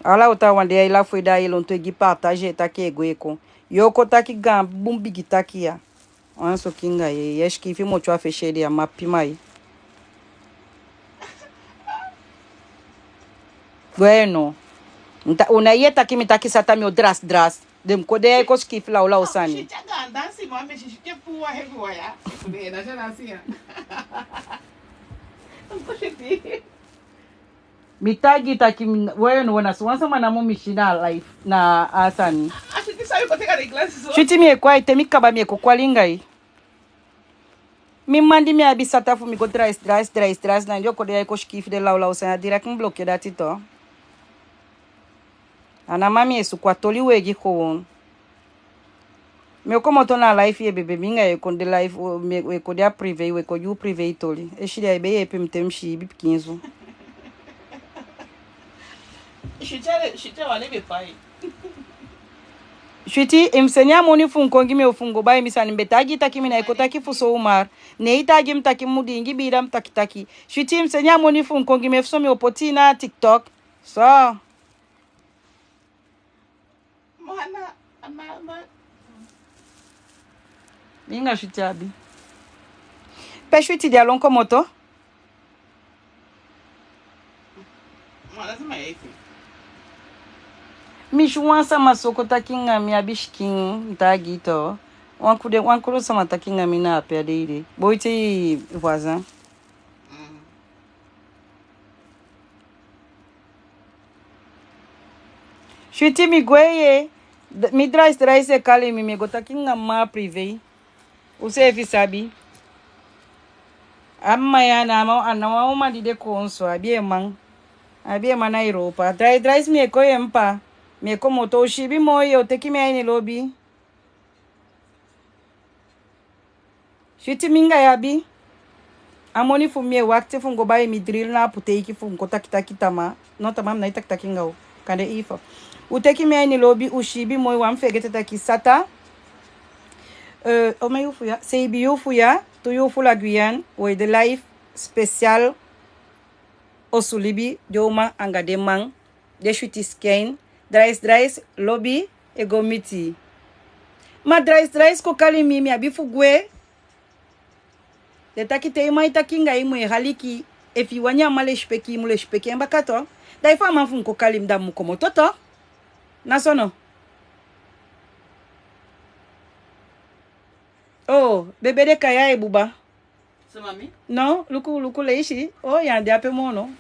Ala u taawan de ya e lafu e daai e lontu e gi partage e taki e gwe kon. Yu o kon taki gaan bun bigi taki ya. U wani soki anga yu, yu e sikiifi motyo a fesi ede ya, ma pima yu. Weno. Nta, u ná yee taki mi taki sata mi o dras dras. Den mu kon de ya e kon sikiifi lawlaw sani. Mi taigi i taki mi, weno, na sowan sama namo mi si na a life, na a sani. Switi, mi e kon a i, te mi kaba mi e kon koli anga i. Mi man di mi abi sata fu mi go drais, drais, drais, drais, na di o kon de ya e kon sikiifi den lawlaw sani, a direct mi bloke dati tu. A ná man mi e suku, a toli u e gi kon. Mi o komoto na a life, ye bebe, mi anga yu e kon de life, u e kon de a privé, u e kon gi u privé toli. Eside, ai be yeepi mi te mi si i be pikinso. Sita, sita, wale be pai. Switi, i mu seni a moni fu u kon gi mi, ofu u go bai mi sani. Mi be taigi i taki mi ná e kon taki fu Sowmaar. Ne i taigi mi taki mi mu diingi biida, mi taki taki. Switi, i mu seni a moni fu u kon gi mi, efuso mi o poti i na TikTok. So. Mi anga Switi abi. Pe Switi de, a lon komoto? Mi si wan sama so kon taki anga mi, abi sikin, mi taigi i tu. Wan kude, wan kude sama taki anga mi na ape a dei de. Boiti voisin. Switi, mi gwe ye. Mi Drais Drais e kali mi, mi e go taki anga mma a privé. Useefi sabi. A mma ya na a man, a na wan uman di de kon so, a abi en man. A abi en man na Europa. Drais Drais, mi e kon ye, mi pa. Mi e komoto, u siibi moi ye, u teke mi a ini lobi. Switi, mi anga yu abi. A moni fu mi e wakiti fu mi go bai mi drill na apoteiki fu mi kon taki taki tamaa. No, tamaa mi nái taki taki anga u. Kande ifa. U teke mi a ini lobi, u siibi moi, u á mu fegete taki sata. Eh, omen yuu fu ya, seibi yuu fu ya, tu yuu fu la Guyane, u e de live special. Osu libi, den uman anga den man. Den Switi sikin, Drais Drais lobi e go miti. Ma Drais Drais kon kali mi, mi abi fu gwe. Den taki te i man e taki anga i, i mu e aliki. Efi i wani a man lesipeki, i mu lesipeki en baka tu. Da efu a man fu mi kon kali mi, da mi mu komoto tu. Na so no? Oh, bebe, den kai a e buba. Sama mi? No, luku, luku leisi. Oh, ya de ape moo no.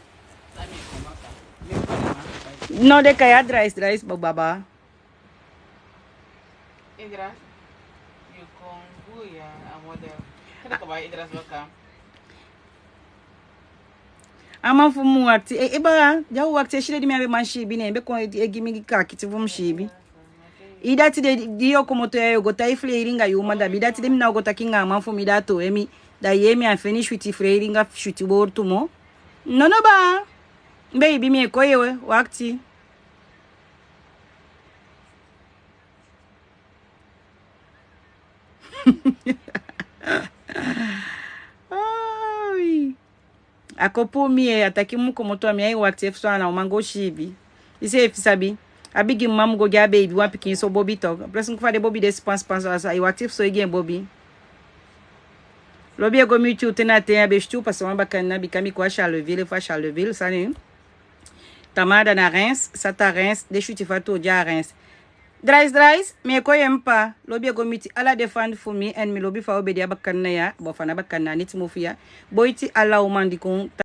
No, den kai a Drais Drais baba. Idras, yu kon bun ya, a model. Kada kaba Idras baka. A man fu mi wakiti, e, e baa, ya u wakiti, e si de di mi abi man siibi, ne en be kon e, e gi mi kaakiti fu mi siibi. I dati de, di yo komoto ya yo go tai fleri anga yu uman, da mi dati de mi ná o go taki anga a man fu mi, da a towe mi, da yee mi á feni Switi fleri anga Switi bowtu moo. No, no baa. Mi be ibi, mi e kon ye, wakiti. Ai. A kon puu mi e, a taki mi mu komoto, a mi ai wakiti efuso a ná o man go siibi. Iseefi sabi. A bigi mma mu go gi a beibi wan pikin so bobi tu. Plus mi kon fa den bobi de sipan sipan so, a sa ai wakiti efuso i gi en bobi. Lobi e go miti u te na ten, a be switi u pasa wan bakadina, bika mi kon a Charleville, fu a Charleville sani. Tamaa da na Reims, sata Reims, den switi fatu o de a Reims. Drais Drais, mi e kon ye, mi pa. Lobi e go miti ala den fan fu mi, en mi lobi fa u be de a bakadina ya, bon, fa na bakadina, a neti mofu ya. Boiti ala uman di kon